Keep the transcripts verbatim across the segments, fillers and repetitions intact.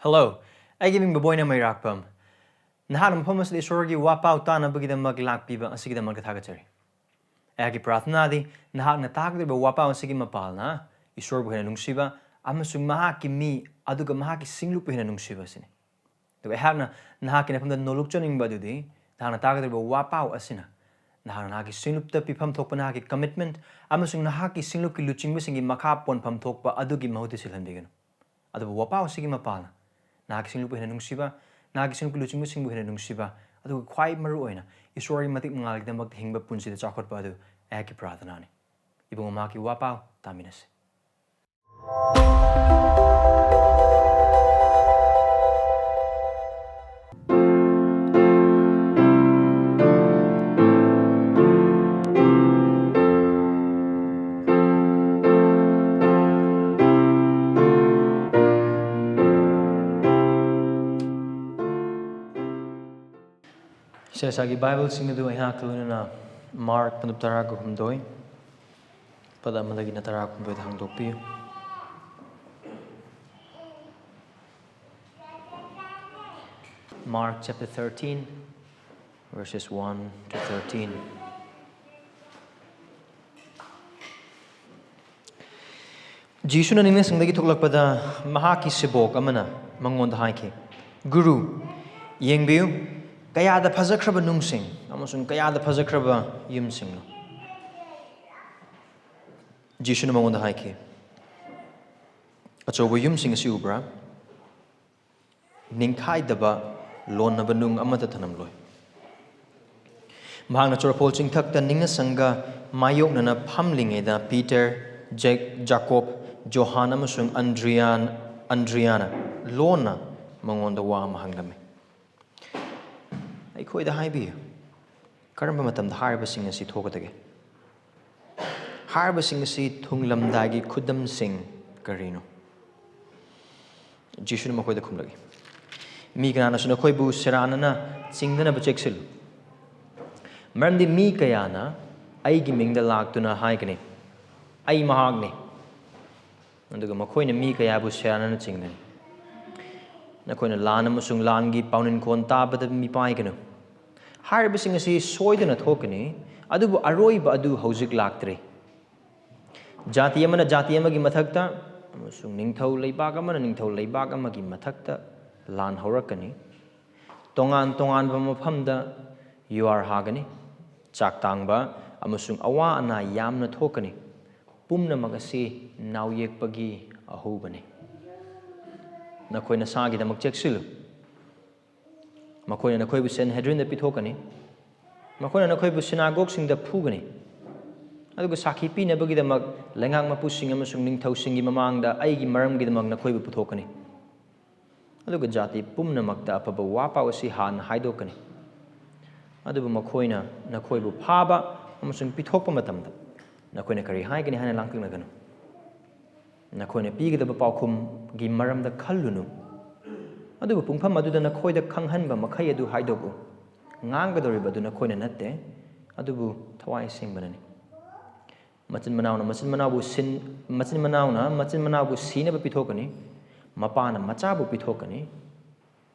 Hello, ꯑꯩꯒꯤ ꯃꯤꯡ ꯕꯣꯕꯣꯏꯅ ꯃꯩꯔꯥꯛꯄꯝ꯫ ꯅꯍꯥꯛꯅ ꯃꯐꯝ ꯑꯁꯤꯗ ꯏꯁꯣꯔꯒꯤ ꯋꯥꯄꯥꯎ ꯇꯥꯅꯕꯒꯤꯗꯃꯛ ꯂꯥꯛꯄꯤꯕ ꯑꯁꯤꯒꯤꯗꯃꯛꯇ ꯊꯥꯒꯠꯆꯔꯤ꯫ ꯑꯩꯍꯥꯛꯀꯤ ꯄ꯭ꯔꯥꯔꯊꯅꯥꯗꯤ ꯅꯍꯥꯛꯅ ꯇꯥꯒꯗꯧꯔꯤꯕ ꯋꯥꯄꯥꯎ ꯑꯁꯤꯒꯤ ꯃꯄꯥꯜꯅ ꯏꯁꯣꯔꯕꯨ ꯍꯦꯟꯅ ꯅꯨꯡꯁꯤꯕ ꯑꯃꯁꯨꯡ ꯃꯍꯥꯛꯀꯤ ꯃꯤ ꯑꯗꯨꯒ ꯃꯍꯥꯛꯀꯤ ꯁꯤꯡꯂꯨꯞꯄꯨ ꯍꯦꯟꯅ ꯅꯨꯡꯁꯤꯕ ꯑꯁꯤꯅꯤ꯫ ꯑꯗꯨꯒ ꯑꯩꯍꯥꯛꯅ ꯅꯍꯥꯛꯀꯤ ꯅꯐꯝꯗ ꯅꯣꯂꯨꯛꯆꯅꯤꯡꯕ ꯑꯗꯨꯗꯤ ꯅꯍꯥꯛꯅ ꯇꯥꯒꯗꯧꯔꯤꯕ ꯋꯥꯄꯥꯎ ꯑꯁꯤꯅ ꯅꯍꯥꯛꯅ ꯅꯍꯥꯛꯀꯤ ꯁꯤꯡꯂꯨꯞꯇ ꯄꯤꯐꯝ ꯊꯣꯛꯄ ꯅꯍꯥꯛꯀꯤ commitment ꯑꯃꯁꯨꯡ ꯅꯍꯥꯛꯀꯤ ꯁꯤꯡꯂꯨꯞꯀꯤ ꯂꯨꯆꯤꯡꯕꯁꯤꯡꯒꯤ ꯃꯈꯥ ꯄꯣꯟꯐꯝ ꯊꯣꯛꯄ ꯑꯗꯨꯒꯤ ꯃꯍꯨꯠꯇ ꯁꯤꯜꯍꯟꯕꯤꯒꯅꯨ꯫ ꯑꯗꯨꯕꯨ ꯋꯥꯄꯥꯎ ꯑꯁꯤꯒꯤ ꯃꯄꯥꯜꯅ ꯅꯍꯥꯛꯀꯤ ꯁꯤꯡꯂꯨꯞꯄꯨ ꯍꯦꯟꯅ ꯅꯨꯡꯁꯤꯕ, ꯅꯍꯥꯛꯀꯤ ꯁꯤꯡꯂꯨꯞꯀꯤ ꯂꯨꯆꯤꯡꯕꯁꯤꯡꯕꯨ ꯍꯦꯟꯅ ꯅꯨꯡꯁꯤꯕ, ꯑꯗꯨꯒ ꯈ꯭ꯋꯥꯏ ꯃꯔꯨ ꯑꯣꯏꯅ ꯏꯁꯣꯔꯒꯤ ꯃꯇꯤꯛ ꯃꯉꯥꯜꯒꯤꯗꯃꯛꯇ ꯍꯤꯡꯕ ꯄꯨꯟꯁꯤꯗ ꯆꯥꯎꯈꯠꯄ ꯑꯗꯨ ꯑꯩꯍꯥꯛꯀꯤ ꯄ꯭ꯔꯥꯔꯊꯅꯥꯅꯤ꯫ ꯏꯕꯨꯡꯉꯣ, ꯃꯍꯥꯛꯀꯤ ꯋꯥꯄꯥꯎ ꯇꯥꯃꯤꯟꯅꯁꯤ꯫ ꯏꯁꯥ ꯏꯁꯥꯒꯤ ꯕꯥꯏꯕꯜꯁꯤꯡ ꯑꯗꯨ ꯑꯩꯍꯥꯛꯀ ꯂꯣꯏꯅꯅ ꯃꯥꯔꯛ ꯄꯟꯗꯨꯞ ꯇꯔꯥꯒ ꯍꯨꯝꯗꯣꯏ, ꯄꯗ ꯑꯃꯗꯒꯤꯅ ꯇꯔꯥꯒ ꯍꯨꯝꯗꯣꯏꯗ ꯍꯥꯡꯗꯣꯛꯄꯤꯌꯨ꯫ Mark chapter thirteen, verses one to thirteen. ꯖꯤꯁꯨꯅ ꯅꯤꯡꯅꯁꯪꯗꯒꯤ ꯊꯣꯛꯂꯛꯄꯗ ꯃꯍꯥꯛꯀꯤ ꯁꯦꯕꯣꯛ ꯑꯃꯅ ꯃꯉꯣꯟꯗ ꯍꯥꯏꯈꯤ, "ꯒꯨꯔꯨ, ꯌꯦꯡꯕꯤꯌꯨ, ꯀꯌꯥꯗ ꯐꯖꯈ꯭ꯔꯕ ꯅꯨꯡꯁꯤꯡ ꯑꯃꯁꯨꯡ ꯀꯌꯥꯗ ꯐꯖꯈ꯭ꯔꯕ ꯌꯨꯝꯁꯤꯡꯅꯣ!" ꯖꯤꯁꯨꯅ ꯃꯉꯣꯟꯗ ꯍꯥꯏꯈꯤ, "ꯑꯆꯧꯕ ꯌꯨꯝꯁꯤꯡ ꯑꯁꯤ ꯎꯕ꯭ꯔꯥ? ꯅꯤꯡꯈꯥꯏꯗꯕ, ꯂꯣꯟꯅꯕ ꯅꯨꯡ ꯑꯃꯠꯇ ꯊꯅꯝꯂꯣꯏ꯫" ꯃꯍꯥꯛꯅ ꯆꯣꯔꯐꯣꯜ ꯆꯤꯡꯊꯛꯇ ꯅꯤꯡꯅꯁꯪꯒ ꯃꯥꯌꯣꯛꯅꯅ ꯐꯝꯂꯤꯉꯩꯗ ꯄꯤꯇꯔ, ꯖꯦꯛ-, ꯖꯥꯀꯣꯕ, ꯖꯣꯍꯥꯟ ꯑꯃꯁꯨꯡ ꯑꯟꯗ꯭ꯔꯤꯌꯥꯟ-, ꯑꯟꯗ꯭ꯔꯤꯌꯥꯅ ꯂꯣꯟꯅ ꯃꯉꯣꯟꯗ ꯋꯥ ꯑꯃ ꯍꯪꯂꯝꯃꯤ꯫ ꯑꯩꯈꯣꯏꯗ ꯍꯥꯏꯕꯤꯌꯨ, ꯀꯔꯝꯕ ꯃꯇꯝꯗ ꯍꯥꯏꯔꯤꯕꯁꯤꯡ ꯑꯁꯤ ꯊꯣꯛꯀꯗꯒꯦ? ꯍꯥꯏꯔꯤꯕꯁꯤꯡ ꯑꯁꯤ ꯊꯨꯡꯂꯝꯗꯥꯏꯒꯤ ꯈꯨꯗꯝꯁꯤꯡ ꯀꯔꯤꯅꯣ? ꯖꯤꯁꯨꯅ ꯃꯈꯣꯏꯗ ꯈꯨꯝꯂꯛꯏ, "ꯃꯤ ꯀꯅꯥꯅꯁꯨ ꯅꯈꯣꯏꯕꯨ ꯁꯦꯔꯥꯟꯅꯅ ꯆꯤꯡꯅꯅꯕ ꯆꯦꯛꯁꯤꯜꯂꯨ꯫ ꯃꯔꯝꯗꯤ ꯃꯤ ꯀꯌꯥꯅ ꯑꯩꯒꯤ ꯃꯤꯡꯗ ꯂꯥꯛꯇꯨꯅ ꯍꯥꯏꯒꯅꯤ, 'ꯑꯩ ꯃꯍꯥꯛꯅꯤ,' ꯑꯗꯨꯒ ꯃꯈꯣꯏꯅ ꯃꯤ ꯀꯌꯥꯕꯨ ꯁꯦꯔꯥꯟꯅꯅ ꯆꯤꯡꯒꯅꯤ꯫ ꯅꯈꯣꯏꯅ ꯂꯥꯟ ꯑꯃꯁꯨꯡ ꯂꯥꯟꯒꯤ ꯄꯥꯎꯅꯤꯟꯈꯣꯟ ꯇꯥꯕꯗ ꯃꯤꯄꯥꯏꯒꯅꯨ꯫ ꯍꯥꯏꯔꯤꯕꯁꯤꯡ ꯑꯁꯤ ꯁꯣꯏꯗꯅ ꯊꯣꯛꯀꯅꯤ, ꯑꯗꯨꯕꯨ ꯑꯔꯣꯏꯕ ꯑꯗꯨ ꯍꯧꯖꯤꯛ ꯂꯥꯛꯇ꯭ꯔꯤ꯫ ꯖꯥꯇꯤ ꯑꯃꯅ ꯖꯥꯇꯤ ꯑꯃꯒꯤ ꯃꯊꯛꯇ ꯑꯃꯁꯨꯡ ꯅꯤꯡꯊꯧ ꯂꯩꯕꯥꯛ ꯑꯃꯅ ꯅꯤꯡꯊꯧ ꯂꯩꯕꯥꯛ ꯑꯃꯒꯤ ꯃꯊꯛꯇ ꯂꯥꯟ ꯍꯧꯔꯛꯀꯅꯤ꯫ ꯇꯣꯉꯥꯟ ꯇꯣꯉꯥꯟꯕ ꯃꯐꯝꯗ ꯌꯨꯍꯥꯔ ꯍꯥꯒꯅꯤ꯫ ꯆꯥꯛ ꯇꯥꯡꯕ ꯑꯃꯁꯨꯡ ꯑꯋꯥ ꯑꯅꯥ ꯌꯥꯝꯅ ꯊꯣꯛꯀꯅꯤ꯫ ꯄꯨꯝꯅꯃꯛ ꯑꯁꯤ ꯅꯥꯎꯌꯦꯛꯄꯒꯤ ꯑꯍꯧꯕꯅꯤ꯫ ꯅꯈꯣꯏ ꯅꯁꯥꯒꯤꯗꯃꯛ ꯆꯦꯛꯁꯤꯜꯂꯨ꯫ ꯃꯈꯣꯏꯅ ꯅꯈꯣꯏꯕꯨ ꯁꯦꯟꯍꯦꯗ꯭ꯔꯤꯟꯗ ꯄꯤꯊꯣꯛꯀꯅꯤ꯫ ꯃꯈꯣꯏꯅ ꯅꯈꯣꯏꯕꯨ ꯁꯤꯅꯥꯒꯣꯒꯁꯤꯡꯗ ꯐꯨꯒꯅꯤ꯫ ꯑꯗꯨꯒ ꯁꯥꯈꯤ ꯄꯤꯅꯕꯒꯤꯗꯃꯛ ꯂꯩꯉꯥꯛ ꯃꯄꯨꯁꯤꯡ ꯑꯃꯁꯨꯡ ꯅꯤꯡꯊꯧꯁꯤꯡꯒꯤ ꯃꯃꯥꯡꯗ ꯑꯩꯒꯤ ꯃꯔꯝꯒꯤꯗꯃꯛ ꯅꯈꯣꯏꯕꯨ ꯄꯨꯊꯣꯛꯀꯅꯤ꯫ ꯑꯗꯨꯒ ꯖꯥꯇꯤ ꯄꯨꯝꯅꯃꯛꯇ ꯑꯐꯕ ꯋꯥ ꯄꯥꯎ ꯑꯁꯤ ꯍꯥꯟꯅ ꯍꯥꯏꯗꯣꯛꯀꯅꯤ꯫ ꯑꯗꯨꯕꯨ ꯃꯈꯣꯏꯅ ꯅꯈꯣꯏꯕꯨ ꯐꯥꯕ ꯑꯃꯁꯨꯡ ꯄꯤꯊꯣꯛꯄ ꯃꯇꯝꯗ ꯅꯈꯣꯏꯅ ꯀꯔꯤ ꯍꯥꯏꯒꯅꯤ ꯍꯥꯏꯅ ꯂꯥꯡꯇꯛꯅꯒꯅꯨ꯫ ꯅꯈꯣꯏꯅ ꯄꯤꯒꯗꯕ ꯄꯥꯎꯈꯨꯝꯒꯤ ꯃꯔꯝꯗ ꯈꯜꯂꯨꯅꯨ꯫ ꯑꯗꯨꯕꯨ ꯄꯨꯡꯐꯝ ꯑꯗꯨꯗ ꯅꯈꯣꯏꯗ ꯈꯪꯍꯟꯕ ꯃꯈꯩ ꯑꯗꯨ ꯍꯥꯏꯗꯣꯛꯎ꯫ ꯉꯥꯡꯒꯗꯧꯔꯤꯕ ꯑꯗꯨ ꯅꯈꯣꯏꯅ ꯅꯠꯇꯦ, ꯑꯗꯨꯕꯨ ꯊꯋꯥꯏ ꯑꯁꯦꯡꯕꯅꯅꯤ꯫ ꯃꯆꯤꯟ ꯃꯅꯥꯎꯅ ꯃꯆꯤꯟ ꯃꯅꯥꯎꯕꯨ ꯁꯤꯟ-, ꯃꯆꯤꯟ ꯃꯅꯥꯎꯅ ꯃꯆꯤꯟ ꯃꯅꯥꯎꯕꯨ ꯁꯤꯅꯕ ꯄꯤꯊꯣꯛꯀꯅꯤ꯫ ꯃꯄꯥꯅ ꯃꯆꯥꯕꯨ ꯄꯤꯊꯣꯛꯀꯅꯤ꯫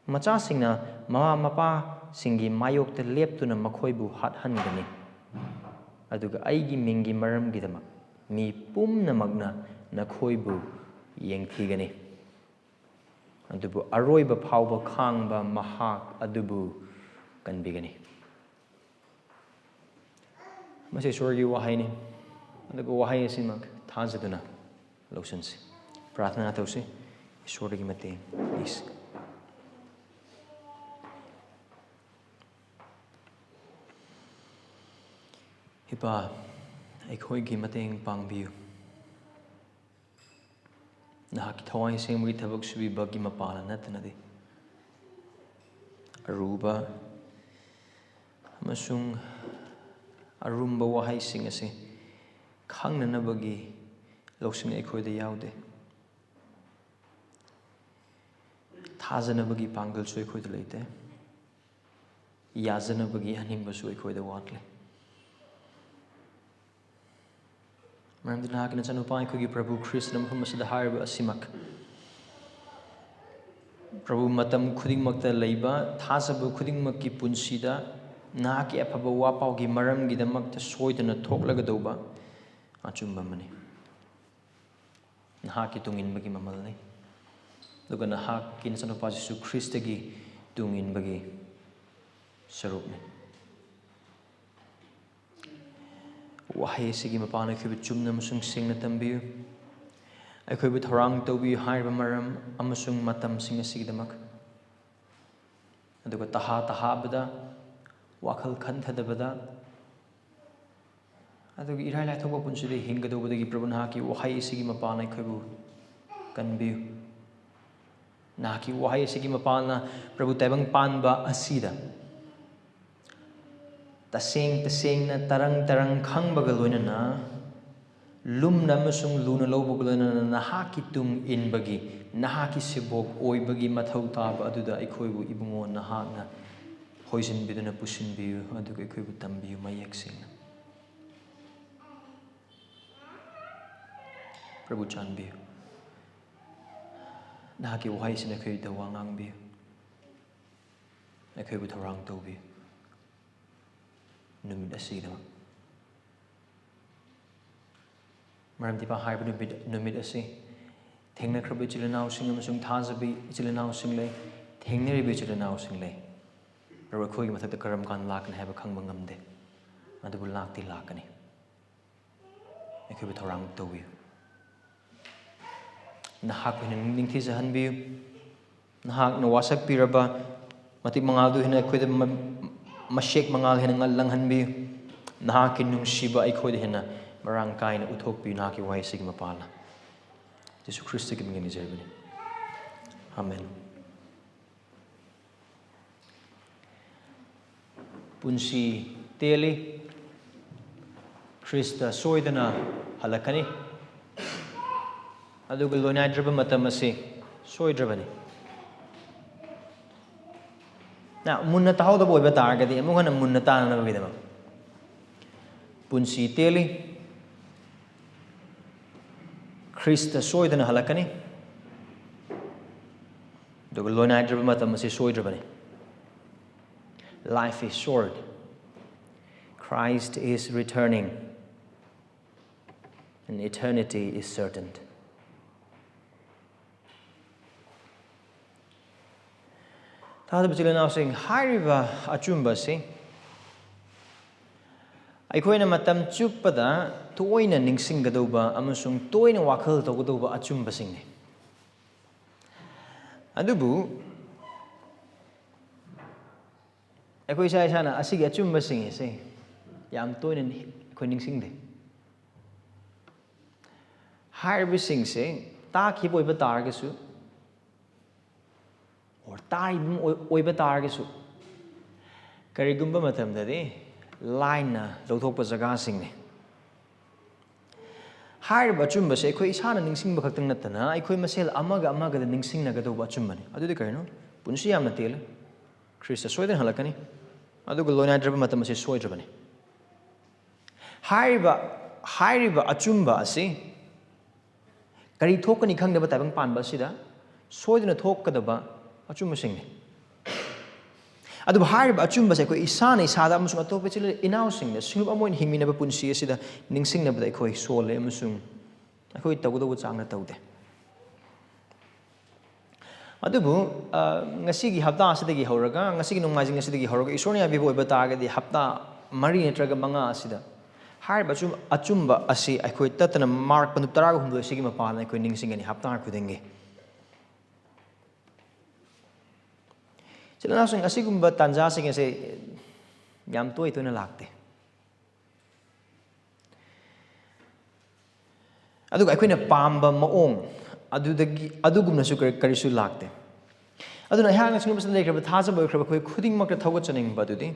ꯃꯆꯥꯁꯤꯡꯅ ꯃꯃꯥ ꯃꯄꯥꯁꯤꯡꯒꯤ ꯃꯥꯌꯣꯛꯇ ꯂꯦꯞꯇꯨꯅ ꯃꯈꯣꯏꯕꯨ ꯍꯥꯠꯍꯟꯒꯅꯤ꯫ ꯑꯗꯨꯒ ꯑꯩꯒꯤ ꯃꯤꯡꯒꯤ ꯃꯔꯝꯒꯤꯗꯃꯛ ꯃꯤ ꯄꯨꯝꯅꯃꯛꯅ ꯅꯈꯣꯏꯕꯨ ꯌꯦꯡꯊꯤꯒꯅꯤ꯫ ꯑꯗꯨꯕꯨ ꯑꯔꯣꯏꯕ ꯐꯥꯎꯕ ꯈꯥꯡꯕ ꯃꯍꯥꯛ ꯑꯗꯨꯕꯨ ꯀꯟꯕꯤꯒꯅꯤ꯫ ꯃꯁꯤ ꯏꯁꯣꯔꯒꯤ ꯋꯥꯍꯩꯅꯤ꯫ ꯑꯗꯨꯒ ꯋꯥꯍꯩ ꯑꯁꯤꯃꯛ ꯊꯥꯖꯗꯨꯅ ꯂꯧꯁꯤꯟꯁꯤ꯫ ꯄ꯭ꯔꯥꯊꯅꯥ ꯇꯧꯁꯤ꯫ ꯏꯁꯣꯔꯗꯒꯤ ꯃꯇꯦꯡ ꯅꯤꯁꯤ꯫ ꯏꯄꯥ, ꯑꯩꯈꯣꯏꯒꯤ ꯃꯇꯦꯡ ꯄꯥꯡꯕꯤꯌꯨ꯫ ꯅꯍꯥꯛꯀꯤ ꯊꯋꯥꯏ ꯁꯦꯡꯕꯒꯤ ꯊꯕꯛ ꯁꯨꯕꯤꯕꯒꯤ ꯃꯄꯥꯜ ꯅꯠꯇꯅꯗꯤ ꯑꯔꯨꯕ ꯑꯃꯁꯨꯡ ꯑꯔꯨꯝꯕ ꯋꯥꯍꯩꯁꯤꯡ ꯑꯁꯤ ꯈꯪꯅꯅꯕꯒꯤ ꯂꯧꯁꯤꯡ ꯑꯩꯈꯣꯏꯗ ꯌꯥꯎꯗꯦ꯫ ꯊꯥꯖꯅꯕꯒꯤ ꯄꯥꯡꯒꯜꯁꯨ ꯑꯩꯈꯣꯏꯗ ꯂꯩꯇꯦ꯫ ꯌꯥꯖꯅꯕꯒꯤ ꯑꯅꯤꯡꯕꯁꯨ ꯑꯩꯈꯣꯏꯗ ꯋꯥꯠꯂꯦ꯫ ꯃꯔꯝꯗꯤ ꯅꯍꯥꯛꯀꯤ ꯅꯆꯥꯅꯨꯄꯥ ꯑꯩꯈꯣꯏꯒꯤ ꯄ꯭ꯔꯚꯨ ꯈ꯭ꯔꯤꯁꯇꯅ ꯃꯐꯝ ꯑꯁꯤꯗ ꯍꯥꯏꯔꯤꯕ ꯑꯁꯤꯃꯛ ꯄ꯭ꯔꯚꯨ, ꯃꯇꯝ ꯈꯨꯗꯤꯡꯃꯛꯇ ꯂꯩꯕ, ꯊꯥꯖꯕ ꯈꯨꯗꯤꯡꯃꯛꯀꯤ ꯄꯨꯟꯁꯤꯗ ꯅꯍꯥꯛꯀꯤ ꯑꯐꯕ ꯋꯥꯄꯥꯎꯒꯤ ꯃꯔꯝꯒꯤꯗꯃꯛꯇ ꯁꯣꯏꯗꯅ ꯊꯣꯛꯂꯒꯗꯧꯕ ꯑꯆꯨꯝꯕ ꯑꯃꯅꯤ꯫ ꯅꯍꯥꯛꯀꯤ ꯇꯨꯡ ꯏꯟꯕꯒꯤ ꯃꯃꯜꯅꯤ, ꯑꯗꯨꯒ ꯅꯍꯥꯛꯀꯤ ꯅꯆꯥꯅꯨꯄꯥ ꯖꯤꯁꯨ ꯈ꯭ꯔꯤꯁꯇꯒꯤ ꯇꯨꯡ ꯏꯟꯕꯒꯤ ꯁꯔꯨꯛꯅꯤ꯫ ꯋꯥꯍꯩ ꯑꯁꯤꯒꯤ ꯃꯄꯥꯟ ꯑꯩꯈꯣꯏꯕꯨ ꯆꯨꯝꯅ ꯑꯃꯁꯨꯡ ꯁꯦꯡꯅ ꯇꯝꯕꯤꯌꯨ꯫ ꯑꯩꯈꯣꯏꯕꯨ ꯊꯧꯔꯥꯡ ꯇꯧꯕꯤꯌꯨ ꯍꯥꯏꯔꯤꯕ ꯃꯔꯝ ꯑꯃꯁꯨꯡ ꯃꯇꯝꯁꯤꯡ ꯑꯁꯤꯒꯤꯗꯃꯛ꯫ ꯑꯗꯨꯒ ꯇꯍꯥ ꯇꯍꯥꯕꯗ, ꯋꯥꯈꯜ ꯈꯟꯊꯗꯕꯗ, ꯑꯗꯨꯒ ꯏꯔꯥꯏ ꯂꯥꯏꯊꯣꯛꯄ ꯄꯨꯟꯁꯤꯗ ꯍꯤꯡꯒꯗꯧꯕꯗꯒꯤ ꯄ꯭ꯔꯚꯨ ꯅꯍꯥꯛꯀꯤ ꯋꯥꯍꯩ ꯑꯁꯤꯒꯤ ꯃꯄꯥꯟꯅ ꯑꯩꯈꯣꯏꯕꯨ ꯀꯟꯕꯤꯌꯨ꯫ ꯅꯍꯥꯛꯀꯤ ꯋꯥꯍꯩ ꯑꯁꯤꯒꯤ ꯃꯄꯥꯟꯅ ꯄ꯭ꯔꯚꯨ ꯇꯥꯏꯕꯪ ꯄꯥꯟꯕ ꯑꯁꯤꯗ ꯇꯁꯦꯡ ꯇꯁꯦꯡꯅ ꯇꯔꯪ ꯇꯔꯪ ꯈꯪꯕꯒ ꯂꯣꯏꯅꯅ, ꯂꯨꯝꯅ ꯑꯃꯁꯨꯡ ꯂꯨꯅ ꯂꯧꯕꯒ ꯂꯣꯏꯅꯅ ꯅꯍꯥꯛꯀꯤ ꯇꯨꯡ ꯏꯟꯕꯒꯤ, ꯅꯍꯥꯛꯀꯤ ꯁꯦꯕꯣꯛ ꯑꯣꯏꯕꯒꯤ ꯃꯊꯧ ꯇꯥꯕ ꯑꯗꯨꯗ ꯑꯩꯈꯣꯏꯕꯨ, ꯏꯕꯨꯡꯉꯣ, ꯅꯍꯥꯛꯅ ꯍꯣꯏꯖꯤꯟꯕꯤꯗꯨꯅ ꯄꯨꯁꯤꯟꯕꯤꯌꯨ, ꯑꯗꯨꯒ ꯑꯩꯈꯣꯏꯕꯨ ꯇꯝꯕꯤꯌꯨ ꯃꯌꯦꯛ ꯁꯦꯡꯅ꯫ ꯄ꯭ꯔꯚꯨ, ꯆꯥꯟꯕꯤꯌꯨ꯫ ꯅꯍꯥꯛꯀꯤ ꯋꯥꯍꯩꯁꯤꯅ ꯑꯩꯈꯣꯏꯗ ꯋꯥ ꯉꯥꯡꯕꯤꯌꯨ, ꯑꯩꯈꯣꯏꯕꯨ ꯊꯧꯔꯥꯡ ꯇꯧꯕꯤꯌꯨ ꯅꯨꯃꯤꯠ ꯑꯁꯤꯒꯤꯗꯃꯛ꯫ ꯃꯔꯝꯗꯤ ꯄꯥ ꯍꯥꯏꯕ ꯅꯨꯃꯤꯠ, ꯅꯨꯃꯤꯠ ꯑꯁꯤ ꯊꯦꯡꯅꯈ꯭ꯔꯕ ꯏꯆꯤꯜ ꯏꯅꯥꯎꯁꯤꯡ ꯑꯃꯁꯨꯡ ꯊꯥꯖꯕꯤ ꯏꯆꯤꯜ ꯏꯅꯥꯎꯁꯤꯡ ꯂꯩ, ꯊꯦꯡꯅꯔꯤꯕ ꯏꯆꯤꯜ ꯏꯅꯥꯎꯁꯤꯡ ꯂꯩ꯫ ꯄ꯭ꯔꯚꯨ, ꯑꯩꯈꯣꯏꯒꯤ ꯃꯊꯛꯇ ꯀꯔꯝ ꯀꯥꯟꯗ ꯂꯥꯛꯀꯅꯤ ꯍꯥꯏꯕ ꯈꯪꯕ ꯉꯝꯗꯦ, ꯑꯗꯨꯕꯨ ꯂꯥꯛꯇꯤ ꯂꯥꯛꯀꯅꯤ꯫ ꯑꯩꯈꯣꯏꯕꯨ ꯊꯧꯔꯥꯡ ꯇꯧꯕꯤꯌꯨ꯫ ꯅꯍꯥꯛꯄꯨ ꯍꯦꯟꯅ ꯅꯤꯡꯊꯤꯖꯍꯟꯕꯤꯌꯨ꯫ ꯅꯍꯥꯛꯅ ꯋꯥꯁꯛꯄꯤꯔꯕ ꯃꯇꯤꯛ ꯃꯉꯥꯜꯗꯨ ꯍꯦꯟꯅ ꯑꯩꯈꯣꯏꯗ ꯃ-, ꯃꯁꯦꯛ ꯃꯉꯥꯜ ꯍꯦꯟꯅ ꯉꯥꯜ-, ꯂꯪꯍꯟꯕꯤꯌꯨ꯫ ꯅꯍꯥꯛꯀꯤ ꯅꯨꯡꯁꯤꯕ ꯑꯩꯈꯣꯏꯗ ꯍꯦꯟꯅ ꯃꯔꯥꯡ ꯀꯥꯏꯅ ꯎꯠꯊꯣꯛꯄꯤꯌꯨ, ꯅꯍꯥꯛꯀꯤ ꯋꯥꯍꯩꯁꯤꯒꯤ ꯃꯄꯥꯜꯅ꯫ ꯖꯤꯁꯨ ꯈ꯭ꯔꯤꯁꯇꯒꯤ ꯃꯤꯡꯗ ꯅꯤꯖꯔꯕꯅꯤ꯫ ꯑꯥꯃꯦꯟ꯫ ꯄꯨꯟꯁꯤ ꯇꯦꯜꯂꯤ꯫ ꯈ꯭ꯔꯤꯁꯇ ꯁꯣꯏꯗꯅ ꯍꯜꯂꯛꯀꯅꯤ꯫ ꯑꯗꯨꯒ ꯂꯣꯏꯅꯥꯏꯗ꯭ꯔꯕ ꯃꯇꯝ ꯑꯁꯤ ꯁꯣꯏꯗ꯭ꯔꯕꯅꯤ꯫ ꯅ, ꯃꯨꯟꯅ ꯇꯥꯍꯧꯗꯕ ꯑꯣꯏꯕ ꯇꯥꯔꯒꯗꯤ ꯑꯃꯨꯛ ꯍꯟꯅ ꯃꯨꯟꯅ ꯇꯥꯅꯅꯕꯒꯤꯗꯃꯛ꯫ ꯄꯨꯟꯁꯤ ꯇꯦꯜꯂꯤ꯫ ꯈ꯭ꯔꯤꯁꯇ ꯁꯣꯏꯗꯅ ꯍꯜꯂꯛꯀꯅꯤ꯫ ꯑꯗꯨꯒ ꯂꯣꯏꯅꯥꯏꯗ꯭ꯔꯕ ꯃꯇꯝ ꯑꯁꯤ ꯁꯣꯏꯗ꯭ꯔꯕꯅꯤ. Life is short. Christ is returning. And eternity is certain. ꯊꯥꯖꯕ ꯏꯆꯤꯜ ꯏꯅꯥꯎꯁꯤꯡ, ꯍꯥꯏꯔꯤꯕ ꯑꯆꯨꯝꯕꯁꯤ ꯑꯩꯈꯣꯏꯅ ꯃꯇꯝ ꯆꯨꯞꯄꯗ ꯇꯣꯏꯅ ꯅꯤꯡꯁꯤꯡꯒꯗꯧꯕ ꯑꯃꯁꯨꯡ ꯇꯣꯏꯅ ꯋꯥꯈꯜ ꯇꯧꯒꯗꯧꯕ ꯑꯆꯨꯝꯕꯁꯤꯡꯅꯤ. ꯑꯗꯨꯕꯨ ꯑꯩꯈꯣꯏ ꯏꯁꯥ ꯏꯁꯥꯅ ꯑꯁꯤꯒꯤ ꯑꯆꯨꯝꯕꯁꯤꯡ ꯑꯁꯦ ꯌꯥꯝ ꯇꯣꯏꯅ ꯑꯩꯈꯣꯏ ꯅꯤꯡꯁꯤꯡꯗꯦ. ꯍꯥꯏꯔꯤꯕꯁꯤꯡꯁꯦ ꯇꯥꯈꯤꯕ ꯑꯣꯏꯕ ꯇꯥꯔꯒꯁꯨ, or ꯇꯥꯔꯤꯕ ꯑꯣꯏ-, ꯑꯣꯏꯕ ꯇꯥꯔꯒꯁꯨ, ꯀꯔꯤꯒꯨꯝꯕ ꯃꯇꯝꯗꯗꯤ ꯂꯥꯏꯅ ꯂꯧꯊꯣꯛꯄ ꯖꯒꯥꯁꯤꯡꯅꯤ. ꯍꯥꯏꯔꯤꯕ ꯑꯆꯨꯝꯕꯁꯦ ꯑꯩꯈꯣꯏ ꯏꯁꯥꯅ ꯅꯤꯡꯁꯤꯡꯕ ꯈꯛꯇꯪ ꯅꯠꯇꯅ, ꯑꯩꯈꯣꯏ ꯃꯁꯦꯜ ꯑꯃꯒ ꯑꯃꯒꯗ ꯅꯤꯡꯁꯤꯡꯅꯒꯗꯧꯕ ꯑꯆꯨꯝꯕꯅꯤ. ꯑꯗꯨꯗꯤ ꯀꯔꯤꯅꯣ? ꯄꯨꯟꯁꯤ ꯌꯥꯝꯅ ꯇꯦꯜꯂꯦ. ꯈ꯭ꯔꯤꯁꯇ ꯁꯣꯏꯗꯅ ꯍꯜꯂꯛꯀꯅꯤ. ꯑꯗꯨꯒ ꯂꯣꯏꯅꯥꯏꯗ꯭ꯔꯕ ꯃꯇꯝ ꯑꯁꯤ ꯁꯣꯏꯗ꯭ꯔꯕꯅꯤ. ꯍꯥꯏꯔꯤꯕ, ꯍꯥꯏꯔꯤꯕ ꯑꯆꯨꯝꯕ ꯑꯁꯤ ꯀꯔꯤ ꯊꯣꯛꯀꯅꯤ ꯈꯪꯗꯕ ꯇꯥꯏꯕꯪ ꯄꯥꯟꯕ ꯑꯁꯤꯗ ꯁꯣꯏꯗꯅ ꯊꯣꯛꯀꯗꯕ ꯑꯆꯨꯝꯕꯁꯤꯡꯅꯤ. ꯑꯗꯨꯕꯨ ꯍꯥꯏꯔꯤꯕ ꯑꯆꯨꯝꯕꯁꯦ ꯑꯩꯈꯣꯏ ꯏꯁꯥꯅ ꯏꯁꯥꯗ ꯑꯃꯁꯨꯡ ꯑꯇꯣꯞꯄ ꯏꯆꯤꯜ ꯏꯅꯥꯎꯁꯤꯡꯗ ꯁꯤꯡꯂꯨꯞ ꯑꯃ ꯑꯣꯏꯅ ꯍꯤꯡꯃꯤꯟꯅꯕ ꯄꯨꯟꯁꯤ ꯑꯁꯤꯗ ꯅꯤꯡꯁꯤꯡꯅꯕꯗ ꯑꯩꯈꯣꯏ ꯁꯣꯜꯂꯦ ꯑꯃꯁꯨꯡ ꯑꯩꯈꯣꯏ ꯇꯧꯒꯗꯧꯕ ꯆꯥꯡꯅ ꯇꯧꯗꯦ. ꯑꯗꯨꯕꯨ, ꯑ, ꯉꯁꯤꯒꯤ ꯍꯞꯇꯥ ꯑꯁꯤꯗꯒꯤ ꯍꯧꯔꯒ, ꯉꯁꯤꯒꯤ ꯅꯣꯡꯃꯥꯏꯖꯤꯡ ꯑꯁꯤꯗꯒꯤ ꯍꯧꯔꯒ, ꯏꯁꯣꯔꯅ ꯌꯥꯕꯤꯕ ꯑꯣꯏꯕ ꯇꯥꯔꯒꯗꯤ, ꯍꯞꯇꯥ ꯃꯔꯤ ꯅꯠꯇ꯭ꯔꯒ ꯃꯉꯥ ꯑꯁꯤꯗ ꯍꯥꯏꯔꯤꯕ ꯑꯆꯨꯝ-, ꯑꯆꯨꯝꯕ ꯑꯁꯤ ꯑꯩꯈꯣꯏ ꯇꯠꯇꯅ ꯃꯥꯔꯛ ꯃꯅꯨꯡ ꯇꯔꯥꯒ ꯍꯨꯝꯗꯣꯏ ꯑꯁꯤꯒꯤ ꯃꯄꯥꯟꯗ ꯑꯩꯈꯣꯏ ꯅꯤꯡꯁꯤꯡꯒꯅꯤ, ꯍꯞꯇꯥ ꯈꯨꯗꯤꯡꯒꯤ꯫ ꯏꯆꯤꯜ ꯏꯅꯥꯎꯁꯤꯡ, ꯑꯁꯤꯒꯨꯝꯕ ꯇꯥꯟꯖꯥꯁꯤꯡ ꯑꯁꯦ ꯌꯥꯝ ꯇꯣꯏ ꯇꯣꯏꯅ ꯂꯥꯛꯇꯦ꯫ ꯑꯗꯨꯒ ꯑꯩꯈꯣꯏꯅ ꯄꯥꯝꯕ ꯃꯑꯣꯡ ꯑꯗꯨꯗꯒꯤ, ꯑꯗꯨꯒꯨꯝꯅꯁꯨ ꯀꯔꯤ-, ꯀꯔꯤꯁꯨ ꯂꯥꯛꯇꯦ꯫ ꯑꯗꯨꯅ ꯑꯩꯍꯥꯛꯅ ꯁꯤꯒꯨꯝꯕꯁꯤꯗ ꯂꯩꯈ꯭ꯔꯕ ꯊꯥꯖꯕ ꯑꯣꯏꯈ꯭ꯔꯕ ꯑꯩꯈꯣꯏ ꯈꯨꯗꯤꯡꯃꯛꯇ ꯊꯧꯒꯠꯆꯅꯤꯡꯕ ꯑꯗꯨꯗꯤ,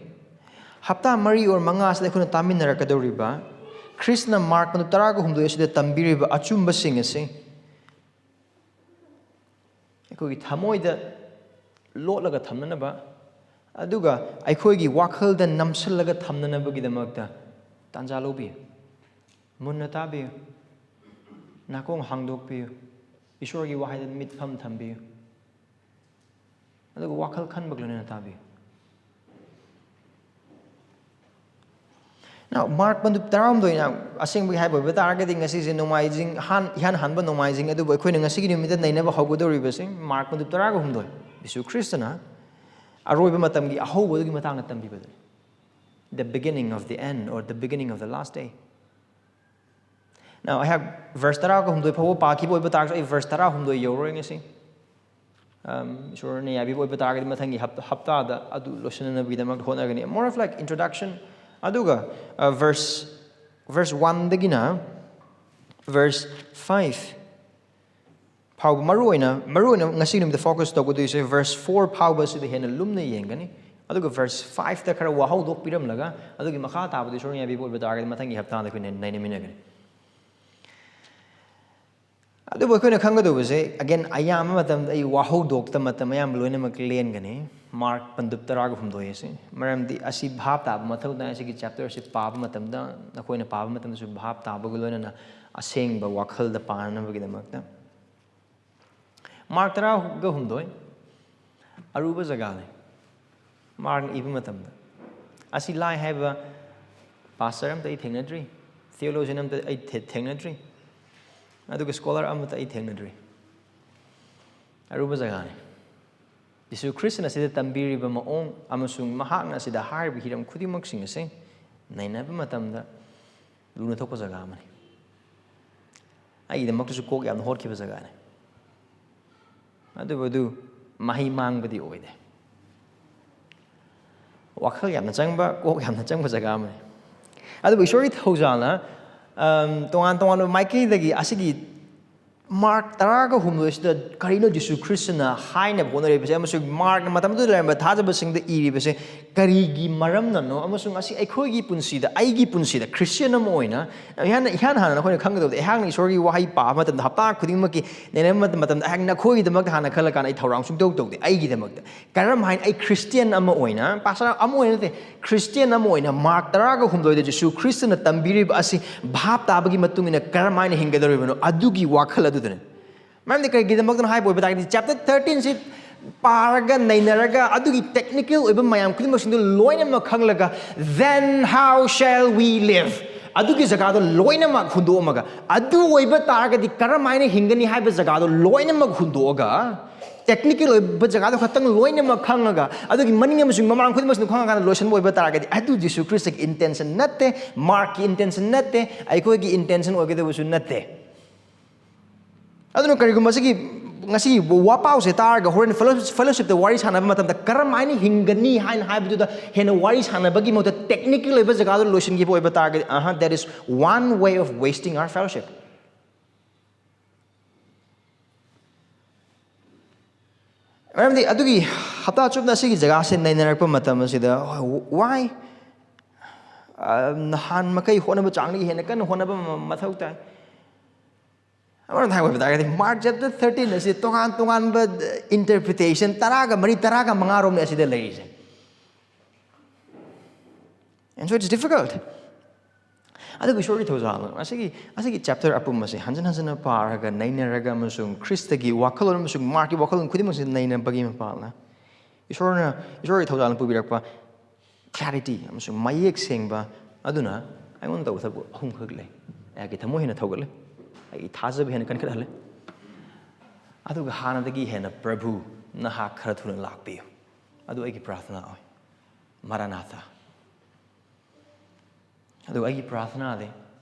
ꯍꯞꯇꯥ ꯃꯔꯤ ꯑꯣꯔ ꯃꯉꯥ ꯑꯁꯤꯗ ꯑꯩꯈꯣꯏꯅ ꯇꯥꯃꯤꯟꯅꯔꯛꯀꯗꯧꯔꯤꯕ ꯈ꯭ꯔꯤꯁꯅ ꯃꯥꯔꯛ ꯃꯗꯨ ꯇꯔꯥꯒ ꯍꯨꯝꯗꯣꯏ ꯑꯁꯤꯗ ꯇꯝꯕꯤꯔꯤꯕ ꯑꯆꯨꯝꯕꯁꯤꯡ ꯑꯁꯤ ꯑꯩꯈꯣꯏꯒꯤ ꯊꯃꯣꯏꯗ ꯂꯣꯠꯂꯒ ꯊꯝꯅꯅꯕ, ꯑꯗꯨꯒ ꯑꯩꯈꯣꯏꯒꯤ ꯋꯥꯈꯜꯗ ꯅꯝꯁꯤꯜꯂꯒ ꯊꯝꯅꯅꯕꯒꯤꯗꯃꯛꯇ ꯇꯥꯟꯖꯥ ꯂꯧꯕꯤꯌꯨ꯫ ꯃꯨꯟꯅ ꯇꯥꯕꯤꯌꯨ꯫ ꯅꯥꯀꯣꯡ ꯍꯥꯡꯗꯣꯛꯄꯤꯌꯨ꯫ ꯏꯁꯣꯔꯒꯤ ꯋꯥꯍꯩꯗ ꯃꯤꯠꯐꯝ ꯊꯝꯕꯤꯌꯨ꯫ ꯑꯗꯨꯒ ꯋꯥꯈꯜ ꯈꯟꯕꯒ ꯂꯣꯏꯅꯅ ꯇꯥꯕꯤꯌꯨ꯫ Now, ꯃꯥꯔꯛ ꯄꯟꯗꯨꯞ ꯇꯔꯥꯍꯨꯝꯗꯣꯏꯅ ꯑꯁꯦꯡꯕꯒꯤ ꯍꯥꯏꯕ ꯑꯣꯏꯕ ꯇꯥꯔꯒꯗꯤ ꯉꯁꯤꯁꯦ ꯅꯣꯡꯃꯥꯏꯖꯤꯡ ꯍꯥꯟ ꯏꯍꯥꯟ ꯍꯥꯟꯕ ꯅꯣꯡꯃꯥꯏꯖꯤꯡ, ꯑꯗꯨꯕꯨ ꯑꯩꯈꯣꯏꯅ ꯉꯁꯤꯒꯤ ꯅꯨꯃꯤꯠꯇ ꯅꯩꯅꯕ ꯍꯧꯒꯗꯧꯔꯤꯕꯁꯤ ꯃꯥꯔꯛ ꯄꯟꯗꯨꯞ ꯇꯔꯥꯒ ꯍꯨꯝꯗꯣꯏ, ꯌꯤꯁꯨ ꯈ꯭ꯔꯤꯁꯇꯅ ꯑꯔꯣꯏꯕ ꯃꯇꯝꯒꯤ ꯑꯍꯧꯕꯗꯨꯒꯤ ꯃꯇꯥꯡꯗ ꯇꯝꯕꯤꯕꯗꯨꯅꯤ꯫ The beginning of the end, or the beginning of the last day. Now, ꯑꯩꯍꯥꯛ ꯚꯔꯁ ꯇꯔꯥꯒ ꯍꯨꯝꯗꯣꯏ ꯐꯥꯎꯕ ꯄꯥꯈꯤꯕ ꯑꯣꯏꯕ ꯇꯥꯔꯒꯁꯨ, ꯑꯩ ꯚꯔꯁ ꯇꯔꯥꯍꯨꯝꯗꯣꯏ ꯌꯧꯔꯔꯣꯏ ꯉꯁꯤ꯫ ꯑꯝ, ꯏꯁꯣꯔꯅ ꯌꯥꯕꯤꯕ ꯑꯣꯏꯕ ꯇꯥꯔꯒꯗꯤ ꯃꯊꯪꯒꯤ ꯍꯞ-, ꯍꯞꯇꯥꯗ ꯑꯗꯨ ꯂꯣꯏꯁꯤꯟꯅꯕꯒꯤꯗꯃꯛ ꯍꯣꯠꯅꯒꯅꯤ꯫ More of like introduction. ꯑꯗꯨꯒ, ꯑ, ꯚꯔꯁ, ꯚꯔꯁ ꯋꯥꯟꯗꯒꯤꯅ ꯚꯔꯁ ꯐꯥꯏꯚ ꯐꯥꯎꯕ, ꯃꯔꯨꯑꯣꯏꯅ, ꯃꯔꯨꯑꯣꯏꯅ ꯉꯁꯤ ꯅꯨꯃꯤꯠꯇ focus ꯇꯧꯒꯗꯣꯏꯁꯦ ꯚꯔꯁ ꯐꯣꯔ ꯐꯥꯎꯕꯁꯤꯗ ꯍꯦꯟꯅ ꯂꯨꯝꯅ ꯌꯦꯡꯒꯅꯤ꯫ ꯑꯗꯨꯒ ꯚꯔꯁ ꯐꯥꯏꯚꯇ ꯈꯔ ꯋꯥꯍꯧꯗꯣꯛꯄꯤꯔꯝꯂꯒ, ꯑꯗꯨꯒꯤ ꯃꯈꯥ ꯇꯥꯕꯗꯤ ꯏꯁꯣꯔꯅ ꯌꯥꯕꯤꯕ ꯑꯣꯏꯕ ꯇꯥꯔꯒꯗꯤ ꯃꯊꯪꯒꯤ ꯍꯞꯇꯥꯗ ꯑꯩꯈꯣꯏꯅ ꯅꯩꯅꯃꯤꯟꯅꯒꯅꯤ꯫ ꯑꯗꯨꯕꯨ ꯑꯩꯈꯣꯏꯅ ꯈꯪꯒꯗꯧꯕꯁꯦ, again, ꯑꯌꯥꯝꯕ ꯃꯇꯝꯗ ꯑꯩ ꯋꯥꯍꯧꯗꯣꯛꯇ ꯃꯇꯝ ꯑꯌꯥꯝꯕ ꯂꯣꯏꯅꯃꯛ ꯂꯦꯟꯒꯅꯤ꯫ ꯃꯥꯔꯛ ꯄꯟꯗꯨꯞ ꯇꯔꯥꯒ ꯍꯨꯝꯗꯣꯏ ꯑꯁꯤ, ꯃꯔꯝꯗꯤ ꯑꯁꯤ ꯚꯥꯞ ꯇꯥꯕ ꯃꯊꯧ ꯇꯥꯏ꯫ ꯑꯁꯤꯒꯤ chapter ꯑꯁꯤ ꯄꯥꯕ ꯃꯇꯝꯗ, ꯅꯈꯣꯏꯅ ꯄꯥꯕ ꯃꯇꯝꯗꯁꯨ ꯚꯥꯞ ꯇꯥꯕꯒ ꯂꯣꯏꯅꯅ ꯑꯁꯦꯡꯕ ꯋꯥꯈꯜꯗ ꯄꯥꯅꯅꯕꯒꯤꯗꯃꯛꯇ꯫ ꯃꯥꯔꯛ ꯇꯔꯥꯒ ꯍꯨꯝꯗꯣꯏ ꯑꯔꯨꯕ ꯖꯒꯥꯅꯤ꯫ ꯃꯥꯔꯛꯅ ꯏꯕ ꯃꯇꯝꯗ ꯑꯁꯤ ꯂꯥꯏ ꯍꯥꯏꯕ ꯄꯥꯁꯇꯔ ꯑꯝꯇ ꯑꯩ ꯊꯦꯡꯅꯗ꯭ꯔꯤ, theologian ꯑꯝꯇ ꯑꯩ ꯊꯦ-, ꯊꯦꯡꯅꯗ꯭ꯔꯤ, ꯑꯗꯨꯒ scholar ꯑꯃꯠꯇ ꯑꯩ ꯊꯦꯡꯅꯗ꯭ꯔꯤ꯫ ꯑꯔꯨꯕ ꯖꯒꯥꯅꯤ꯫ ꯖꯤꯁꯨ ꯈ꯭ꯔꯤꯁꯇꯅ ꯁꯤꯗ ꯇꯝꯕꯤꯔꯤꯕ ꯃꯑꯣꯡ ꯑꯃꯁꯨꯡ ꯃꯍꯥꯛꯅ ꯁꯤꯗ ꯍꯥꯏꯔꯤꯕ ꯍꯤꯔꯝ ꯈꯨꯗꯤꯡꯃꯛꯁꯤꯡ ꯑꯁꯤ ꯅꯩꯅꯕ ꯃꯇꯝꯗ ꯂꯨꯅ ꯊꯣꯛꯄ ꯖꯒꯥ ꯑꯃꯅꯤ꯫ ꯑꯩꯒꯤꯗꯃꯛꯇꯁꯨ ꯀꯣꯛ ꯌꯥꯝꯅ ꯍꯣꯠꯈꯤꯕ ꯖꯒꯥꯅꯤ꯫ ꯑꯗꯨꯕꯨ ꯑꯗꯨ ꯃꯍꯩ ꯃꯥꯡꯕꯗꯤ ꯑꯣꯏꯗꯦ꯫ ꯋꯥꯈꯜ ꯌꯥꯝꯅ ꯆꯪꯕ, ꯀꯣꯛ ꯌꯥꯝꯅ ꯆꯪꯕ ꯖꯒꯥ ꯑꯃꯅꯤ꯫ ꯑꯗꯨꯕꯨ ꯏꯁꯣꯔꯒꯤ ꯊꯧꯖꯥꯜꯅ, ꯑꯝ, ꯇꯣꯉꯥꯟ ꯇꯣꯉꯥꯟꯕ ꯃꯥꯏꯀꯩꯗꯒꯤ ꯑꯁꯤꯒꯤ ꯃꯥꯔꯛ ꯇꯔꯥꯒ ꯍꯨꯝꯗꯣꯏꯁꯤꯗ ꯀꯔꯤꯅꯣ ꯖꯤꯁꯨ ꯈ꯭ꯔꯤꯁꯇꯅ ꯍꯥꯏꯅꯕ ꯍꯣꯠꯅꯔꯤꯕꯁꯦ, ꯑꯃꯁꯨꯡ ꯃꯥꯔꯛꯅ ꯃꯇꯝꯗꯨꯗ ꯂꯩꯔꯝꯕ ꯊꯥꯖꯕꯁꯤꯡꯗ ꯏꯔꯤꯕꯁꯦ ꯀꯔꯤꯒꯤ ꯃꯔꯝꯅꯅꯣ, ꯑꯃꯁꯨꯡ ꯑꯁꯤ ꯑꯩꯈꯣꯏꯒꯤ ꯄꯨꯟꯁꯤꯗ, ꯑꯩꯒꯤ ꯄꯨꯟꯁꯤꯗ, ꯈ꯭ꯔꯤꯁꯇꯤꯌꯟ ꯑꯃ ꯑꯣꯏꯅ ꯏꯍꯥꯟ, ꯏꯍꯥꯟ ꯍꯥꯟꯅ ꯅꯈꯣꯏꯅ ꯈꯪꯒꯗꯕꯗꯤ, ꯑꯩꯍꯥꯛꯅ ꯏꯁꯣꯔꯒꯤ ꯋꯥꯍꯩ ꯄꯥꯕ ꯃꯇꯝꯗ, ꯍꯞꯇꯥ ꯈꯨꯗꯤꯡꯃꯛꯀꯤ ꯅꯩꯅꯕ ꯃꯇꯝꯗ, ꯑꯩꯍꯥꯛ ꯅꯈꯣꯏꯒꯤꯗꯃꯛꯇ ꯍꯥꯟꯅ ꯈꯜꯂꯀꯥꯟꯗ ꯑꯩ ꯊꯧꯔꯥꯡ ꯁꯨꯡꯇꯧ ꯇꯧꯗꯦ꯫ ꯑꯩꯒꯤꯗꯃꯛꯇ ꯀꯔꯝ ꯍꯥꯏꯅ ꯑꯩ ꯈ꯭ꯔꯤꯁꯇꯤꯌꯟ ꯑꯃ ꯑꯣꯏꯅ, ꯄꯥꯁꯇꯔ ꯑꯃ ꯑꯣꯏꯅ ꯅꯠꯇꯦ, ꯈ꯭ꯔꯤꯁꯇꯤꯌꯟ ꯑꯃ ꯑꯣꯏꯅ ꯃꯥꯔꯛ ꯇꯔꯥꯒ ꯍꯨꯝꯗꯣꯏꯗ ꯖꯤꯁꯨ ꯈ꯭ꯔꯤꯁꯇꯅ ꯇꯝꯕꯤꯔꯤꯕ ꯑꯁꯤ ꯚꯥꯞ ꯇꯥꯕꯒꯤ ꯃꯇꯨꯡ ꯏꯟꯅ ꯀꯔꯝ ꯍꯥꯏꯅ ꯍꯤꯡꯒꯗꯧꯔꯤꯕꯅꯣ, ꯑꯗꯨꯒꯤ ꯋꯥꯈꯜ ꯑꯗꯨꯗꯅꯤ꯫ ꯃꯔꯝꯗꯤ ꯀꯔꯤꯒꯤꯗꯃꯛꯇꯅꯣ ꯍꯥꯏꯕ ꯑꯣꯏꯕ ꯇꯥꯔꯒꯗꯤ, chapter thirteen ꯁꯤ ꯄꯥꯔꯒ ꯅꯩꯅꯔꯒ ꯑꯗꯨꯒꯤ technical ꯑꯣꯏꯕ ꯃꯌꯥꯝ ꯈꯨꯗꯤꯡꯃꯛꯁꯤꯡꯗꯨ ꯂꯣꯏꯅꯃꯛ ꯈꯪꯂꯒ, "Then how shall we live?" ꯑꯗꯨꯒꯤ ꯖꯒꯥꯗꯣ ꯂꯣꯏꯅꯃꯛ ꯍꯨꯟꯗꯣꯛꯑꯝꯃꯒ, ꯑꯗꯨ ꯑꯣꯏꯕ ꯇꯥꯔꯒꯗꯤ ꯀꯔꯝ ꯍꯥꯏꯅ ꯍꯤꯡꯒꯅꯤ ꯍꯥꯏꯕ ꯖꯒꯥꯗꯣ ꯂꯣꯏꯅꯃꯛ ꯍꯨꯟꯗꯣꯛꯑꯒ, technical ꯑꯣꯏꯕ ꯖꯒꯥꯗꯣ ꯈꯛꯇꯪ ꯂꯣꯏꯅꯃꯛ ꯈꯪꯉꯒ, ꯑꯗꯨꯒꯤ ꯃꯅꯤꯡ ꯑꯃꯁꯨꯡ ꯃꯃꯥꯡ ꯈꯨꯗꯤꯡꯃꯛꯁꯤꯡꯗꯣ ꯈꯪꯉꯀꯥꯟꯗ ꯂꯣꯏꯁꯤꯟꯕ ꯑꯣꯏꯕ ꯇꯥꯔꯒꯗꯤ, ꯑꯗꯨ ꯖꯤꯁꯨ ꯈ꯭ꯔꯤꯁꯇꯒꯤ intention ꯅꯠꯇꯦ, ꯃꯥꯔꯛꯀꯤ intention ꯅꯠꯇꯦ, ꯑꯩꯈꯣꯏꯒꯤ intention ꯑꯣꯏꯒꯗꯕꯁꯨ ꯅꯠꯇꯦ꯫ ꯑꯗꯨꯅ ꯀꯔꯤꯒꯨꯝꯕ ꯁꯤꯒꯤ ꯉꯁꯤ ꯋꯥꯄꯥꯎꯁꯦ ꯇꯥꯔꯒ ꯍꯣꯔꯦꯟ fellowship, fellowshipꯇ ꯋꯥꯔꯤ ꯁꯥꯟꯅꯕ ꯃꯇꯝꯗ ꯀꯔꯝ ꯍꯥꯏꯅ ꯍꯤꯡꯒꯅꯤ ꯍꯥꯏꯅ ꯍꯥꯏꯕꯗꯨꯗ ꯍꯦꯟꯅ ꯋꯥꯔꯤ ꯁꯥꯟꯅꯕꯒꯤ ꯃꯍꯨꯠꯇ technical ꯑꯣꯏꯕ ꯖꯒꯥꯗ ꯂꯣꯏꯁꯤꯟꯈꯤꯕ ꯑꯣꯏꯕ ꯇꯥꯔꯒꯗꯤ, ꯑꯍ, that is one way of wasting our fellowship. ꯃꯔꯝꯗꯤ ꯑꯗꯨꯒꯤ ꯍꯞꯇꯥ ꯆꯨꯞꯅ ꯑꯁꯤꯒꯤ ꯖꯒꯥꯁꯦ ꯅꯩꯅꯔꯛꯄ ꯃꯇꯝ ꯑꯁꯤꯗ, why? ꯑ, ꯅꯍꯥꯟ ꯃꯈꯩ ꯍꯣꯠꯅꯕ ꯆꯥꯡꯗꯒꯤ ꯍꯦꯟꯅ ꯀꯟꯅ ꯍꯣꯠꯅꯕ ꯑꯃ ꯃꯊꯧ ꯇꯥꯏ꯫ ꯑꯃꯔꯣꯝꯗ ꯍꯥꯏꯕ ꯇꯥꯔꯒꯗꯤ, Mark chapter thirteen ꯑꯁꯤ ꯇꯣꯉꯥꯟ ꯇꯣꯉꯥꯟꯕ interpretation ꯇꯔꯥꯒ ꯃꯔꯤ, ꯇꯔꯥꯒ ꯃꯉꯥꯔꯣꯝꯅꯤ ꯑꯁꯤꯗ ꯂꯩꯔꯤꯁꯦ꯫ And so it's difficult. ꯑꯗꯨꯕꯨ ꯏꯁꯣꯔꯒꯤ ꯊꯧꯖꯥꯜ, ꯑꯁꯤꯒꯤ, ꯑꯁꯤꯒꯤ chapter ꯑꯄꯨꯝꯕꯁꯦ ꯍꯟꯖꯤꯟ ꯍꯟꯖꯤꯟꯅ ꯄꯥꯔꯒ, ꯅꯩꯅꯔꯒ, ꯑꯃꯁꯨꯡ ꯈ꯭ꯔꯤꯁꯇꯒꯤ ꯋꯥꯈꯜꯂꯣꯟ ꯑꯃꯁꯨꯡ ꯃꯥꯔꯛꯀꯤ ꯋꯥꯈꯜꯂꯣꯟ ꯈꯨꯗꯤꯡꯃꯛꯁꯦ ꯅꯩꯅꯕꯒꯤ ꯃꯄꯥꯜꯅ, ꯏꯁꯣꯔꯅ, ꯏꯁꯣꯔꯒꯤ ꯊꯧꯖꯥꯜꯅ ꯄꯨꯕꯤꯔꯛꯄ clarity ꯑꯃꯁꯨꯡ ꯃꯌꯦꯛ ꯁꯦꯡꯕ ꯑꯗꯨꯅ ꯑꯩꯉꯣꯟꯗ ꯇꯧꯕ ꯊꯕꯛ ꯑꯍꯨꯝꯈꯛ ꯂꯩ꯫ ꯑꯩꯒꯤ ꯊꯃꯣꯏ ꯍꯦꯟꯅ ꯊꯧꯒꯠꯂꯦ, ꯑꯩꯒꯤ ꯊꯥꯖꯕ ꯍꯦꯟꯅ ꯀꯟꯈꯠꯍꯜꯂꯦ, ꯑꯗꯨꯒ ꯍꯥꯟꯅꯗꯒꯤ ꯍꯦꯟꯅ ꯄ꯭ꯔꯚꯨ, ꯅꯍꯥꯛ ꯈꯔ ꯊꯨꯅ ꯂꯥꯛꯄꯤꯌꯨ꯫ ꯑꯗꯨ ꯑꯩꯒꯤ ꯄ꯭ꯔꯥꯔꯊꯅꯥ ꯑꯣꯏ꯫ ꯃꯔꯥꯅꯥꯊꯥ꯫ ꯑꯗꯨꯒ ꯑꯩꯒꯤ ꯄ꯭ꯔꯥꯔꯊꯅꯥꯗꯤ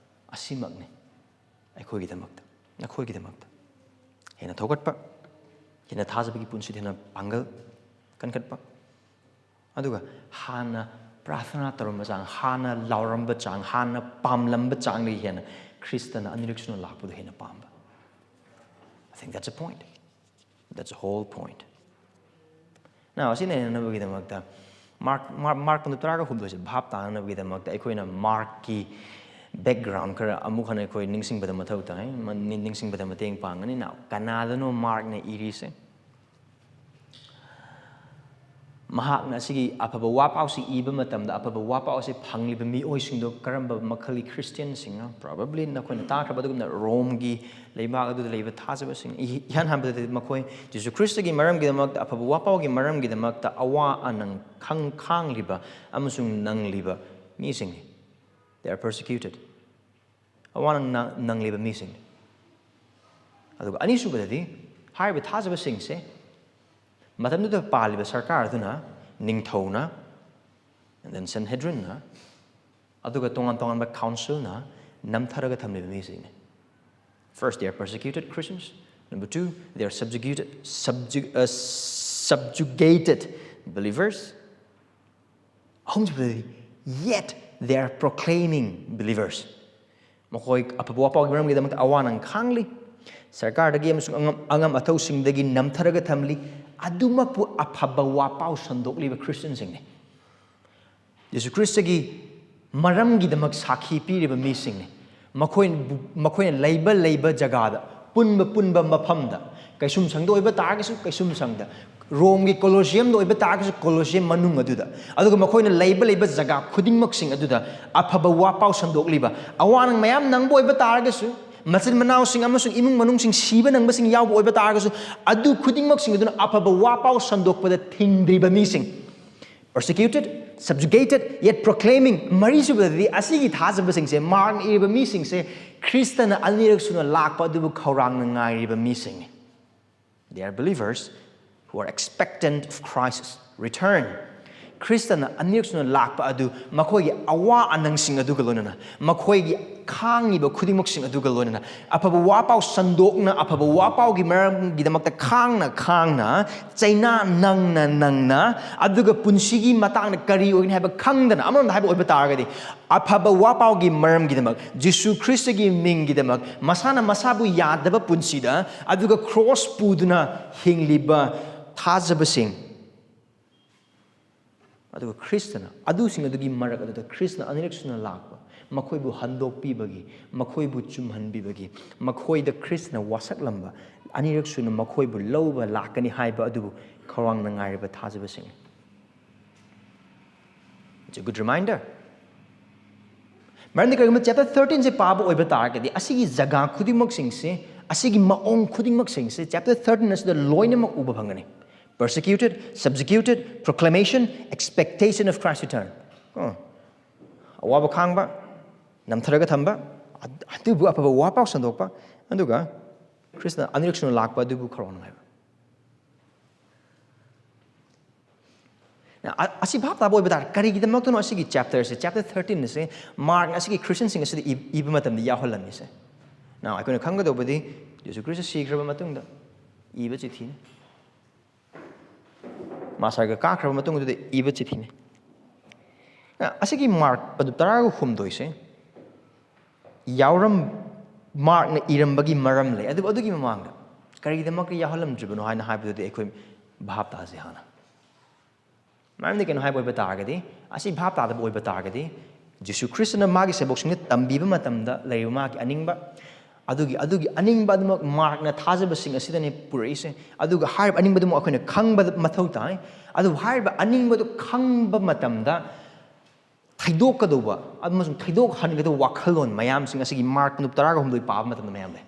ꯑꯁꯤꯃꯛꯅꯤ, ꯑꯩꯈꯣꯏꯒꯤꯗꯃꯛꯇ, ꯅꯈꯣꯏꯒꯤꯗꯃꯛꯇ ꯍꯦꯟꯅ ꯊꯧꯒꯠꯄ, ꯍꯦꯟꯅ ꯊꯥꯖꯕꯒꯤ ꯄꯨꯟꯁꯤꯗ ꯍꯦꯟꯅ ꯄꯥꯡꯒꯜ ꯀꯟꯈꯠꯄ, ꯑꯗꯨꯒ ꯍꯥꯟꯅ ꯄ꯭ꯔꯥꯔꯊꯅꯥ ꯇꯧꯔꯝꯕ ꯆꯥꯡ, ꯍꯥꯟꯅ ꯂꯥꯎꯔꯝꯕ ꯆꯥꯡ, ꯍꯥꯟꯅ ꯄꯥꯝꯂꯝꯕ ꯆꯥꯡꯗꯒꯤ ꯍꯦꯟꯅ ꯈ꯭ꯔꯤꯁꯇꯅ ꯑꯅꯤꯔꯛ ꯁꯨꯅ ꯂꯥꯛꯄꯗꯨ ꯍꯦꯟꯅ ꯄꯥꯝꯕ꯫ I think that's a point. That's a whole point. Now, ꯑꯁꯤ ꯅꯩꯅꯅꯕꯒꯤꯗꯃꯛꯇ ꯃꯥꯔꯛ, ꯃꯥꯔꯛ, ꯃꯥꯔꯛ ꯄꯨꯡ ꯇꯔꯥꯒ ꯍꯨꯝꯗꯣꯏꯁꯦ ꯚꯥꯞ ꯇꯥꯅꯅꯕꯒꯤꯗꯃꯛꯇ ꯑꯩꯈꯣꯏꯅ ꯃꯥꯔꯛꯀꯤ background ꯈꯔ ꯑꯃꯨꯛ ꯍꯟꯅ ꯑꯩꯈꯣꯏ ꯅꯤꯡꯁꯤꯡꯕꯗ ꯃꯊꯧ ꯇꯥꯏ, ꯃ-, ꯅꯤ-, ꯅꯤꯡꯁꯤꯡꯕꯗ ꯃꯇꯦꯡ ꯄꯥꯡꯒꯅꯤ꯫ Now, ꯀꯅꯥꯗꯅꯣ ꯃꯥꯔꯛꯅ ꯏꯔꯤꯁꯦ? ꯃꯍꯥꯛꯅ ꯑꯁꯤꯒꯤ ꯑꯐꯕ ꯋꯥꯄꯥꯎꯁꯤ ꯏꯕ ꯃꯇꯝꯗ, ꯑꯐꯕ ꯋꯥꯄꯥꯎ ꯑꯁꯤ ꯐꯪꯂꯤꯕ ꯃꯤꯑꯣꯏꯁꯤꯡꯗꯣ ꯀꯔꯝꯕ ꯃꯈꯜꯒꯤ ꯈ꯭ꯔꯤꯁꯇꯤꯌꯥꯟꯁꯤꯡꯅꯣ? Probably ꯅꯈꯣꯏꯅ ꯇꯥꯈ꯭ꯔꯕ ꯑꯗꯨꯒꯨꯝꯅ ꯔꯣꯝꯒꯤ ꯂꯩꯕꯥꯛ ꯑꯗꯨꯗ ꯂꯩꯕ ꯊꯥꯖꯕꯁꯤꯡ꯫ ꯏ-, ꯏꯍꯥꯟ ꯍꯥꯟꯕꯗꯗꯤ ꯃꯈꯣꯏ ꯖꯤꯁꯨ ꯈ꯭ꯔꯤꯁꯇꯒꯤ ꯃꯔꯝꯒꯤꯗꯃꯛꯇ, ꯑꯐꯕ ꯋꯥꯄꯥꯎꯒꯤ ꯃꯔꯝꯒꯤꯗꯃꯛꯇ ꯑꯋꯥ ꯑꯅꯪ ꯈꯪ-, ꯈꯥꯡꯂꯤꯕ ꯑꯃꯁꯨꯡ ꯅꯪꯂꯤꯕ ꯃꯤꯁꯤꯡꯅꯤ꯫ They are persecuted. ꯑꯋꯥ ꯅꯪ-, ꯅꯪꯂꯤꯕ ꯃꯤꯁꯤꯡꯅꯤ꯫ ꯑꯗꯨꯒ ꯑꯅꯤꯁꯨꯕꯗꯗꯤ, ꯍꯥꯏꯔꯤꯕ ꯊꯥꯖꯕꯁꯤꯡꯁꯦ ꯃꯇꯝꯗꯨꯗ ꯄꯥꯜꯂꯤꯕ ꯁꯔꯀꯥꯔ ꯑꯗꯨꯅ, ꯅꯤꯡꯊꯧꯅ, and then Sanhedrinꯅ, ꯑꯗꯨꯒ ꯇꯣꯉꯥꯟ ꯇꯣꯉꯥꯟꯕ councilꯅ ꯅꯝꯊꯔꯒ ꯊꯝꯂꯤꯕ ꯃꯤꯁꯤꯡꯅꯤ꯫ First, they are persecuted Christians. Number two, they are subjugated, subju-, uh, subjugated believers. ꯑꯍꯨꯝꯁꯨꯕꯗꯗꯤ, yet they are proclaiming believers. ꯃꯈꯣꯏ ꯑꯐꯕ ꯋꯥꯄꯥꯎꯒꯤ ꯃꯔꯝꯒꯤꯗꯃꯛꯇ ꯑꯋꯥ ꯅꯪ ꯈꯥꯡꯂꯤ, ꯁꯔꯀꯥꯔꯗꯒꯤ ꯑꯃꯁꯨꯡ ꯑꯉꯝ-, ꯑꯉꯝ ꯑꯊꯧꯁꯤꯡꯗꯒꯤ ꯅꯝꯊꯔꯒ ꯊꯝꯂꯤ, ꯑꯗꯨꯃꯛꯄꯨ ꯑꯐꯕ ꯋꯥꯄꯥꯎ ꯁꯟꯗꯣꯛꯂꯤꯕ ꯈ꯭ꯔꯤꯁꯇꯤꯌꯟꯁꯤꯡꯅꯤ꯫ ꯖꯤꯁꯨ ꯈ꯭ꯔꯤꯁꯇꯒꯤ ꯃꯔꯝꯒꯤꯗꯃꯛ ꯁꯥꯈꯤ ꯄꯤꯔꯤꯕ ꯃꯤꯁꯤꯡꯅꯤ꯫ ꯃꯈꯣꯏ, ꯃꯈꯣꯏꯅ ꯂꯩꯕ ꯂꯩꯕ ꯖꯒꯥꯗ, ꯄꯨꯟꯕ ꯄꯨꯟꯕ ꯃꯐꯝꯗ, ꯀꯩꯁꯨꯝꯁꯪꯗ ꯑꯣꯏꯕ ꯇꯥꯔꯒꯁꯨ ꯀꯩꯁꯨꯝꯁꯪꯗ, ꯔꯣꯝꯒꯤ ꯀꯣꯂꯣꯁꯤꯌꯝꯗ ꯑꯣꯏꯕ ꯇꯥꯔꯒꯁꯨ ꯀꯣꯂꯣꯁꯤꯌꯝ ꯃꯅꯨꯡ ꯑꯗꯨꯗ, ꯑꯗꯨꯒ ꯃꯈꯣꯏꯅ ꯂꯩꯕ ꯂꯩꯕ ꯖꯒꯥ ꯈꯨꯗꯤꯡꯃꯛꯁꯤꯡ ꯑꯗꯨꯗ ꯑꯐꯕ ꯋꯥꯄꯥꯎ ꯁꯟꯗꯣꯛꯂꯤꯕ, ꯑꯋꯥ ꯑꯅꯪ ꯃꯌꯥꯝ ꯅꯪꯕ ꯑꯣꯏꯕ ꯇꯥꯔꯒꯁꯨ, ꯃꯆꯤꯟ ꯃꯅꯥꯎꯁꯤꯡ ꯑꯃꯁꯨꯡ ꯏꯃꯨꯡ ꯃꯅꯨꯡꯁꯤꯡ ꯁꯤꯕ ꯅꯪꯕꯁꯤꯡ ꯌꯥꯎꯕ ꯑꯣꯏꯕ ꯇꯥꯔꯒꯁꯨ, ꯑꯗꯨ ꯈꯨꯗꯤꯡꯃꯛꯁꯤꯡ ꯑꯗꯨꯅ ꯑꯐꯕ ꯋꯥꯄꯥꯎ ꯁꯟꯗꯣꯛꯄꯗ ꯊꯤꯡꯗ꯭ꯔꯤꯕ ꯃꯤꯁꯤꯡ꯫ Persecuted, subjugated, yet proclaiming. ꯃꯔꯤꯁꯨꯕꯗꯗꯤ, ꯑꯁꯤꯒꯤ ꯊꯥꯖꯕꯁꯤꯡꯁꯦ, ꯃꯥꯔꯛꯅ ꯏꯔꯤꯕ ꯃꯤꯁꯤꯡꯁꯦ, ꯈ꯭ꯔꯤꯁꯇꯅ ꯑꯅꯤꯔꯛ ꯁꯨꯅ ꯂꯥꯛꯄ ꯑꯗꯨꯕꯨ ꯈꯧꯔꯥꯡꯅ ꯉꯥꯏꯔꯤꯕ ꯃꯤꯁꯤꯡꯅꯤ꯫ They are believers who are expectant of Christ's return. ꯈ꯭ꯔꯤꯁꯇꯅ ꯑꯅꯤꯔꯛ ꯁꯨꯅ ꯂꯥꯛꯄ ꯑꯗꯨ ꯃꯈꯣꯏꯒꯤ ꯑꯋꯥ ꯑꯅꯪꯁꯤꯡ ꯑꯗꯨꯒ ꯂꯣꯏꯅꯅ, ꯃꯈꯣꯏꯒꯤ ꯈꯥꯡꯉꯤꯕ ꯈꯨꯗꯤꯡꯃꯛꯁꯤꯡ ꯑꯗꯨꯒ ꯂꯣꯏꯅꯅ, ꯑꯐꯕ ꯋꯥꯄꯥꯎ ꯁꯟꯗꯣꯛꯅ, ꯑꯐꯕ ꯋꯥꯄꯥꯎꯒꯤ ꯃꯔꯝꯒꯤꯗꯃꯛꯇ ꯈꯥꯡꯅ ꯈꯥꯡꯅ, ꯆꯩꯅꯥ ꯅꯪꯅ ꯅꯪꯅ, ꯑꯗꯨꯒ ꯄꯨꯟꯁꯤꯒꯤ ꯃꯇꯥꯡꯗ ꯀꯔꯤ ꯑꯣꯏꯒꯅꯤ ꯍꯥꯏꯕ ꯈꯪꯗꯅ, ꯑꯃꯔꯣꯝꯗ ꯍꯥꯏꯕ ꯑꯣꯏꯕ ꯇꯥꯔꯒꯗꯤ, ꯑꯐꯕ ꯋꯥꯄꯥꯎꯒꯤ ꯃꯔꯝꯒꯤꯗꯃꯛ, ꯖꯤꯁꯨ ꯈ꯭ꯔꯤꯁꯇꯒꯤ ꯃꯤꯡꯒꯤꯗꯃꯛ, ꯃꯁꯥꯅ ꯃꯁꯥꯕꯨ ꯌꯥꯗꯕ ꯄꯨꯟꯁꯤꯗ, ꯑꯗꯨꯒ ꯀ꯭ꯔꯣꯁ ꯄꯨꯗꯨꯅ ꯍꯤꯡꯂꯤꯕ ꯊꯥꯖꯕꯁꯤꯡ, ꯑꯗꯨꯒ ꯈ꯭ꯔꯤꯁꯇꯅ, ꯑꯗꯨꯁꯤꯡ ꯑꯗꯨꯒꯤ ꯃꯔꯛ ꯑꯗꯨꯗ ꯈ꯭ꯔꯤꯁꯇꯅ ꯑꯅꯤꯔꯛ ꯁꯨꯅ ꯂꯥꯛꯄ, ꯃꯈꯣꯏꯕꯨ ꯍꯟꯗꯣꯛꯄꯤꯕꯒꯤ, ꯃꯈꯣꯏꯕꯨ ꯆꯨꯝꯍꯟꯕꯤꯕꯒꯤ, ꯃꯈꯣꯏꯗ ꯈ꯭ꯔꯤꯁꯇꯅ ꯋꯥꯁꯛꯂꯝꯕ, ꯑꯅꯤꯔꯛ ꯁꯨꯅ ꯃꯈꯣꯏꯕꯨ ꯂꯧꯕ ꯂꯥꯛꯀꯅꯤ ꯍꯥꯏꯕ ꯑꯗꯨꯕꯨ ꯈꯧꯔꯥꯡꯅ ꯉꯥꯏꯔꯤꯕ ꯊꯥꯖꯕꯁꯤꯡꯅꯤ꯫ It's a good reminder. ꯃꯔꯝꯗꯤ ꯀꯔꯤꯒꯨꯝꯕ ꯆꯦꯞꯇꯔ ꯊꯥꯔꯇꯤꯟꯁꯦ ꯄꯥꯕ ꯑꯣꯏꯕ ꯇꯥꯔꯒꯗꯤ ꯑꯁꯤꯒꯤ ꯖꯒꯥ ꯈꯨꯗꯤꯡꯃꯛꯁꯤꯡꯁꯦ, ꯑꯁꯤꯒꯤ ꯃꯑꯣꯡ ꯈꯨꯗꯤꯡꯃꯛꯁꯤꯡꯁꯦ ꯆꯦꯞꯇꯔ ꯊꯥꯔꯇꯤꯟ ꯑꯁꯤꯗ ꯂꯣꯏꯅꯃꯛ ꯎꯕ ꯐꯪꯒꯅꯤ. Persecuted, subjugated, proclamation, expectation of Christ's return. ꯑꯣ. ꯑꯋꯥꯕ ꯈꯥꯡꯕ, ꯅꯝꯊꯔꯒ ꯊꯝꯕ, ꯑꯗ- ꯑꯗꯨꯕꯨ ꯑꯐꯕ ꯋꯥ ꯄꯥꯎ ꯁꯟꯗꯣꯛꯄ, ꯑꯗꯨꯒ ꯈ꯭ꯔꯤꯁꯅ ꯑꯅꯤꯔꯛ ꯁꯨꯅ ꯂꯥꯛꯄ ꯑꯗꯨꯕꯨ ꯈꯔ ꯅꯨꯡꯉꯥꯏꯕ. ꯑ- ꯑꯁꯤ ꯚꯥꯞ ꯇꯥꯕ ꯑꯣꯏꯕ ꯇꯥꯔꯦ. ꯀꯔꯤꯒꯤꯗꯃꯛꯇꯅꯣ ꯑꯁꯤꯒꯤ ꯆꯦꯞꯇꯔꯁꯦ, ꯆꯦꯞꯇꯔ ꯊꯥꯔꯇꯤꯟ ꯑꯁꯦ ꯃꯥꯔꯛꯅ ꯑꯁꯤꯒꯤ ꯈ꯭ꯔꯤꯁꯇꯤꯌꯟꯁꯤꯡ ꯑꯁꯤꯗ ꯏ- ꯏꯕ ꯃꯇꯝꯗ ꯌꯥꯎꯍꯜꯂꯝꯃꯤꯁꯦ? ꯅꯥꯎ, ꯑꯩꯈꯣꯏꯅ ꯈꯪꯒꯗꯧꯕꯗꯤ ꯖꯤꯁꯨ ꯈ꯭ꯔꯤꯁꯇ ꯁꯤꯈ꯭ꯔꯕ ꯃꯇꯨꯡꯗ ꯏꯕ ꯆꯤꯊꯤꯅꯤ. ꯃꯥ ꯁꯔꯒ ꯀꯥꯈ꯭ꯔꯕ ꯃꯇꯨꯡꯗꯨꯗ ꯏꯕ ꯆꯤꯊꯤꯅꯤ. ꯑ, ꯑꯁꯤꯒꯤ ꯃꯥꯔꯛ ꯑꯗꯨ ꯇꯔꯥꯒ ꯍꯨꯝꯗꯣꯏꯁꯦ ꯌꯥꯎꯔꯝ ꯃꯥꯔꯛꯅ ꯏꯔꯝꯕꯒꯤ ꯃꯔꯝ ꯂꯩ, ꯑꯗꯨꯕꯨ ꯑꯗꯨꯒꯤ ꯃꯃꯥꯡꯗ ꯀꯔꯤꯒꯤꯗꯃꯛꯇ ꯌꯥꯎꯍꯜꯂꯝꯗ꯭ꯔꯤꯕꯅꯣ ꯍꯥꯏꯅ ꯍꯥꯏꯕꯗꯨꯗꯤ ꯑꯩꯈꯣꯏ ꯚꯥꯞ ꯇꯥꯁꯦ ꯍꯥꯟꯅ. ꯃꯔꯝꯗꯤ ꯀꯩꯅꯣ ꯍꯥꯏꯕ ꯑꯣꯏꯕ ꯇꯥꯔꯒꯗꯤ, ꯑꯁꯤ ꯚꯥꯞ ꯇꯥꯗꯕ ꯑꯣꯏꯕ ꯇꯥꯔꯒꯗꯤ, ꯖꯤꯁꯨ ꯈ꯭ꯔꯤꯁꯇꯅ ꯃꯥꯒꯤ ꯁꯦꯕꯣꯛꯁꯤꯡꯗ ꯇꯝꯕꯤꯕ ꯃꯇꯝꯗ ꯂꯩꯔꯤꯕ ꯃꯥꯒꯤ ꯑꯅꯤꯡꯕ, ꯑꯗꯨꯒꯤ ꯑꯗꯨꯒꯤ ꯑꯅꯤꯡꯕ ꯑꯗꯨꯃꯛ ꯃꯥꯔꯛꯅ ꯊꯥꯖꯕꯁꯤꯡ ꯑꯁꯤꯗꯅꯤ ꯄꯨꯔꯛꯏꯁꯦ. ꯑꯗꯨꯒ ꯍꯥꯏꯔꯤꯕ ꯑꯅꯤꯡꯕꯗꯨꯃꯛ ꯑꯩꯈꯣꯏꯅ ꯈꯪꯕ ꯃꯊꯧ ꯇꯥꯏ. ꯑꯗꯨ ꯍꯥꯏꯔꯤꯕ ꯑꯅꯤꯡꯕꯗꯨ ꯈꯪꯕ ꯃꯇꯝꯗ ꯊꯩꯗꯣꯛꯀꯗꯧꯕ ꯑꯃꯁꯨꯡ ꯊꯩꯗꯣꯛꯍꯟꯒꯗꯧꯕ ꯋꯥꯈꯜꯂꯣꯟ ꯃꯌꯥꯝꯁꯤꯡ ꯑꯁꯤꯒꯤ ꯃꯥꯔꯛ ꯇꯔꯥꯒ ꯍꯨꯝꯗꯣꯏ ꯄꯥꯕ ꯃꯇꯝꯗ ꯃꯌꯥꯝ ꯂꯩ.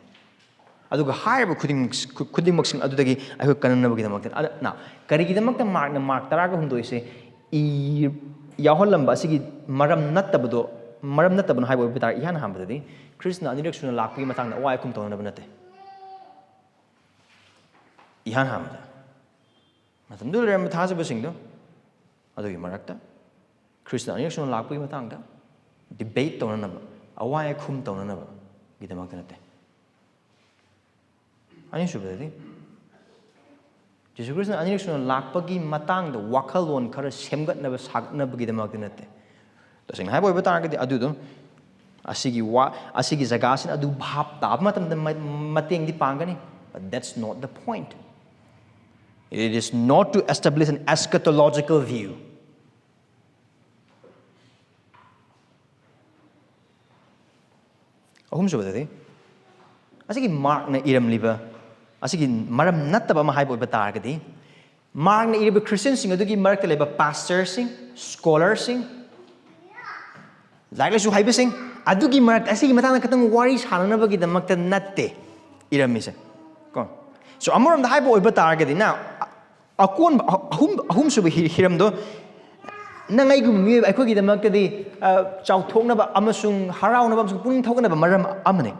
ꯑꯗꯨꯒ ꯍꯥꯏꯔꯤꯕ ꯈꯨꯗꯤꯡꯃꯛ- ꯈꯨꯗꯤꯡꯃꯛꯁꯤꯡ ꯑꯗꯨꯗꯒꯤ ꯑꯩꯈꯣꯏ ꯀꯟꯅꯅꯕꯒꯤꯗꯃꯛꯇ. ꯑꯗꯨꯅ ꯀꯔꯤꯒꯤꯗꯃꯛꯇ ꯃꯥꯔꯛꯅ ꯃꯥꯔꯛ ꯇꯔꯥꯒ ꯍꯨꯝꯗꯣꯏꯁꯦ ꯏ- ꯌꯥꯎꯍꯜꯂꯝꯕ ꯑꯁꯤꯒꯤ ꯃꯔꯝ ꯅꯠꯇꯕꯗꯣ, ꯃꯔꯝ ꯅꯠꯇꯕꯅꯣ ꯍꯥꯏꯕ ꯑꯣꯏꯕ ꯇꯥꯔꯗꯤ, ꯏꯍꯥꯟ ꯍꯥꯟꯕꯗꯗꯤ ꯈ꯭ꯔꯤꯁꯇꯅ ꯑꯅꯤꯔꯛ ꯁꯨꯅ ꯂꯥꯛꯄꯒꯤ ꯃꯇꯥꯡꯗ ꯑꯋꯥ ꯑꯈꯨꯝ ꯇꯧꯅꯅꯕ ꯅꯠꯇꯦ. ꯏꯍꯥꯟ ꯍꯥꯟꯕꯗ ꯃꯇꯝꯗꯨꯗ ꯂꯩꯔꯝꯕ ꯊꯥꯖꯕꯁꯤꯡꯗꯣ, ꯑꯗꯨꯒꯤ ꯃꯔꯛꯇ ꯈ꯭ꯔꯤꯁꯇ ꯑꯅꯤꯔꯛ ꯁꯨꯅ ꯂꯥꯛꯄꯒꯤ ꯃꯇꯥꯡꯗ ꯗꯤꯕꯦꯠ ꯇꯧꯅꯅꯕ, ꯑꯋꯥ ꯑꯈꯨꯝ ꯇꯧꯅꯅꯕꯒꯤꯗꯃꯛꯇ ꯅꯠꯇꯦ. ꯑꯅꯤꯁꯨꯕꯗꯗꯤ, ꯖꯤꯁꯨ ꯈ꯭ꯔꯤꯁꯇꯅ ꯑꯅꯤꯔꯛ ꯁꯨꯅ ꯂꯥꯛꯄꯒꯤ ꯃꯇꯥꯡꯗ ꯋꯥꯈꯜꯂꯣꯟ ꯈꯔ ꯁꯦꯝꯒꯠꯅꯕ ꯁꯥꯒꯠꯅꯕꯒꯤꯗꯃꯛꯇ ꯅꯠꯇꯦ. ꯇꯁꯦꯡꯅ ꯍꯥꯏꯕ ꯑꯣꯏꯕ ꯇꯥꯔꯒꯗꯤ, ꯑꯗꯨꯗꯣ ꯑꯁꯤꯒꯤ ꯋꯥ, ꯑꯁꯤꯒꯤ ꯖꯒꯥꯁꯤꯅ ꯑꯗꯨ ꯚꯥꯞ ꯇꯥꯕ ꯃꯇꯝꯗ ꯃ- ꯃꯇꯦꯡꯗꯤ ꯄꯥꯡꯒꯅꯤ. But that's not the point. It is not to establish an eschatological view. ꯑꯍꯨꯝꯁꯨꯕꯗꯗꯤ, ꯑꯁꯤꯒꯤ ꯃꯥꯔꯛꯅ ꯏꯔꯝꯂꯤꯕ ꯑꯁꯤꯒꯤ ꯃꯔꯝ ꯅꯠꯇꯕ ꯑꯃ ꯍꯥꯏꯕ ꯑꯣꯏꯕ ꯇꯥꯔꯒꯗꯤ, ꯃꯥꯔꯛꯅ ꯏꯔꯤꯕ ꯈ꯭ꯔꯤꯁꯇꯤꯌꯟꯁꯤꯡ ꯑꯗꯨꯒꯤ ꯃꯔꯛꯇ ꯂꯩꯕ ꯄꯥꯁꯇꯔꯁꯤꯡ, ꯁ꯭ꯀꯣꯂꯔꯁꯤꯡ, ꯂꯥꯏꯔꯤꯛ ꯂꯥꯏꯁꯨ ꯍꯩꯕꯁꯤꯡ, ꯑꯗꯨꯒꯤ ꯃꯔꯛꯇ ꯑꯁꯤꯒꯤ ꯃꯇꯥꯡꯗ ꯈꯤꯇꯪ ꯋꯥꯔꯤ ꯁꯥꯟꯅꯅꯕꯒꯤꯗꯃꯛꯇ ꯅꯠꯇꯦ ꯏꯔꯝꯃꯤꯁꯦ꯫ ꯀꯣ, ꯁꯣ ꯑꯃꯔꯣꯝꯗ ꯍꯥꯏꯕ ꯑꯣꯏꯕ ꯇꯥꯔꯒꯗꯤ ꯅ ꯑꯀꯣꯟꯕ ꯑꯍꯨꯝ ꯑꯍꯨꯝꯁꯨꯕ ꯍꯤ- ꯍꯤꯔꯝꯗꯣ ꯅꯪ ꯑꯩꯒꯨꯝꯕ ꯃꯤꯑꯣꯏꯕ ꯑꯩꯈꯣꯏꯒꯤꯗꯃꯛꯇꯗꯤ ꯑ, ꯆꯥꯎꯊꯣꯛꯅꯕ ꯑꯃꯁꯨꯡ ꯍꯔꯥꯎꯅꯕ ꯑꯃꯁꯨꯡ ꯄꯨꯛꯅꯤꯡ ꯊꯧꯒꯠꯅꯕ ꯃꯔꯝ ꯑꯃꯅꯤ꯫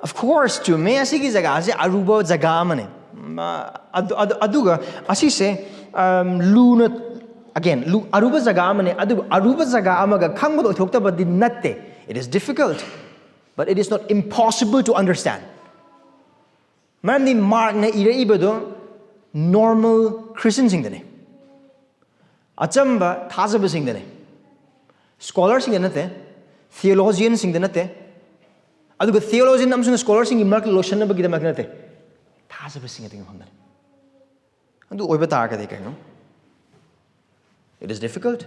Of course, ꯆꯨꯝꯃꯦ, ꯑꯁꯤꯒꯤ ꯖꯒꯥꯁꯦ ꯑꯔꯨꯕ ꯖꯒꯥ ꯑꯃꯅꯦ꯫ ꯃ-, ꯑꯗꯨ- ꯑꯗꯨ- ꯑꯗꯨꯒ ꯑꯁꯤꯁꯦ ꯑꯝ, ꯂꯨꯅ, again, ꯂꯨ- ꯑꯔꯨꯕ ꯖꯒꯥ ꯑꯃꯅꯦ꯫ ꯑꯗꯨꯕꯨ ꯑꯔꯨꯕ ꯖꯒꯥ ꯑꯃꯒ ꯈꯪꯕꯗ ꯑꯣꯏꯊꯣꯛꯇꯕꯗꯤ ꯅꯠꯇꯦ꯫ It is difficult, but it is not impossible to understand. ꯃꯔꯝꯗꯤ ꯃꯥꯔꯛꯅ ꯏꯔꯛꯏꯕꯗꯣ ꯅꯣꯔꯃꯦꯜ ꯈ꯭ꯔꯤꯁꯇꯤꯌꯟꯁꯤꯡꯗꯅꯦ, ꯑꯆꯝꯕ ꯊꯥꯖꯕꯁꯤꯡꯗꯅꯦ, ꯁ꯭ꯀꯣꯂꯔꯁꯤꯡꯗ ꯅꯠꯇꯦ, ꯊꯤꯑꯣꯂꯣꯖꯤꯌꯟꯁꯤꯡꯗ ꯅꯠꯇꯦ, ꯑꯗꯨꯒ ꯊꯤꯑꯣꯂꯣꯖꯤꯌꯟ ꯑꯃꯁꯨꯡ ꯁ꯭ꯀꯣꯂꯔꯁꯤꯡꯒꯤ ꯃꯔꯛꯇ ꯂꯣꯏꯁꯤꯟꯅꯕꯒꯤꯗꯃꯛꯇ ꯅꯠꯇꯦ, ꯊꯥꯖꯕꯁꯤꯡ ꯑꯗꯨꯒꯤ ꯃꯐꯝꯗꯅꯤ꯫ ꯑꯗꯨ ꯑꯣꯏꯕ ꯇꯥꯔꯒꯗꯤ ꯀꯩꯅꯣ? It is difficult,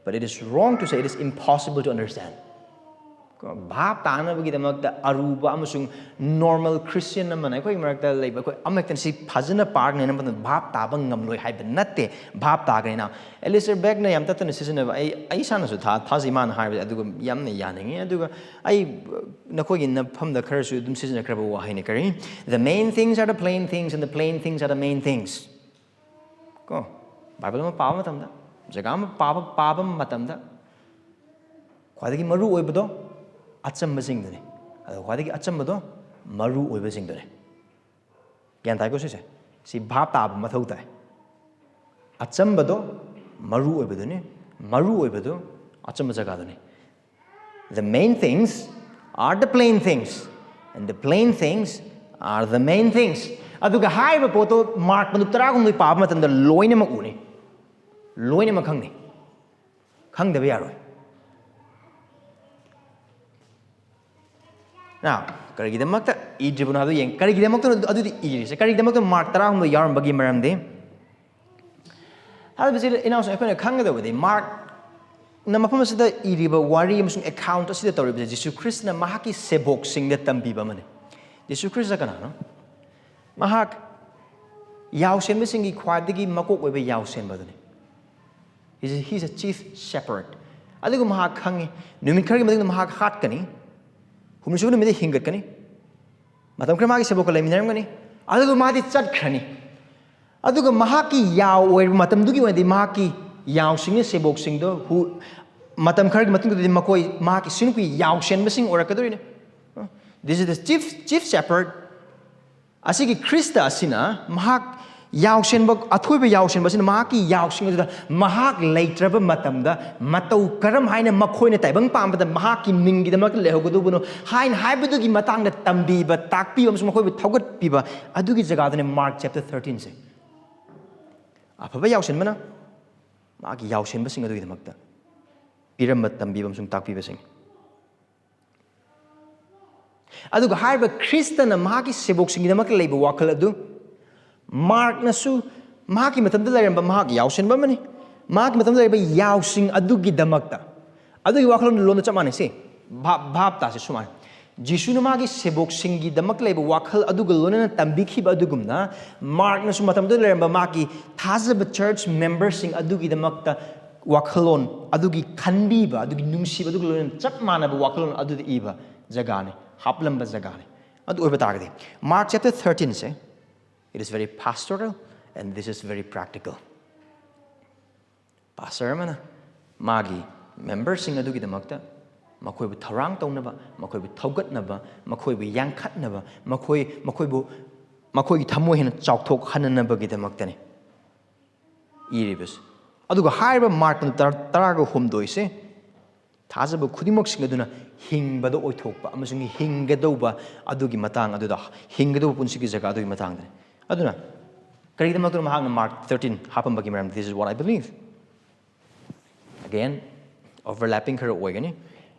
but it is wrong to say it is impossible to understand. ꯀꯣ, ꯚꯥꯞ ꯇꯥꯅꯕꯒꯤꯗꯃꯛꯇ ꯑꯔꯨꯕ ꯑꯃꯁꯨꯡ ꯅꯣꯔꯃꯦꯜ ꯈ꯭ꯔꯤꯁꯇꯤꯌꯟ ꯑꯃꯅ, ꯑꯩꯈꯣꯏꯒꯤ ꯃꯔꯛꯇ ꯂꯩꯕ ꯑꯩꯈꯣꯏ ꯑꯃꯍꯦꯛꯇꯅ ꯁꯤ ꯐꯖꯅ ꯄꯥꯔꯒꯅꯦꯅ ꯃꯇꯝꯗ ꯚꯥꯞ ꯇꯥꯕ ꯉꯝꯂꯣꯏ ꯍꯥꯏꯕ ꯅꯠꯇꯦ꯫ ꯚꯥꯞ ꯇꯥꯒꯅꯤꯅ ꯑꯦꯂꯤꯁꯇꯔ ꯕꯦꯛꯅ ꯌꯥꯝ ꯇꯠꯇꯅ ꯁꯤꯖꯤꯟꯅꯕ, ꯑꯩ ꯑꯩ ꯏꯁꯥꯅꯁꯨ ꯊꯥ- ꯊꯥꯖꯩ ꯃꯥꯅ ꯍꯥꯏꯕꯁꯦ, ꯑꯗꯨꯒ ꯌꯥꯝꯅ ꯌꯥꯅꯤꯡꯉꯤ꯫ ꯑꯗꯨꯒ ꯑꯩ ꯅꯈꯣꯏꯒꯤ ꯅꯐꯝꯗ ꯈꯔꯁꯨ ꯑꯗꯨꯝ ꯁꯤꯖꯤꯟꯅꯈ꯭ꯔꯕ ꯋꯥꯍꯩꯅꯤ꯫ ꯀꯔꯤ? The main things are the plain things and the plain things are the main things. ꯀꯣ, ꯕꯥꯏꯕꯜ ꯑꯃ ꯄꯥꯕ ꯃꯇꯝꯗ, ꯖꯒꯥ ꯑꯃ ꯄꯥꯕ ꯄꯥꯕ ꯃꯇꯝꯗ ꯈ꯭ꯋꯥꯏꯗꯒꯤ ꯃꯔꯨ ꯑꯣꯏꯕꯗꯣ ꯑꯆꯝꯕꯁꯤꯡꯗꯨꯅꯤ꯫ ꯑꯗꯣ ꯈ꯭ꯋꯥꯏꯗꯒꯤ ꯑꯆꯝꯕꯗꯣ ꯃꯔꯨ ꯑꯣꯏꯕꯁꯤꯡꯗꯨꯅꯤ꯫ ꯒ꯭ꯌꯥꯟ ꯇꯥꯏꯀꯣ ꯁꯤꯁꯦ? ꯁꯤ ꯚꯥꯞ ꯇꯥꯕ ꯃꯊꯧ ꯇꯥꯏ꯫ ꯑꯆꯝꯕꯗꯣ ꯃꯔꯨ ꯑꯣꯏꯕꯗꯨꯅꯤ, ꯃꯔꯨ ꯑꯣꯏꯕꯗꯨ ꯑꯆꯝꯕ ꯖꯒꯥꯗꯨꯅꯤ꯫ The main things are the plain things, and the plain things are the main things. ꯑꯗꯨꯒ ꯍꯥꯏꯔꯤꯕ ꯄꯣꯠꯇꯣ ꯃꯥꯔꯛ ꯃꯅꯨꯡ ꯇꯔꯥꯍꯨꯝꯗꯣꯏ ꯄꯥꯕ ꯃꯇꯝꯗ ꯂꯣꯏꯅꯃꯛ ꯎꯅꯤ, ꯂꯣꯏꯅꯃꯛ ꯈꯪꯅꯤ, ꯈꯪꯗꯕ ꯌꯥꯔꯣꯏ꯫ ꯅ ꯀꯔꯤꯒꯤꯗꯃꯛꯇ ꯏꯗ꯭ꯔꯤꯕꯅꯣ ꯍꯥꯏꯕꯗꯨ ꯌꯦꯡ꯫ ꯀꯔꯤꯒꯤꯗꯃꯛꯇꯅꯣ ꯑꯗꯨꯗꯤ ꯏꯔꯤꯁꯦ? ꯀꯔꯤꯒꯤꯗꯃꯛꯇ ꯃꯥꯔꯛ ꯇꯔꯥꯍꯨꯝꯗꯣꯏ ꯌꯥꯎꯔꯝꯕꯒꯤ ꯃꯔꯝꯗꯤ? ꯍꯥꯏꯕꯁꯤ ꯏꯅꯥꯎꯁꯤꯡ ꯑꯩꯈꯣꯏꯅ ꯈꯪꯒꯗꯕꯗꯤ ꯃꯥꯔꯛꯅ ꯃꯐꯝ ꯑꯁꯤꯗ ꯏꯔꯤꯕ ꯋꯥꯔꯤ ꯑꯃꯁꯨꯡ ꯑꯦꯀꯥꯎꯟꯠ ꯑꯁꯤꯗ ꯇꯧꯔꯤꯕꯁꯦ ꯖꯤꯁꯨ ꯈ꯭ꯔꯤꯁꯇꯅ ꯃꯍꯥꯛꯀꯤ ꯁꯦꯕꯣꯛꯁꯤꯡꯗ ꯇꯝꯕꯤꯕ ꯑꯃꯅꯤ꯫ ꯖꯤꯁꯨ ꯈ꯭ꯔꯤꯁꯇ ꯀꯅꯥꯅꯣ? ꯃꯍꯥꯛ ꯌꯥꯎꯁꯦꯟꯕꯁꯤꯡꯒꯤ ꯈ꯭ꯋꯥꯏꯗꯒꯤ ꯃꯀꯣꯛ ꯑꯣꯏꯕ ꯌꯥꯎꯁꯦꯟꯕꯗꯨꯅꯤ꯫ He's a chief shepherd. ꯑꯗꯨꯒ ꯃꯍꯥꯛ ꯈꯪꯉꯤ, ꯅꯨꯃꯤꯠ ꯈꯔꯒꯤ ꯃꯇꯨꯡꯗ ꯃꯍꯥꯛ ꯍꯥꯠꯀꯅꯤ, ꯍꯨꯝꯅꯤꯁꯨꯕ ꯅꯨꯃꯤꯠꯇ ꯍꯤꯡꯒꯠꯀꯅꯤ, ꯃꯇꯝ ꯈꯔ ꯃꯥꯒꯤ ꯁꯦꯕꯣꯛꯀ ꯂꯩꯃꯤꯟꯅꯔꯝꯒꯅꯤ, ꯑꯗꯨꯒ ꯃꯥꯗꯤ ꯆꯠꯈ꯭ꯔꯅꯤ꯫ ꯑꯗꯨꯒ ꯃꯍꯥꯛꯀꯤ ꯌꯥꯎ ꯑꯣꯏꯔꯤꯕ ꯃꯇꯝꯗꯨꯒꯤ ꯑꯣꯏꯅꯗꯤ ꯃꯍꯥꯛꯀꯤ ꯌꯥꯎꯁꯤꯡꯅ ꯁꯦꯕꯣꯛꯁꯤꯡꯗꯣ ꯍꯨ-, ꯃꯇꯝ ꯈꯔꯒꯤ ꯃꯇꯨꯡꯗꯗꯤ ꯃꯈꯣꯏ ꯃꯍꯥꯛꯀꯤ ꯁꯤꯅꯨꯄꯤ ꯌꯥꯎꯁꯦꯟꯕꯁꯤꯡ ꯑꯣꯏꯔꯛꯀꯗꯣꯏꯅꯤ꯫ This is the chief, chief shepherd. ꯑꯁꯤꯒꯤ ꯈ꯭ꯔꯤꯁꯇ ꯑꯁꯤꯅ ꯃꯍꯥꯛ ꯌꯥꯎꯁꯦꯟꯕ, ꯑꯊꯣꯏꯕ ꯌꯥꯎꯁꯦꯟꯕ ꯑꯁꯤꯅ ꯃꯍꯥꯛꯀꯤ ꯌꯥꯎꯁꯤꯡ ꯑꯗꯨꯗ ꯃꯍꯥꯛ ꯂꯩꯇ꯭ꯔꯕ ꯃꯇꯝꯗ ꯃꯇꯧ ꯀꯔꯝ ꯍꯥꯏꯅ ꯃꯈꯣꯏꯅ ꯇꯥꯏꯕꯪ ꯄꯥꯟꯕꯗ ꯃꯍꯥꯛꯀꯤ ꯃꯤꯡꯒꯤꯗꯃꯛ ꯂꯩꯍꯧꯒꯗꯧꯕꯅꯣ ꯍꯥꯏꯅ ꯍꯥꯏꯕꯗꯨꯒꯤ ꯃꯇꯥꯡꯗ ꯇꯝꯕꯤꯕ, ꯇꯥꯛꯄꯤꯕ ꯑꯃꯁꯨꯡ ꯃꯈꯣꯏꯕꯨ ꯊꯧꯒꯠꯄꯤꯕ, ꯑꯗꯨꯒꯤ ꯖꯒꯥꯗꯨꯅꯤ Mark chapter thirteen ꯁꯦ꯫ ꯑꯐꯕ ꯌꯥꯎꯁꯦꯟꯕꯅ ꯃꯥꯒꯤ ꯌꯥꯎꯁꯦꯟꯕꯁꯤꯡ ꯑꯗꯨꯒꯤꯗꯃꯛꯇ ꯄꯤꯔꯝꯕ, ꯇꯝꯕꯤꯕ ꯑꯃꯁꯨꯡ ꯇꯥꯛꯄꯤꯕꯁꯤꯡ꯫ ꯑꯗꯨꯒ ꯍꯥꯏꯔꯤꯕ ꯈ꯭ꯔꯤꯁꯇꯅ ꯃꯍꯥꯛꯀꯤ ꯁꯦꯕꯣꯛꯁꯤꯡꯒꯤꯗꯃꯛꯇ ꯂꯩꯕ ꯋꯥꯈꯜ ꯑꯗꯨ ꯃꯥꯔꯛꯅꯁꯨ ꯃꯍꯥꯛꯀꯤ ꯃꯇꯝꯗ ꯂꯩꯔꯝꯕ, ꯃꯍꯥꯛ ꯌꯥꯎꯁꯦꯟꯕ ꯑꯃꯅꯤ, ꯃꯍꯥꯛꯀꯤ ꯃꯇꯝꯗ ꯂꯩꯔꯝꯕ ꯌꯥꯎꯁꯤꯡ ꯑꯗꯨꯒꯤꯗꯃꯛꯇ, ꯑꯗꯨꯒꯤ ꯋꯥꯈꯜꯂꯣꯟꯗꯨ ꯂꯣꯟꯅ ꯆꯞ ꯃꯥꯟꯅꯩ꯫ ꯁꯤ ꯚꯥꯞ, ꯚꯥꯞ ꯇꯥꯁꯤ ꯁꯨꯃꯥꯏꯅ, ꯖꯤꯁꯨꯅ ꯃꯥꯒꯤ ꯁꯦꯕꯣꯛꯁꯤꯡꯒꯤꯗꯃꯛ ꯂꯩꯕ ꯋꯥꯈꯜ ꯑꯗꯨꯒ ꯂꯣꯏꯅꯅ ꯇꯝꯕꯤꯈꯤꯕ ꯑꯗꯨꯒꯨꯝꯅ, ꯃꯥꯔꯛꯅꯁꯨ ꯃꯇꯝꯗꯨꯗ ꯂꯩꯔꯝꯕ ꯃꯥꯒꯤ ꯊꯥꯖꯕ church memberꯁꯤꯡ ꯑꯗꯨꯒꯤꯗꯃꯛꯇ ꯋꯥꯈꯜꯂꯣꯟ ꯑꯗꯨꯒꯤ ꯈꯟꯕꯤꯕ, ꯑꯗꯨꯒꯤ ꯅꯨꯡꯁꯤꯕ ꯑꯗꯨꯒ ꯂꯣꯏꯅꯅ ꯆꯞ ꯃꯥꯟꯅꯕ ꯋꯥꯈꯜꯂꯣꯟ ꯑꯗꯨꯗ ꯏꯕ ꯖꯒꯥꯅꯤ, ꯍꯥꯞꯂꯝꯕ ꯖꯒꯥꯅꯤ꯫ ꯑꯗꯨ ꯑꯣꯏꯕ ꯇꯥꯔꯒꯗꯤ Mark chapter thirteen say, it is very pastoral and this is very practical. Pastor ꯑꯃꯅ ꯃꯥꯒꯤ memberꯁꯤꯡ ꯑꯗꯨꯒꯤꯗꯃꯛꯇ ꯃꯈꯣꯏꯕꯨ ꯊꯧꯔꯥꯡ ꯇꯧꯅꯕ, ꯃꯈꯣꯏꯕꯨ ꯊꯧꯒꯠꯅꯕ, ꯃꯈꯣꯏꯕꯨ ꯌꯥꯡꯈꯠꯅꯕ, ꯃꯈꯣꯏ, ꯃꯈꯣꯏꯕꯨ, ꯃꯈꯣꯏꯒꯤ ꯊꯃꯣꯏ ꯍꯦꯟꯅ ꯆꯥꯎꯊꯣꯛꯍꯟꯅꯅꯕꯒꯤꯗꯃꯛꯇꯅꯤ ꯏꯔꯤꯕꯁꯦ꯫ ꯑꯗꯨꯒ ꯍꯥꯏꯔꯤꯕ ꯃꯥꯔꯛ ꯇꯔꯥ, ꯇꯔꯥꯒ ꯍꯨꯝꯗꯣꯏꯁꯦ ꯊꯥꯖꯕ ꯈꯨꯗꯤꯡꯃꯛꯁꯤꯡ ꯑꯗꯨꯅ ꯍꯤꯡꯕꯗ ꯑꯣꯏꯊꯣꯛꯄ ꯑꯃꯁꯨꯡ ꯍꯤꯡꯒꯗꯧꯕ ꯑꯗꯨꯒꯤ ꯃꯇꯥꯡ ꯑꯗꯨꯗ, ꯍꯤꯡꯒꯗꯧꯕ ꯄꯨꯟꯁꯤꯒꯤ ꯖꯒꯥ ꯑꯗꯨꯒꯤ ꯃꯇꯥꯡꯗꯅꯤ꯫ ꯑꯗꯨꯅ ꯀꯔꯤꯒꯤꯗꯃꯛꯇꯅꯣ ꯃꯍꯥꯛꯅ Mark thirteen ꯍꯥꯞꯄꯝꯕꯒꯤ ꯃꯔꯝ, this is what I believe. Again, overlapping ꯈꯔ ꯑꯣꯏꯒꯅꯤ꯫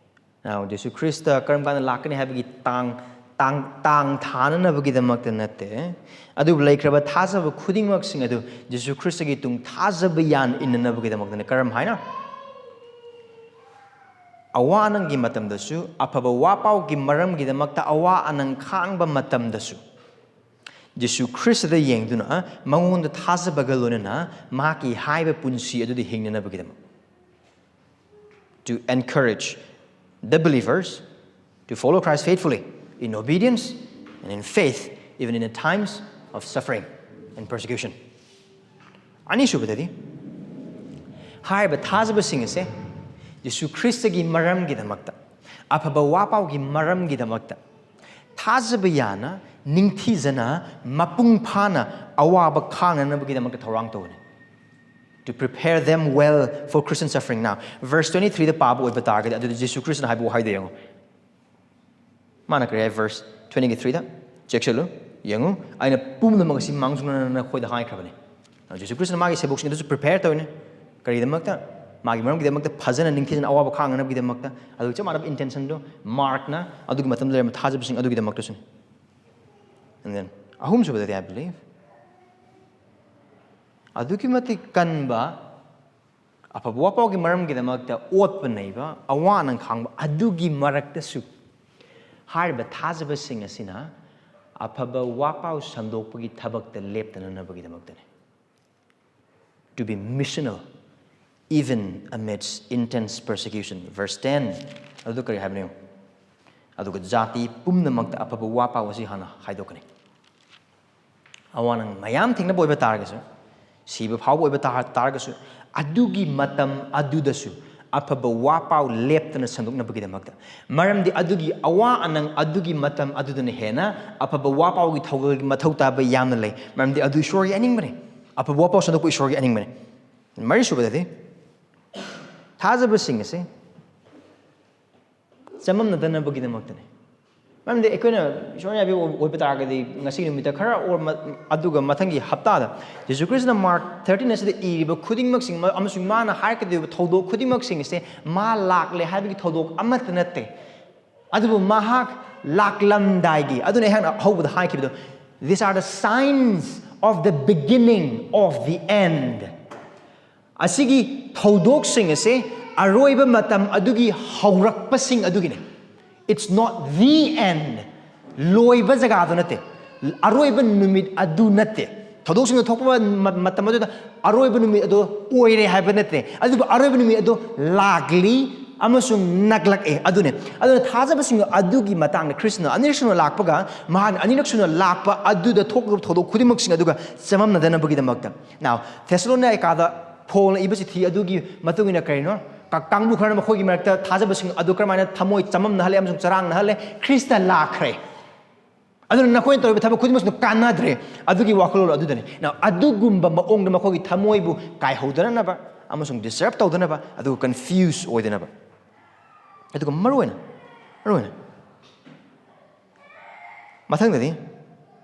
Now, ꯖꯤꯁꯨ ꯈ꯭ꯔꯤꯁꯇ ꯀꯔꯝ ꯀꯥꯟꯗ ꯂꯥꯛꯀꯅꯤ ꯍꯥꯏꯕꯒꯤ ꯇꯥꯡ, ꯇꯥꯡ, ꯇꯥꯡ ꯊꯥꯅꯅꯕꯒꯤꯗꯃꯛꯇ ꯅꯠꯇꯦ, ꯑꯗꯨꯕꯨ ꯂꯩꯈ꯭ꯔꯕ ꯊꯥꯖꯕ ꯈꯨꯗꯤꯡꯃꯛꯁꯤꯡ ꯑꯗꯨ ꯖꯤꯁꯨ ꯈ꯭ꯔꯤꯁꯇꯒꯤ ꯇꯨꯡ ꯊꯥꯖꯕ ꯌꯥꯟ ꯏꯟꯅꯅꯕꯒꯤꯗꯃꯛꯇꯅꯤ꯫ ꯀꯔꯝ ꯍꯥꯏꯅ? ꯑꯋꯥ ꯑꯅꯪꯒꯤ ꯃꯇꯝꯗꯁꯨ, ꯑꯐꯕ ꯋꯥ ꯄꯥꯎꯒꯤ ꯃꯔꯝꯒꯤꯗꯃꯛꯇ ꯑꯋꯥ ꯑꯅꯪ ꯈꯥꯡꯕ ꯃꯇꯝꯗꯁꯨ, ꯖꯤꯁꯨ ꯈ꯭ꯔꯤꯁꯇꯗ ꯌꯦꯡꯗꯨꯅ ꯃꯉꯣꯟꯗ ꯊꯥꯖꯕꯒ ꯂꯣꯏꯅꯅ ꯃꯍꯥꯛꯀꯤ ꯍꯥꯏꯕ ꯄꯨꯟꯁꯤ ꯑꯗꯨꯗ ꯍꯤꯡꯅꯅꯕꯒꯤꯗꯃꯛ, to encourage the believers to follow Christ faithfully in obedience and in faith, even in the times of suffering and persecution. ꯑꯅꯤꯁꯨꯕꯗꯗꯤ, ꯍꯥꯏꯔꯤꯕ ꯊꯥꯖꯕꯁꯤꯡ ꯑꯁꯦ ꯖꯤꯁꯨ ꯈ꯭ꯔꯤꯁꯇꯒꯤ ꯃꯔꯝꯒꯤꯗꯃꯛꯇ, ꯑꯐꯕ ꯋꯥꯄꯥꯎꯒꯤ ꯃꯔꯝꯒꯤꯗꯃꯛꯇ ꯊꯥꯖꯕ ꯌꯥꯅ, ꯅꯤꯡꯊꯤꯖꯅ, ꯃꯄꯨꯡ ꯐꯥꯅ ꯑꯋꯥꯕ ꯈꯥꯡꯅꯅꯕꯒꯤꯗꯃꯛꯇ ꯊꯧꯔꯥꯡ ꯇꯧꯕꯅꯤ꯫ To prepare them well for Christian suffering. Now, verse twenty-threeꯗ ꯄꯥꯕ ꯑꯣꯏꯕ ꯇꯥꯔꯒꯗꯤ, ꯑꯗꯨꯗꯤ ꯖꯤꯁꯨ ꯈ꯭ꯔꯤꯁꯇꯅ ꯍꯥꯏꯕ ꯋꯥꯍꯩꯗꯣ ꯌꯦꯡꯉꯨ꯫ ꯃꯥꯅ ꯀꯔꯤ ꯍꯥꯏ? Verse twenty-threeꯗ ꯆꯦꯛꯁꯤꯜꯂꯨ, ꯌꯦꯡꯉꯨ, "ꯑꯩꯅ ꯄꯨꯝꯅꯃꯛ ꯑꯁꯤ ꯃꯥꯡꯖꯧꯅꯅ ꯅꯈꯣꯏꯗ ꯍꯥꯏꯈ꯭ꯔꯕꯅꯤ"꯫ ꯖꯤꯁꯨ ꯈ꯭ꯔꯤꯁꯇꯅ ꯃꯥꯒꯤ ꯁꯦꯕꯣꯛꯁꯤꯡ ꯑꯗꯨꯁꯨ prepare ꯇꯧꯔꯤꯅꯤ꯫ ꯀꯔꯤꯒꯤꯗꯃꯛꯇ? ꯃꯥꯒꯤ ꯃꯔꯝꯒꯤꯗꯃꯛꯇ, ꯐꯖꯅ ꯅꯤꯡꯊꯤꯖꯅ ꯑꯋꯥꯕ ꯈꯥꯡꯅꯅꯕꯒꯤꯗꯃꯛꯇ꯫ ꯑꯗꯨꯒ ꯆꯞ ꯃꯥꯟꯅꯕ intentionꯗꯣ ꯃꯥꯔꯛꯅ ꯑꯗꯨꯒꯤ ꯃꯇꯝꯗ ꯂꯩꯔꯝꯕ ꯊꯥꯖꯕꯁꯤꯡ ꯑꯗꯨꯒꯤꯗꯃꯛꯇꯁꯨꯅꯤ꯫ And then, ꯑꯍꯨꯝꯁꯨꯕꯗꯗꯤ, I believe, ꯑꯗꯨꯛꯀꯤ ꯃꯇꯤꯛ ꯀꯟꯕ, ꯑꯐꯕ ꯋꯥꯄꯥꯎꯒꯤ ꯃꯔꯝꯒꯤꯗꯃꯛꯇ ꯑꯣꯠꯄ ꯅꯩꯕ, ꯑꯋꯥ ꯑꯅꯪ ꯈꯥꯡꯕ, ꯑꯗꯨꯒꯤ ꯃꯔꯛꯇꯁꯨ ꯍꯥꯏꯔꯤꯕ ꯊꯥꯖꯕꯁꯤꯡ ꯑꯁꯤꯅ ꯑꯐꯕ ꯋꯥꯄꯥꯎ ꯁꯟꯗꯣꯛꯄꯒꯤ ꯊꯕꯛꯇ ꯂꯦꯞꯇꯅꯅꯕꯒꯤꯗꯃꯛꯇꯅꯤ꯫ To be missional even amidst intense persecution. Verse ten ꯑꯗꯨ ꯀꯔꯤ ꯍꯥꯏꯕꯅꯣ? "ꯑꯗꯨꯒ ꯖꯥꯇꯤ ꯄꯨꯝꯅꯃꯛꯇ ꯑꯐꯕ ꯋꯥꯄꯥꯎ ꯑꯁꯤ ꯍꯥꯟꯅ ꯍꯥꯏꯗꯣꯛꯀꯅꯤ"꯫ ꯑꯋꯥ ꯑꯅꯪ ꯃꯌꯥꯝ ꯊꯦꯡꯅꯕ ꯑꯣꯏꯕ ꯇꯥꯔꯒꯁꯨ, ꯁꯤꯕ ꯐꯥꯎꯕ ꯑꯣꯏꯕ ꯇꯥ-, ꯇꯥꯔꯒꯁꯨ, ꯑꯗꯨꯒꯤ ꯃꯇꯝ ꯑꯗꯨꯗꯁꯨ ꯑꯐꯕ ꯋꯥꯄꯥꯎ ꯂꯦꯞꯇꯅ ꯁꯟꯗꯣꯛꯅꯕꯒꯤꯗꯃꯛꯇ꯫ ꯃꯔꯝꯗꯤ ꯑꯗꯨꯒꯤ ꯑꯋꯥ ꯑꯅꯪ ꯑꯗꯨꯒꯤ ꯃꯇꯝ ꯑꯗꯨꯗꯅ ꯍꯦꯟꯅ ꯑꯐꯕ ꯋꯥꯄꯥꯎꯒꯤ ꯊꯧꯒꯜꯒꯤ ꯃꯊꯧ ꯇꯥꯕ ꯌꯥꯝꯅ ꯂꯩ꯫ ꯃꯔꯝꯗꯤ ꯑꯗꯨ ꯏꯁꯣꯔꯒꯤ ꯑꯅꯤꯡꯕꯅꯤ꯫ ꯑꯐꯕ ꯋꯥꯄꯥꯎ ꯁꯟꯗꯣꯛꯄ ꯏꯁꯣꯔꯒꯤ ꯑꯅꯤꯡꯕꯅꯤ꯫ ꯃꯔꯤꯁꯨꯕꯗꯗꯤ, ꯊꯥꯖꯕꯁꯤꯡ ꯑꯁꯤ ꯆꯃꯝꯅꯗꯅꯕꯒꯤꯗꯃꯛꯇꯅꯤ꯫ ꯃꯔꯝꯗꯤ ꯑꯩꯈꯣꯏꯅ ꯏꯁꯣꯔꯅ ꯌꯥꯕꯤꯕ ꯑꯣꯏꯕ ꯇꯥꯔꯒꯗꯤ, ꯉꯁꯤ ꯅꯨꯃꯤꯠꯇ ꯈꯔ or ꯃ-, ꯑꯗꯨꯒ ꯃꯊꯪꯒꯤ ꯍꯞꯇꯥꯗ ꯖꯤꯁꯨ ꯈ꯭ꯔꯤꯁꯇꯅ ꯃꯥꯔꯛ thirteen ꯑꯁꯤꯗ ꯏꯔꯤꯕ ꯈꯨꯗꯤꯡꯃꯛꯁꯤꯡ ꯃ-, ꯑꯃꯁꯨꯡ ꯃꯥꯅ ꯍꯥꯏꯔꯛꯀꯗꯧꯔꯤꯕ ꯊꯧꯗꯣꯛ ꯈꯨꯗꯤꯡꯃꯛꯁꯤꯡ ꯑꯁꯦ ꯃꯥ ꯂꯥꯛꯂꯦ ꯍꯥꯏꯕꯒꯤ ꯊꯧꯗꯣꯛ ꯑꯃꯠꯇ ꯅꯠꯇꯦ꯫ ꯑꯗꯨꯕꯨ ꯃꯍꯥꯛ ꯂꯥꯛꯂꯝꯗꯥꯏꯒꯤ, ꯑꯗꯨꯅ ꯑꯩꯍꯥꯛꯅ ꯍꯧꯕꯗ ꯍꯥꯏꯈꯤꯕꯗꯣ, "These are the signs of the beginning of the end." ꯑꯁꯤꯒꯤ ꯊꯧꯗꯣꯛꯁꯤꯡ ꯑꯁꯦ ꯑꯔꯣꯏꯕ ꯃꯇꯝ ꯑꯗꯨꯒꯤ ꯍꯧꯔꯛꯄꯁꯤꯡ ꯑꯗꯨꯒꯤꯅꯤ꯫ It's not the end. ꯂꯣꯏꯕ ꯖꯒꯥꯗꯨ ꯅꯠꯇꯦ꯫ ꯑꯔꯣꯏꯕ ꯅꯨꯃꯤꯠ ꯑꯗꯨ ꯅꯠꯇꯦ꯫ ꯊꯧꯗꯣꯛꯁꯤꯡꯗ ꯊꯣꯛꯄ ꯃ-, ꯃꯇꯝ ꯑꯗꯨꯗ ꯑꯔꯣꯏꯕ ꯅꯨꯃꯤꯠ ꯑꯗꯨ ꯑꯣꯏꯔꯦ ꯍꯥꯏꯕ ꯅꯠꯇꯦ, ꯑꯗꯨꯕꯨ ꯑꯔꯣꯏꯕ ꯅꯨꯃꯤꯠ ꯑꯗꯨ ꯂꯥꯛꯂꯤ ꯑꯃꯁꯨꯡ ꯅꯛꯂꯛꯑꯦ꯫ ꯑꯗꯨꯅꯦ꯫ ꯑꯗꯨꯅ ꯊꯥꯖꯕꯁꯤꯡ ꯑꯗꯨꯒꯤ ꯃꯇꯥꯡꯗ ꯈ꯭ꯔꯤꯁꯇꯅ ꯑꯅꯤꯔꯛ ꯁꯨꯅ ꯂꯥꯛꯄꯒ ꯃꯍꯥꯛꯅ ꯑꯅꯤꯔꯛ ꯁꯨꯅ ꯂꯥꯛꯄ ꯑꯗꯨꯗ ꯊꯣꯛꯂꯤꯕ ꯊꯧꯗꯣꯛ ꯈꯨꯗꯤꯡꯃꯛꯁꯤꯡ ꯑꯗꯨꯒ ꯆꯃꯝꯅꯗꯅꯕꯒꯤꯗꯃꯛꯇ꯫ Now, ꯊꯦꯁꯂꯣꯅꯤꯀꯥꯗ ꯄꯣꯜꯅ ꯏꯕ ꯆꯤꯊꯤ ꯑꯗꯨꯒꯤ ꯃꯇꯨꯡ ꯏꯟꯅ ꯀꯔꯤꯅꯣ? ꯀ-, ꯀꯥꯡꯕꯨ ꯈꯔꯅ ꯃꯈꯣꯏꯒꯤ ꯃꯔꯛꯇ ꯊꯥꯖꯕꯁꯤꯡ ꯑꯗꯨ ꯀꯔꯝꯍꯥꯏꯅ ꯊꯃꯣꯏ ꯆꯃꯝꯅꯍꯜꯂꯦ ꯑꯃꯁꯨꯡ ꯆꯔꯥꯡꯅꯍꯜꯂꯦ? ꯈ꯭ꯔꯤꯁꯇ ꯂꯥꯛꯈ꯭ꯔꯦ꯫ ꯑꯗꯨꯅ ꯅꯈꯣꯏꯅ ꯇꯧꯔꯤꯕ ꯊꯕꯛ ꯈꯨꯗꯤꯡꯃꯛꯁꯤꯅ ꯀꯥꯟꯅꯗ꯭ꯔꯦ꯫ ꯑꯗꯨꯒꯤ ꯋꯥꯈꯜꯂꯣꯟ ꯑꯗꯨꯗꯅꯤ꯫ Now, ꯑꯗꯨꯒꯨꯝꯕ ꯃꯑꯣꯡꯗ ꯃꯈꯣꯏꯒꯤ ꯊꯃꯣꯏꯕꯨ ꯀꯥꯏꯍꯧꯗꯅꯕ ꯑꯃꯁꯨꯡ disturb ꯇꯧꯗꯅꯕ, ꯑꯗꯨꯒ confuse ꯑꯣꯏꯗꯅꯕ꯫ ꯑꯗꯨꯒ ꯃꯔꯨꯑꯣꯏꯅ, ꯃꯔꯨꯑꯣꯏꯅ, ꯃꯊꯪꯗꯗꯤ,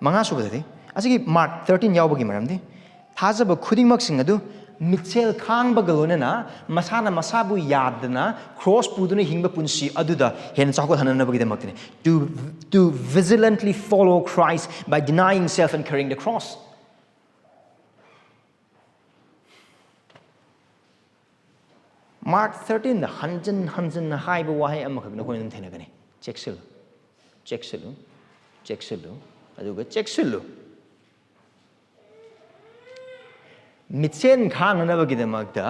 ꯃꯉꯥ ꯁꯨꯕꯗꯗꯤ, ꯑꯁꯤꯒꯤ Mark thirteen ꯌꯥꯎꯕꯒꯤ ꯃꯔꯝꯗꯤ, ꯊꯥꯖꯕ ꯈꯨꯗꯤꯡꯃꯛꯁꯤꯡ ꯑꯗꯨ ꯃꯤꯠꯁꯦꯜ ꯈꯥꯡꯕꯒ ꯂꯣꯏꯅꯅ ꯃꯁꯥꯅ ꯃꯁꯥꯕꯨ ꯌꯥꯗꯅ ꯀ꯭ꯔꯣꯁ ꯄꯨꯗꯨꯅ ꯍꯤꯡꯕ ꯄꯨꯟꯁꯤ ꯑꯗꯨꯗ ꯍꯦꯟꯅ ꯆꯥꯎꯈꯠꯍꯟꯅꯕꯒꯤꯗꯃꯛꯇꯅꯤ꯫ To, to vigilantly follow Christ by denying self and carrying the cross. Mark thirteen ꯗ ꯍꯟꯖꯤꯟ ꯍꯟꯖꯤꯟꯅ ꯍꯥꯏꯕ ꯋꯥꯍꯩ ꯑꯃꯈꯛ ꯅꯈꯣꯏꯅ ꯑꯗꯨꯝ ꯊꯦꯡꯅꯒꯅꯤ: ꯆꯦꯛꯁꯤꯜꯂꯨ, ꯆꯦꯛꯁꯤꯜꯂꯨ, ꯆꯦꯛꯁꯤꯜꯂꯨ, ꯑꯗꯨꯒ ꯆꯦꯛꯁꯤꯜꯂꯨ꯫ ꯃꯤꯠꯁꯦꯟ ꯈꯥꯡꯅꯅꯕꯒꯤꯗꯃꯛꯇ,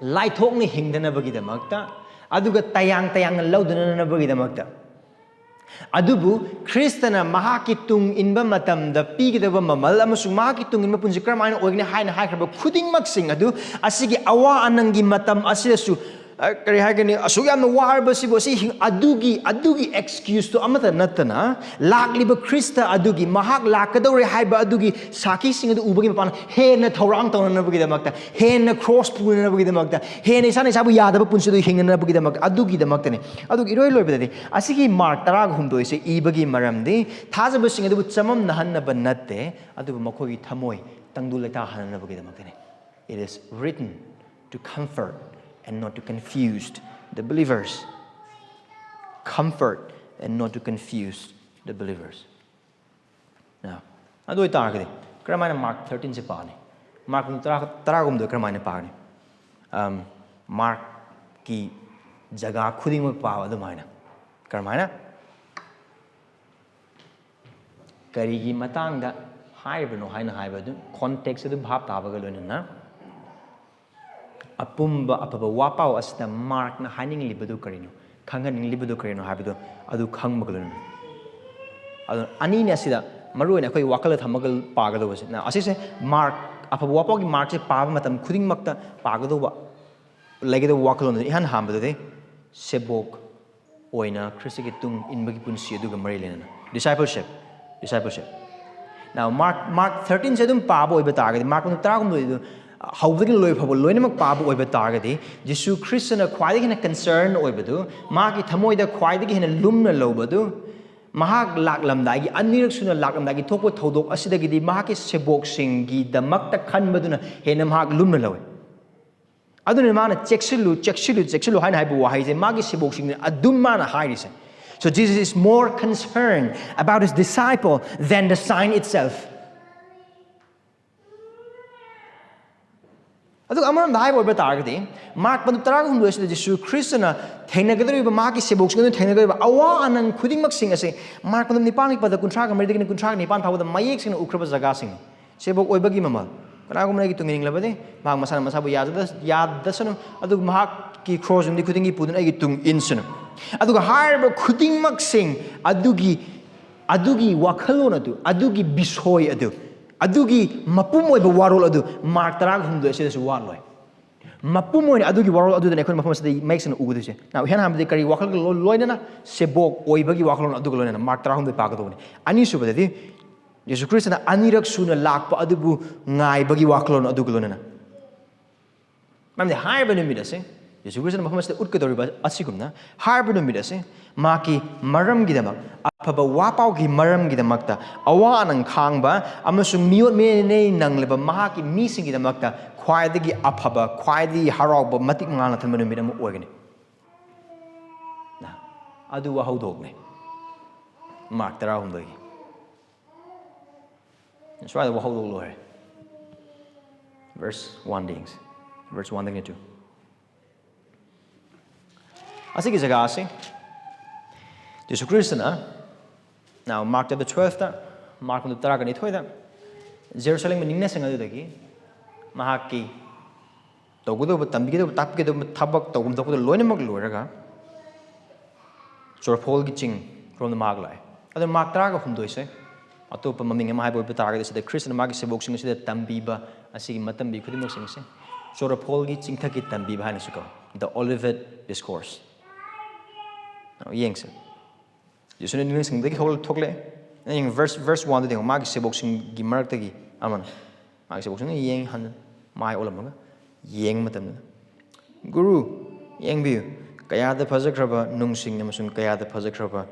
ꯂꯥꯏꯊꯣꯛꯅ ꯍꯤꯡꯗꯅꯕꯒꯤꯗꯃꯛꯇ, ꯑꯗꯨꯒ ꯇꯌꯥꯡ ꯇꯌꯥꯡꯅ ꯂꯧꯗꯅꯅꯕꯒꯤꯗꯃꯛꯇ꯫ ꯑꯗꯨꯕꯨ ꯈ꯭ꯔꯤꯁꯇꯅ ꯃꯍꯥꯛꯀꯤ ꯇꯨꯡ ꯏꯟꯕ ꯃꯇꯝꯗ ꯄꯤꯒꯗꯕ ꯃꯃꯜ ꯑꯃꯁꯨꯡ ꯃꯍꯥꯛꯀꯤ ꯇꯨꯡ ꯏꯟꯕ ꯄꯨꯟꯁꯤ ꯀꯔꯝꯍꯥꯏꯅ ꯑꯣꯏꯒꯅꯤ ꯍꯥꯏꯅ ꯍꯥꯏꯈ꯭ꯔꯕ ꯈꯨꯗꯤꯡꯃꯛꯁꯤꯡ ꯑꯗꯨ ꯑꯁꯤꯒꯤ ꯑꯋꯥ ꯑꯅꯪꯒꯤ ꯃꯇꯝ ꯑꯁꯤꯗꯁꯨ, ꯑ, ꯀꯔꯤ ꯍꯥꯏꯒꯅꯤ, ꯑꯁꯨꯛ ꯌꯥꯝꯅ ꯋꯥꯔꯕꯁꯤꯕꯨ ꯑꯁꯤ ꯍꯤꯡ-, ꯑꯗꯨꯒꯤ, ꯑꯗꯨꯒꯤ excuse ꯇꯨ ꯑꯃꯠꯇ ꯅꯠꯇꯅ, ꯂꯥꯛꯂꯤꯕ ꯈ꯭ꯔꯤꯁꯇ ꯑꯗꯨꯒꯤ, ꯃꯍꯥꯛ ꯂꯥꯛꯀꯗꯧꯔꯦ ꯍꯥꯏꯕ ꯑꯗꯨꯒꯤ ꯁꯥꯈꯤꯁꯤꯡ ꯑꯗꯨ ꯎꯕꯒꯤ ꯃꯄꯥꯟ ꯍꯦꯟꯅ ꯊꯧꯔꯥꯡ ꯇꯧꯅꯅꯕꯒꯤꯗꯃꯛꯇ, ꯍꯦꯟꯅ ꯀ꯭ꯔꯣꯁ ꯄꯨꯅꯅꯕꯒꯤꯗꯃꯛꯇ, ꯍꯦꯟꯅ ꯏꯁꯥꯅ ꯏꯁꯥꯕꯨ ꯌꯥꯗꯕ ꯄꯨꯟꯁꯤ ꯑꯗꯨ ꯍꯤꯡꯅꯅꯕꯒꯤꯗꯃꯛꯇ, ꯑꯗꯨꯒꯤꯗꯃꯛꯇꯅꯤ꯫ ꯑꯗꯨꯒ ꯏꯔꯣꯏ ꯂꯣꯏꯕꯗꯗꯤ ꯑꯁꯤꯒꯤ ꯃꯥꯔꯛ ꯇꯔꯥꯒ ꯍꯨꯝꯗꯣꯏꯁꯦ ꯏꯕꯒꯤ ꯃꯔꯝꯗꯤ ꯊꯥꯖꯕꯁꯤꯡ ꯑꯗꯨꯕꯨ ꯆꯃꯝꯅꯍꯟꯅꯕ ꯅꯠꯇꯦ, ꯑꯗꯨꯕꯨ ꯃꯈꯣꯏꯒꯤ ꯊꯃꯣꯏ ꯇꯪꯗꯨ ꯂꯩꯇꯥꯍꯟꯅꯅꯕꯒꯤꯗꯃꯛꯇꯅꯤ꯫ It is written to comfort and not to confuse the believers. Comfort and not to confuse the believers. Now, ꯑꯗꯨ ꯑꯣꯏꯇꯥꯔꯒꯗꯤ ꯀꯔꯝꯍꯥꯏꯅ ꯃꯥꯔꯛ ꯊꯥꯔꯇꯤꯟꯁꯦ ꯄꯥꯅꯤ? ꯃꯥꯔꯛ ꯇꯔꯥ, ꯇꯔꯥꯒꯨꯝꯕꯗꯣ ꯀꯔꯝꯍꯥꯏꯅ ꯄꯥꯒꯅꯤ? ꯑꯝ, ꯃꯥꯔꯛꯀꯤ ꯖꯒꯥ ꯈꯨꯗꯤꯡꯃꯛ ꯄꯥꯕ ꯑꯗꯨꯃꯥꯏꯅ꯫ ꯀꯔꯝꯍꯥꯏꯅ? ꯀꯔꯤꯒꯤ ꯃꯇꯥꯡꯗ ꯍꯥꯏꯔꯤꯕꯅꯣ ꯍꯥꯏꯅ ꯍꯥꯏꯕꯗꯨ context ꯑꯗꯨ ꯚꯥꯞ ꯇꯥꯕꯒ ꯂꯣꯏꯅꯅ ꯑꯄꯨꯝꯕ ꯑꯐꯕ ꯋꯥꯄꯥꯎ ꯑꯁꯤꯗ ꯃꯥꯔꯛꯅ ꯍꯥꯏꯅꯤꯡꯂꯤꯕꯗꯨ ꯀꯔꯤꯅꯣ, ꯈꯪꯍꯟꯅꯤꯡꯂꯤꯕꯗꯨ ꯀꯔꯤꯅꯣ ꯍꯥꯏꯕꯗꯨ ꯑꯗꯨ ꯈꯪꯕꯒ ꯂꯣꯏꯅꯅ꯫ ꯑꯗꯨ ꯑꯅꯤꯅꯤ ꯑꯁꯤꯗ ꯃꯔꯨ ꯑꯣꯏꯅ ꯑꯩꯈꯣꯏ ꯋꯥꯈꯜꯗ ꯊꯝꯃꯒ ꯄꯥꯒꯗꯧꯕꯁꯦ꯫ ꯅ ꯑꯁꯤꯁꯦ ꯃꯥꯔꯛ, ꯑꯐꯕ ꯋꯥꯄꯥꯎꯒꯤ ꯃꯥꯔꯛꯁꯦ ꯄꯥꯕ ꯃꯇꯝ ꯈꯨꯗꯤꯡꯃꯛꯇ ꯄꯥꯒꯗꯧꯕ, ꯂꯩꯒꯗꯧꯕ ꯋꯥꯈꯜꯂꯣꯟ ꯑꯗꯨ ꯏꯍꯥꯟ ꯍꯥꯟꯕꯗꯗꯤ ꯁꯦꯕꯣꯛ ꯑꯣꯏꯅ ꯈ꯭ꯔꯤꯁꯇꯒꯤ ꯇꯨꯡ ꯏꯟꯕꯒꯤ ꯄꯨꯟꯁꯤ ꯑꯗꯨꯒ ꯃꯔꯤ ꯂꯩꯅꯅ discipleship, discipleship꯫ Now, Mark, Mark thirteen ꯁꯦ ꯑꯗꯨꯝ ꯄꯥꯕ ꯑꯣꯏꯕ ꯇꯥꯔꯒꯗꯤ, ꯃꯥꯔꯛ ꯃꯇꯝ ꯇꯔꯥꯍꯨꯝꯗꯣꯏꯗꯨ ꯍꯧꯕꯗꯒꯤ ꯂꯣꯏ ꯐꯥꯎꯕ ꯂꯣꯏꯅꯃꯛ ꯄꯥꯕ ꯑꯣꯏꯕ ꯇꯥꯔꯒꯗꯤ, ꯖꯤꯁꯨ ꯈ꯭ꯔꯤꯁꯇꯅ ꯈ꯭ꯋꯥꯏꯗꯒꯤ ꯍꯦꯟꯅ concern ꯑꯣꯏꯕꯗꯨ, ꯃꯍꯥꯛꯀꯤ ꯊꯃꯣꯏꯗ ꯈ꯭ꯋꯥꯏꯗꯒꯤ ꯍꯦꯟꯅ ꯂꯨꯝꯅ ꯂꯧꯕꯗꯨ, ꯃꯍꯥꯛ ꯂꯥꯛꯂꯝꯗꯥꯏꯒꯤ, ꯑꯅꯤꯔꯛ ꯁꯨꯅ ꯂꯥꯛꯂꯝꯗꯥꯏꯒꯤ ꯊꯣꯛꯄ ꯊꯧꯗꯣꯛ ꯑꯁꯤꯗꯒꯤꯗꯤ ꯃꯍꯥꯛꯀꯤ ꯁꯦꯕꯣꯛꯁꯤꯡꯒꯤꯗꯃꯛꯇ ꯈꯟꯕꯗꯨꯅ ꯍꯦꯟꯅ ꯃꯍꯥꯛ ꯂꯨꯝꯅ ꯂꯧꯏ꯫ ꯑꯗꯨꯅ ꯃꯥꯅ "ꯆꯦꯛꯁꯤꯜꯂꯨ, ꯆꯦꯛꯁꯤꯜꯂꯨ, ꯆꯦꯛꯁꯤꯜꯂꯨ" ꯍꯥꯏꯅ ꯍꯥꯏꯕ ꯋꯥꯍꯩꯁꯦ ꯃꯥꯒꯤ ꯁꯦꯕꯣꯛꯁꯤꯡꯅ ꯑꯗꯨꯝ ꯃꯥꯅ ꯍꯥꯏꯔꯤꯁꯦ꯫ So Jesus is more concerned about his disciple than the sign itself. ꯑꯗꯨꯒ ꯑꯃꯔꯣꯝꯗ ꯍꯥꯏꯕ ꯑꯣꯏꯕ ꯇꯥꯔꯒꯗꯤ, ꯃꯥꯔꯛ ꯃꯇꯝ ꯇꯔꯥꯍꯨꯝꯗꯣꯏ ꯑꯁꯤꯗ ꯖꯤꯁꯨ ꯈ꯭ꯔꯤꯁꯇꯅ ꯊꯦꯡꯅꯒꯗꯧꯔꯤꯕ, ꯃꯍꯥꯛꯀꯤ ꯁꯦꯕꯣꯛꯁꯤꯡ ꯑꯗꯨꯅ ꯊꯦꯡꯅꯒꯗꯧꯔꯤꯕ ꯑꯋꯥ ꯑꯅꯪ ꯈꯨꯗꯤꯡꯃꯛꯁꯤꯡ ꯑꯁꯤ ꯃꯥꯔꯛ ꯃꯇꯝ ꯅꯤꯄꯥꯟꯒꯤ ꯄꯗ ꯀꯨꯟꯊ꯭ꯔꯥꯒ ꯃꯔꯤꯗꯒꯤꯅ ꯀꯨꯟꯊ꯭ꯔꯥꯒ ꯅꯤꯄꯥꯟ ꯐꯥꯎꯕꯗ ꯃꯌꯦꯛ ꯁꯦꯡꯅ ꯎꯈ꯭ꯔꯕ ꯖꯒꯥꯁꯤꯡꯅꯤ꯫ ꯁꯦꯕꯣꯛ ꯑꯣꯏꯕꯒꯤ ꯃꯃꯜ꯫ "ꯀꯅꯥꯒꯨꯝꯕꯅ ꯑꯩꯒꯤ ꯇꯨꯡ ꯏꯅꯤꯡꯂꯕꯗꯤ, ꯃꯍꯥꯛ ꯃꯁꯥꯅ ꯃꯁꯥꯕꯨ ꯌꯥꯖꯗ-, ꯌꯥꯗꯁꯅꯨ, ꯑꯗꯨꯒ ꯃꯍꯥꯛꯀꯤ ꯀ꯭ꯔꯣꯁ ꯅꯨꯡꯗꯤ ꯈꯨꯗꯤꯡꯒꯤ ꯄꯨꯗꯨꯅ ꯑꯩꯒꯤ ꯇꯨꯡ ꯏꯟꯁꯅꯨ"꯫ ꯑꯗꯨꯒ ꯍꯥꯏꯔꯤꯕ ꯈꯨꯗꯤꯡꯃꯛꯁꯤꯡ ꯑꯗꯨꯒꯤ, ꯑꯗꯨꯒꯤ ꯋꯥꯈꯜꯂꯣꯟ ꯑꯗꯨ, ꯑꯗꯨꯒꯤ ꯕꯤꯁꯣꯏ ꯑꯗꯨ, ꯑꯗꯨꯒꯤ ꯃꯄꯨꯝ ꯑꯣꯏꯕ ꯋꯥꯔꯣꯜ ꯑꯗꯨ ꯃꯥꯔꯛ ꯇꯔꯥꯍꯨꯝꯗꯣꯏ ꯑꯁꯤꯗꯁꯨ ꯋꯥꯠꯂꯣꯏ꯫ ꯃꯄꯨꯝ ꯑꯣꯏꯅ ꯑꯗꯨꯒꯤ ꯋꯥꯔꯣꯜ ꯑꯗꯨꯗꯅꯤ ꯑꯩꯈꯣꯏꯅ ꯃꯐꯝ ꯑꯁꯤꯗ ꯃꯌꯦꯛ ꯁꯦꯡꯅ ꯎꯒꯗꯣꯏꯁꯦ꯫ Now, ꯏꯍꯥꯟ ꯍꯥꯟꯕꯗꯤ ꯀꯔꯤ ꯋꯥꯈꯜꯒ ꯂꯣ-, ꯂꯣꯏꯅꯅ? ꯁꯦꯕꯣꯛ ꯑꯣꯏꯕꯒꯤ ꯋꯥꯈꯜꯂꯣꯟ ꯑꯗꯨꯒ ꯂꯣꯏꯅꯅ ꯃꯥꯔꯛ ꯇꯔꯥꯍꯨꯝꯗꯣꯏ ꯄꯥꯒꯗꯧꯕꯅꯤ꯫ ꯑꯅꯤꯁꯨꯕꯗꯗꯤ ꯌꯦꯁꯨ ꯈ꯭ꯔꯤꯁꯇꯅ ꯑꯅꯤꯔꯛ ꯁꯨꯅ ꯂꯥꯛꯄ ꯑꯗꯨꯕꯨ ꯉꯥꯏꯕꯒꯤ ꯋꯥꯈꯜꯂꯣꯟ ꯑꯗꯨꯒ ꯂꯣꯏꯅꯅ꯫ ꯃꯔꯝꯗꯤ ꯍꯥꯏꯔꯤꯕ ꯅꯨꯃꯤꯠ ꯑꯁꯤ, ꯌꯦꯁꯨ ꯈ꯭ꯔꯤꯁꯇꯅ ꯃꯐꯝ ꯑꯁꯤꯗ ꯎꯠꯀꯗꯧꯔꯤꯕ ꯑꯁꯤꯒꯨꯝꯅ, ꯍꯥꯏꯔꯤꯕ ꯅꯨꯃꯤꯠ ꯑꯁꯤ ꯃꯍꯥꯛꯀꯤ ꯃꯔꯝꯒꯤꯗꯃꯛ, ꯑꯐꯕ ꯋꯥꯄꯥꯎꯒꯤ ꯃꯔꯝꯒꯤꯗꯃꯛꯇ ꯑꯋꯥ ꯑꯅꯪ ꯈꯥꯡꯕ ꯑꯃꯁꯨꯡ ꯃꯤꯑꯣꯠ ꯃꯤꯅꯩ ꯅꯪꯂꯕ ꯃꯍꯥꯛꯀꯤ ꯃꯤꯁꯤꯡꯒꯤꯗꯃꯛꯇ ꯈ꯭ꯋꯥꯏꯗꯒꯤ ꯑꯐꯕ, ꯈ꯭ꯋꯥꯏꯗꯒꯤ ꯍꯔꯥꯎꯕ, ꯃꯇꯤꯛ ꯃꯉꯥꯜꯅ ꯊꯟꯕ ꯅꯨꯃꯤꯠ ꯑꯃ ꯑꯣꯏꯒꯅꯤ꯫ ꯅ, ꯑꯗꯨ ꯋꯥꯍꯧꯗꯣꯛꯅꯦ꯫ ꯃꯥꯔꯛ ꯇꯔꯥꯍꯨꯝꯗꯣꯏꯒꯤ꯫ ꯁ꯭ꯋꯥꯏꯗ ꯋꯥꯍꯧꯗꯣꯛ ꯂꯣꯏꯔꯦ꯫ Verse one ꯗꯒꯤ ꯌꯦꯡꯁꯤ꯫ Verse one ꯗꯒꯤꯅ two꯫ ꯑꯁꯤꯒꯤ ꯖꯒꯥ ꯑꯁꯤ ꯖꯤꯁꯨ ꯈ꯭ꯔꯤꯁꯇꯅ, now, ꯃꯥꯔꯛ chapter twelve ꯇ ꯃꯥꯔꯛ ꯇꯔꯥꯒ ꯅꯤꯊꯣꯏꯗ ꯖꯦꯔꯨꯁꯂꯦꯝꯒꯤ ꯅꯤꯡꯅꯁꯪ ꯑꯗꯨꯗꯒꯤ ꯃꯍꯥꯛꯀꯤ ꯇꯧꯒꯗꯧꯕ, ꯇꯝꯕꯤꯒꯗꯧꯕ, ꯇꯥꯛꯄꯤꯒꯗꯧꯕ ꯊꯕꯛ, ꯇꯧꯐꯝ ꯊꯣꯛꯄꯗꯣ ꯂꯣꯏꯅꯃꯛ ꯂꯣꯏꯔꯒ ꯆꯣꯔꯐꯣꯜꯒꯤ ꯆꯤꯡ ꯔꯣꯝꯗ ꯃꯍꯥꯛ ꯂꯥꯛꯑꯦ꯫ ꯑꯗꯨ ꯃꯥꯔꯛ ꯇꯔꯥꯒ ꯍꯨꯝꯗꯣꯏꯁꯦ ꯑꯇꯣꯞꯄ ꯃꯃꯤꯡ ꯑꯃ ꯍꯥꯏꯕ ꯑꯣꯏꯕ ꯇꯥꯔꯒꯗꯤ, ꯁꯤꯗ ꯈ꯭ꯔꯤꯁꯇꯅ ꯃꯥꯒꯤ ꯁꯦꯕꯣꯛꯁꯤꯡ ꯑꯁꯤꯗ ꯇꯝꯕꯤꯕ, ꯑꯁꯤꯒꯤ ꯃꯇꯝꯕꯤ ꯈꯨꯗꯤꯡꯃꯛꯁꯤꯡꯁꯦ ꯆꯣꯔꯐꯣꯜꯒꯤ ꯆꯤꯡꯊꯛꯀꯤ ꯇꯝꯕꯤꯕ ꯍꯥꯏꯅꯁꯨ ꯀꯧꯏ, The Olivet Discourse꯫ ꯌꯦꯡꯁꯦ꯫ ꯖꯤꯁꯨꯅ ꯅꯤꯡꯁꯤꯡꯗꯒꯤ ꯍꯧꯔ ꯊꯣꯛꯂꯛꯑꯦ꯫ ꯅꯪ verse, verse one ꯗꯨꯗ ꯌꯦꯡꯉꯣ, ꯃꯥꯒꯤ ꯁꯦꯕꯣꯛꯁꯤꯡꯒꯤ ꯃꯔꯛꯇꯒꯤ ꯑꯃꯅ꯫ ꯃꯥꯒꯤ ꯁꯦꯕꯣꯛꯁꯤꯡꯅ ꯌꯦꯡ ꯍꯟ-, ꯃꯥꯏ ꯑꯣꯜꯂꯝꯃꯒ ꯌꯦꯡꯕ ꯃꯇꯝꯗ, "ꯒꯨꯔꯨ, ꯌꯦꯡꯕꯤꯌꯨ, ꯀꯌꯥꯗ ꯐꯖꯈ꯭ꯔꯕ ꯅꯨꯡꯁꯤꯡ ꯑꯃꯁꯨꯡ ꯀꯌꯥꯗ ꯐꯖꯈ꯭ꯔꯕ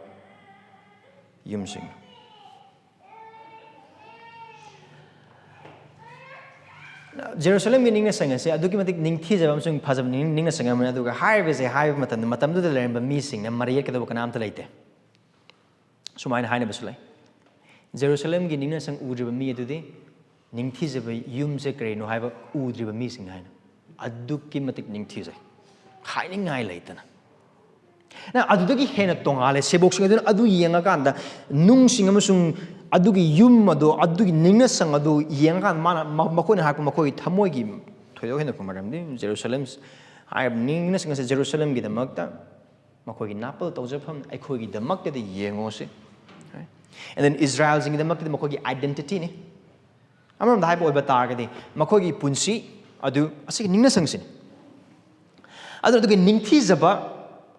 ꯌꯨꯝꯁꯤꯡ!" ꯖꯦꯔꯨꯁꯂꯦꯝꯒꯤ ꯅꯤꯡꯅꯁꯪ ꯑꯁꯦ ꯑꯗꯨꯛꯀꯤ ꯃꯇꯤꯛ ꯅꯤꯡꯊꯤꯖꯕ ꯑꯃꯁꯨꯡ ꯐꯖꯕ ꯅꯤꯡ-, ꯅꯤꯡꯅꯁꯪ ꯑꯃꯅꯤ꯫ ꯑꯗꯨꯒ ꯍꯥꯏꯔꯤꯕꯁꯦ ꯍꯥꯏꯕ ꯃꯇꯝꯗ, ꯃꯇꯝꯗꯨꯗ ꯂꯩꯔꯝꯕ ꯃꯤꯁꯤꯡꯅ ꯃꯔꯩ ꯌꯦꯠꯀꯗꯧꯕ ꯀꯅꯥꯝꯇ ꯂꯩꯇꯦ꯫ ꯁꯨꯃꯥꯏꯅ ꯍꯥꯏꯅꯕꯁꯨ ꯂꯩ, "ꯖꯦꯔꯨꯁꯂꯦꯝꯒꯤ ꯅꯤꯡꯅꯁꯪ ꯎꯗ꯭ꯔꯤꯕ ꯃꯤ ꯑꯗꯨꯗꯤ ꯅꯤꯡꯊꯤꯖꯕ ꯌꯨꯝꯁꯦ ꯀꯔꯤꯅꯣ ꯍꯥꯏꯕ ꯎꯗ꯭ꯔꯤꯕ ꯃꯤꯁꯤꯡꯅꯤ" ꯍꯥꯏꯅ꯫ ꯑꯗꯨꯛꯀꯤ ꯃꯇꯤꯛ ꯅꯤꯡꯊꯤꯖꯩ, ꯍꯥꯏꯅꯤꯡꯉꯥꯏ ꯂꯩꯇꯅ꯫ ꯅ ꯑꯗꯨꯗꯒꯤ ꯍꯦꯟꯅ ꯇꯣꯉꯥꯜꯂꯦ꯫ ꯁꯦꯕꯣꯛꯁꯤꯡ ꯑꯗꯨꯅ ꯑꯗꯨ ꯌꯦꯡꯉꯀꯥꯟꯗ, ꯅꯨꯡꯁꯤꯡ ꯑꯃꯁꯨꯡ ꯑꯗꯨꯒꯤ ꯌꯨꯝ ꯑꯗꯣ, ꯑꯗꯨꯒꯤ ꯅꯤꯡꯅꯁꯪ ꯑꯗꯨ ꯌꯦꯡꯉꯀꯥꯟꯗ, ꯃꯥꯅ, ꯃ-, ꯃꯈꯣꯏꯅ ꯍꯥꯏꯔꯛꯄ ꯃꯈꯣꯏꯒꯤ ꯊꯃꯣꯏꯒꯤ ꯊꯣꯏꯗꯣꯛ ꯍꯦꯟꯗꯣꯛꯄ ꯃꯔꯝꯗꯤ ꯖꯦꯔꯨꯁꯂꯦꯝ ꯍꯥꯏꯔꯤꯕ ꯅꯤꯡꯅꯁꯪ ꯑꯁꯦ ꯖꯦꯔꯨꯁꯂꯦꯝꯒꯤꯗꯃꯛꯇ ꯃꯈꯣꯏꯒꯤ ꯅꯥꯄꯜ ꯇꯧꯖꯐꯝ, ꯑꯩꯈꯣꯏꯒꯤꯗꯃꯛꯇꯗꯤ ꯌꯦꯡꯉꯣ ꯁꯤ꯫ And then ꯏꯁꯔꯥꯌꯦꯜꯁꯤꯡꯒꯤꯗꯃꯛꯇꯗꯤ ꯃꯈꯣꯏꯒꯤ identityꯅꯤ꯫ ꯑꯃꯔꯣꯝꯗ ꯍꯥꯏꯕ ꯑꯣꯏꯕ ꯇꯥꯔꯒꯗꯤ, ꯃꯈꯣꯏꯒꯤ ꯄꯨꯟꯁꯤ ꯑꯗꯨ ꯑꯁꯤꯒꯤ ꯅꯤꯡꯅꯁꯪꯁꯤꯅꯤ꯫ ꯑꯗꯨꯅ ꯑꯗꯨꯒꯤ ꯅꯤꯡꯊꯤꯖꯕ,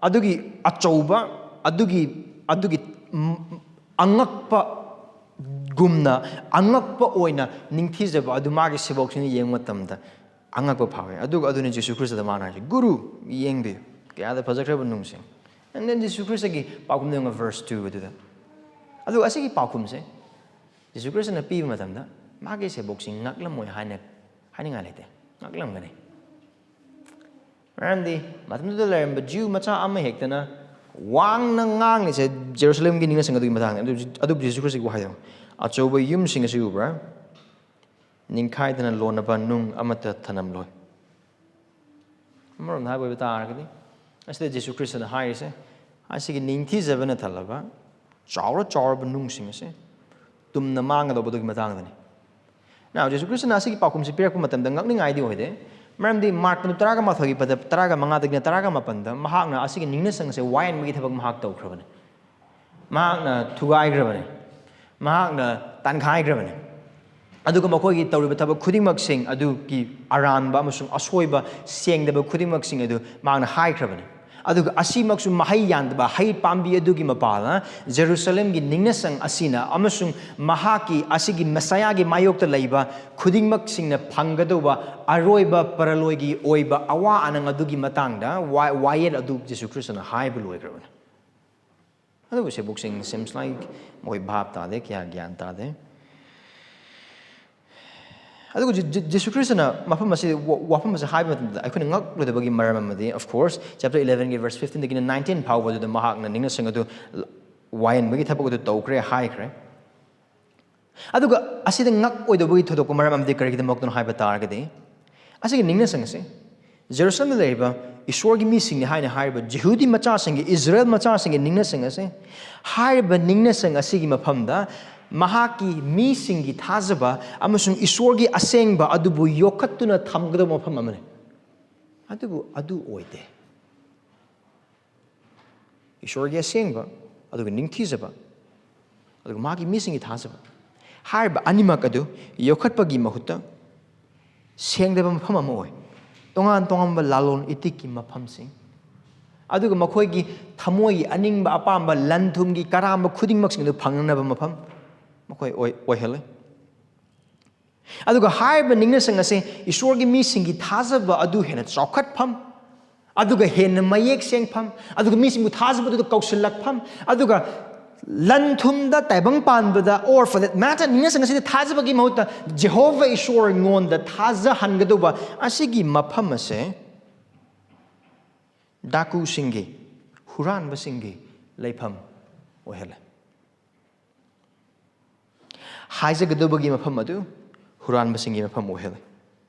ꯑꯗꯨꯒꯤ ꯑꯆꯧꯕ, ꯑꯗꯨꯒꯤ, ꯑꯗꯨꯒꯤ, ꯎꯝ, ꯑꯉꯛꯄ ꯒꯨꯝꯅ, ꯑꯉꯛꯄ ꯑꯣꯏꯅ ꯅꯤꯡꯊꯤꯖꯕ ꯑꯗꯨ ꯃꯥꯒꯤ ꯁꯦꯕꯣꯛꯁꯤꯡꯅ ꯌꯦꯡꯕ ꯃꯇꯝꯗ ꯑꯉꯛꯄ ꯐꯥꯎꯏ꯫ ꯑꯗꯨꯒ ꯑꯗꯨꯅ ꯖꯤꯁꯨ ꯈ꯭ꯔꯤꯁꯇꯗ ꯃꯥꯅ ꯍꯥꯏꯁꯦ, "ꯒꯨꯔꯨ, ꯌꯦꯡꯕꯤꯌꯨ, ꯀꯌꯥꯗ ꯐꯖꯈ꯭ꯔꯕ ꯅꯨꯡꯁꯤꯡ!" And then ꯖꯤꯁꯨ ꯈ꯭ꯔꯤꯁꯇꯒꯤ ꯄꯥꯎꯈꯨꯝꯗ ꯌꯦꯡꯉꯣ, verse two ꯑꯗꯨꯗ꯫ ꯑꯗꯨꯒ ꯑꯁꯤꯒꯤ ꯄꯥꯎꯈꯨꯝꯁꯦ ꯖꯤꯁꯨ ꯈ꯭ꯔꯤꯁꯇꯅ ꯄꯤꯕ ꯃꯇꯝꯗ ꯃꯥꯒꯤ ꯁꯦꯕꯣꯛꯁꯤꯡ ꯉꯛꯂꯝꯃꯣꯏ ꯍꯥꯏꯅ ꯍꯥꯏꯅꯤꯡꯉꯥꯏ ꯂꯩꯇꯦ, ꯉꯛꯂꯝꯒꯅꯤ꯫ ꯃꯔꯝꯗꯤ ꯃꯇꯝꯗꯨꯗ ꯂꯩꯔꯝꯕ ꯖꯤꯎ ꯃꯆꯥ ꯑꯃ ꯍꯦꯛꯇꯅ ꯋꯥꯡꯅ ꯉꯥꯡꯂꯤꯁꯦ ꯖꯦꯔꯨꯁꯂꯦꯝꯒꯤ ꯅꯤꯡꯅꯁꯪ ꯑꯗꯨꯒꯤ ꯃꯇꯥꯡꯗ꯫ ꯑꯗꯨ, ꯑꯗꯨꯕꯨ ꯖꯤꯁꯨ ꯈ꯭ꯔꯤꯁꯇꯒꯤ ꯋꯥꯍꯩꯗꯣ, "ꯑꯆꯧꯕ ꯌꯨꯝꯁꯤꯡ ꯑꯁꯤ ꯎꯕ꯭ꯔꯥ? ꯅꯤꯡꯈꯥꯏꯗꯅ ꯂꯣꯟꯅꯕ ꯅꯨꯡ ꯑꯃꯠꯇ ꯊꯅꯝꯂꯣꯏ"꯫ ꯑꯃꯔꯣꯝꯗ ꯍꯥꯏꯕ ꯑꯣꯏꯕ ꯇꯥꯔꯒꯗꯤ, ꯑꯁꯤꯗ ꯖꯤꯁꯨ ꯈ꯭ꯔꯤꯁꯇꯅ ꯍꯥꯏꯔꯤꯁꯦ, ꯑꯁꯤꯒꯤ ꯅꯤꯡꯊꯤꯖꯕꯅ ꯊꯜꯂꯕ ꯆꯥꯎꯔ ꯆꯥꯎꯔꯕ ꯅꯨꯡꯁꯤꯡ ꯑꯁꯦ ꯇꯨꯝꯅ ꯃꯥꯡꯒꯗꯧꯕꯗꯨꯒꯤ ꯃꯇꯥꯡꯗꯅꯤ꯫ Now, ꯖꯤꯁꯨ ꯈ꯭ꯔꯤꯁꯇꯅ ꯑꯁꯤꯒꯤ ꯄꯥꯎꯈꯨꯝꯁꯤ ꯄꯤꯔꯛꯄ ꯃꯇꯝꯗ ꯉꯛꯅꯤꯡꯉꯥꯏꯗꯤ ꯑꯣꯏꯗꯦ꯫ ꯃꯔꯝꯗꯤ ꯃꯥꯔꯛ ꯇꯔꯥꯒ ꯃꯥꯊꯣꯏꯒꯤ ꯄꯗ ꯇꯔꯥꯒ ꯃꯉꯥꯗꯒꯤꯅ ꯇꯔꯥꯒ ꯃꯥꯄꯟꯗ ꯃꯍꯥꯛꯅ ꯑꯁꯤꯒꯤ ꯅꯤꯡꯅꯁꯪ ꯑꯁꯦ ꯋꯥꯌꯦꯟꯕꯒꯤ ꯊꯕꯛ ꯃꯍꯥꯛ ꯇꯧꯈ꯭ꯔꯕꯅꯤ꯫ ꯃꯍꯥꯛꯅ ꯊꯨꯒꯥꯏꯈ꯭ꯔꯕꯅꯤ꯫ ꯃꯍꯥꯛꯅ ꯇꯥꯟꯈꯥꯏꯈ꯭ꯔꯕꯅꯤ꯫ ꯑꯗꯨꯒ ꯃꯈꯣꯏꯒꯤ ꯇꯧꯔꯤꯕ ꯊꯕꯛ ꯈꯨꯗꯤꯡꯃꯛꯁꯤꯡ ꯑꯗꯨꯒꯤ ꯑꯔꯥꯟꯕ ꯑꯃꯁꯨꯡ ꯑꯁꯣꯏꯕ, ꯁꯦꯡꯗꯕ ꯈꯨꯗꯤꯡꯃꯛꯁꯤꯡ ꯑꯗꯨ ꯃꯍꯥꯛꯅ ꯍꯥꯏꯈ꯭ꯔꯕꯅꯤ꯫ ꯑꯗꯨꯒ ꯑꯁꯤꯃꯛꯁꯨ ꯃꯍꯩ ꯌꯥꯟꯗꯕ ꯍꯩ ꯄꯥꯝꯕꯤ ꯑꯗꯨꯒꯤ ꯃꯄꯥꯜꯅ ꯖꯦꯔꯨꯁꯂꯦꯝꯒꯤ ꯅꯤꯡꯅꯁꯪ ꯑꯁꯤꯅ ꯑꯃꯁꯨꯡ ꯃꯍꯥꯛꯀꯤ ꯑꯁꯤꯒꯤ ꯃꯦꯁꯥꯌꯥꯒꯤ ꯃꯥꯌꯣꯛꯇ ꯂꯩꯕ ꯈꯨꯗꯤꯡꯃꯛꯁꯤꯡꯅ ꯐꯪꯒꯗꯧꯕ ꯑꯔꯣꯏꯕ ꯄꯔꯂꯣꯏꯒꯤ ꯑꯣꯏꯕ ꯑꯋꯥ ꯑꯅꯪ ꯑꯗꯨꯒꯤ ꯃꯇꯥꯡꯗ ꯋꯥ-, ꯋꯥꯌꯦꯜ ꯑꯗꯨ ꯖꯤꯁꯨ ꯈ꯭ꯔꯤꯁꯇꯅ ꯍꯥꯏꯕ ꯂꯣꯏꯈ꯭ꯔꯕꯅꯤ꯫ ꯑꯗꯨꯕꯨ ꯁꯦꯕꯣꯛꯁꯤꯡ seems like ꯃꯣꯏ ꯚꯥꯞ ꯇꯥꯗꯦ, ꯀꯌꯥ ꯒ꯭ꯌꯥꯟ ꯇꯥꯗꯦ꯫ ꯑꯗꯨꯒ ꯖꯤ-, ꯖꯤ-, ꯖꯤꯁꯨ ꯈ꯭ꯔꯤꯁꯇꯅ ꯃꯐꯝ ꯑꯁꯤ ꯋꯥ-, ꯋꯥꯐꯝ ꯑꯁꯤ ꯍꯥꯏꯕ ꯃꯇꯝꯗ ꯑꯩꯈꯣꯏꯅ ꯉꯛꯂꯣꯏꯗꯕꯒꯤ ꯃꯔꯝ ꯑꯃꯗꯤ, of course, chapter elevenꯒꯤ verse fifteenꯗꯒꯤꯅ nineteen ꯐꯥꯎꯕꯗꯨꯗ ꯃꯍꯥꯛꯅ ꯅꯤꯡꯅꯁꯪ ꯑꯗꯨ ꯋꯥꯌꯦꯟꯕꯒꯤ ꯊꯕꯛ ꯑꯗꯨ ꯇꯧꯈ꯭ꯔꯦ ꯍꯥꯏꯈ꯭ꯔꯦ꯫ ꯑꯗꯨꯒ ꯑꯁꯤꯗ ꯉꯛ ꯑꯣꯏꯗꯧꯕꯒꯤ ꯊꯣꯏꯗꯣꯛꯄ ꯃꯔꯝ ꯑꯃꯗꯤ ꯀꯔꯤꯒꯤꯗꯃꯛꯇꯅꯣ ꯍꯥꯏꯕ ꯇꯥꯔꯒꯗꯤ, ꯑꯁꯤꯒꯤ ꯅꯤꯡꯅꯁꯪ ꯑꯁꯦ ꯖꯦꯔꯨꯁꯂꯝꯗ ꯂꯩꯔꯤꯕ ꯏꯁꯣꯔꯒꯤ ꯃꯤꯁꯤꯡꯅꯤ ꯍꯥꯏꯅ ꯍꯥꯏꯔꯤꯕ ꯖꯤꯍꯨꯗꯤ ꯃꯆꯥꯁꯤꯡꯒꯤ, ꯏꯖꯔꯦꯜ ꯃꯆꯥꯁꯤꯡꯒꯤ ꯅꯤꯡꯅꯁꯪ ꯑꯁꯦ, ꯍꯥꯏꯔꯤꯕ ꯅꯤꯡꯅꯁꯪ ꯑꯁꯤꯒꯤ ꯃꯐꯝꯗ ꯃꯍꯥꯛꯀꯤ ꯃꯤꯁꯤꯡꯒꯤ ꯊꯥꯖꯕ ꯑꯃꯁꯨꯡ ꯏꯁꯣꯔꯒꯤ ꯑꯁꯦꯡꯕ ꯑꯗꯨꯕꯨ ꯌꯣꯛꯈꯠꯇꯨꯅ ꯊꯝꯒꯗꯕ ꯃꯐꯝ ꯑꯃꯅꯤ꯫ ꯑꯗꯨꯕꯨ ꯑꯗꯨ ꯑꯣꯏꯗꯦ꯫ ꯏꯁꯣꯔꯒꯤ ꯑꯁꯦꯡꯕ, ꯑꯗꯨꯒ ꯅꯤꯡꯊꯤꯖꯕ, ꯑꯗꯨꯒ ꯃꯥꯒꯤ ꯃꯤꯁꯤꯡꯒꯤ ꯊꯥꯖꯕ, ꯍꯥꯏꯔꯤꯕ ꯑꯅꯤꯃꯛ ꯑꯗꯨ ꯌꯣꯛꯈꯠꯄꯒꯤ ꯃꯍꯨꯠꯇ ꯁꯦꯡꯗꯕ ꯃꯐꯝ ꯑꯃ ꯑꯣꯏ꯫ ꯇꯣꯉꯥꯟ ꯇꯣꯉꯥꯟꯕ ꯂꯂꯣꯟ ꯏꯇꯤꯛꯀꯤ ꯃꯐꯝꯁꯤꯡ, ꯑꯗꯨꯒ ꯃꯈꯣꯏꯒꯤ ꯊꯃꯣꯏꯒꯤ ꯑꯅꯤꯡꯕ ꯑꯄꯥꯝꯕ ꯂꯟ ꯊꯨꯝꯒꯤ ꯀꯔꯥꯝꯕ ꯈꯨꯗꯤꯡꯃꯛꯁꯤꯡ ꯑꯗꯨ ꯐꯪꯅꯅꯕ ꯃꯐꯝ ꯃꯈꯣꯏ ꯑꯣꯏ-, ꯑꯣꯏꯍꯜꯂꯤ꯫ ꯑꯗꯨꯒ ꯍꯥꯏꯔꯤꯕ ꯅꯤꯡꯅꯁꯪ ꯑꯁꯤ ꯏꯁꯣꯔꯒꯤ ꯃꯤꯁꯤꯡꯒꯤ ꯊꯥꯖꯕ ꯑꯗꯨ ꯍꯦꯟꯅ ꯆꯥꯎꯈꯠꯐꯝ, ꯑꯗꯨꯒ ꯍꯦꯟꯅ ꯃꯌꯦꯛ ꯁꯦꯡꯐꯝ, ꯑꯗꯨꯒ ꯃꯤꯁꯤꯡꯕꯨ ꯊꯥꯖꯕꯗꯨꯗ ꯀꯧꯁꯤꯜꯂꯛꯐꯝ, ꯑꯗꯨꯒ ꯂꯟ ꯊꯨꯝꯗ ꯇꯥꯏꯕꯪ ꯄꯥꯟꯕꯗ, or for that matter, ꯅꯤꯡꯅꯁꯪ ꯑꯁꯤꯗ ꯊꯥꯖꯕꯒꯤ ꯃꯍꯨꯠꯇ ꯖꯦꯍꯣꯚꯥ ꯏꯁꯣꯔꯉꯣꯟꯗ ꯊꯥꯖꯍꯟꯒꯗꯧꯕ ꯑꯁꯤꯒꯤ ꯃꯐꯝ ꯑꯁꯦ ꯗꯥꯀꯨꯁꯤꯡꯒꯤ, ꯍꯨꯔꯥꯟꯕꯁꯤꯡꯒꯤ ꯂꯩꯐꯝ ꯑꯣꯏꯍꯜꯂꯦ꯫ ꯍꯥꯏꯖꯒꯗꯧꯕꯒꯤ ꯃꯐꯝ ꯑꯗꯨ ꯍꯨꯔꯥꯟꯕꯁꯤꯡꯒꯤ ꯃꯐꯝ ꯑꯣꯏꯍꯜꯂꯤ꯫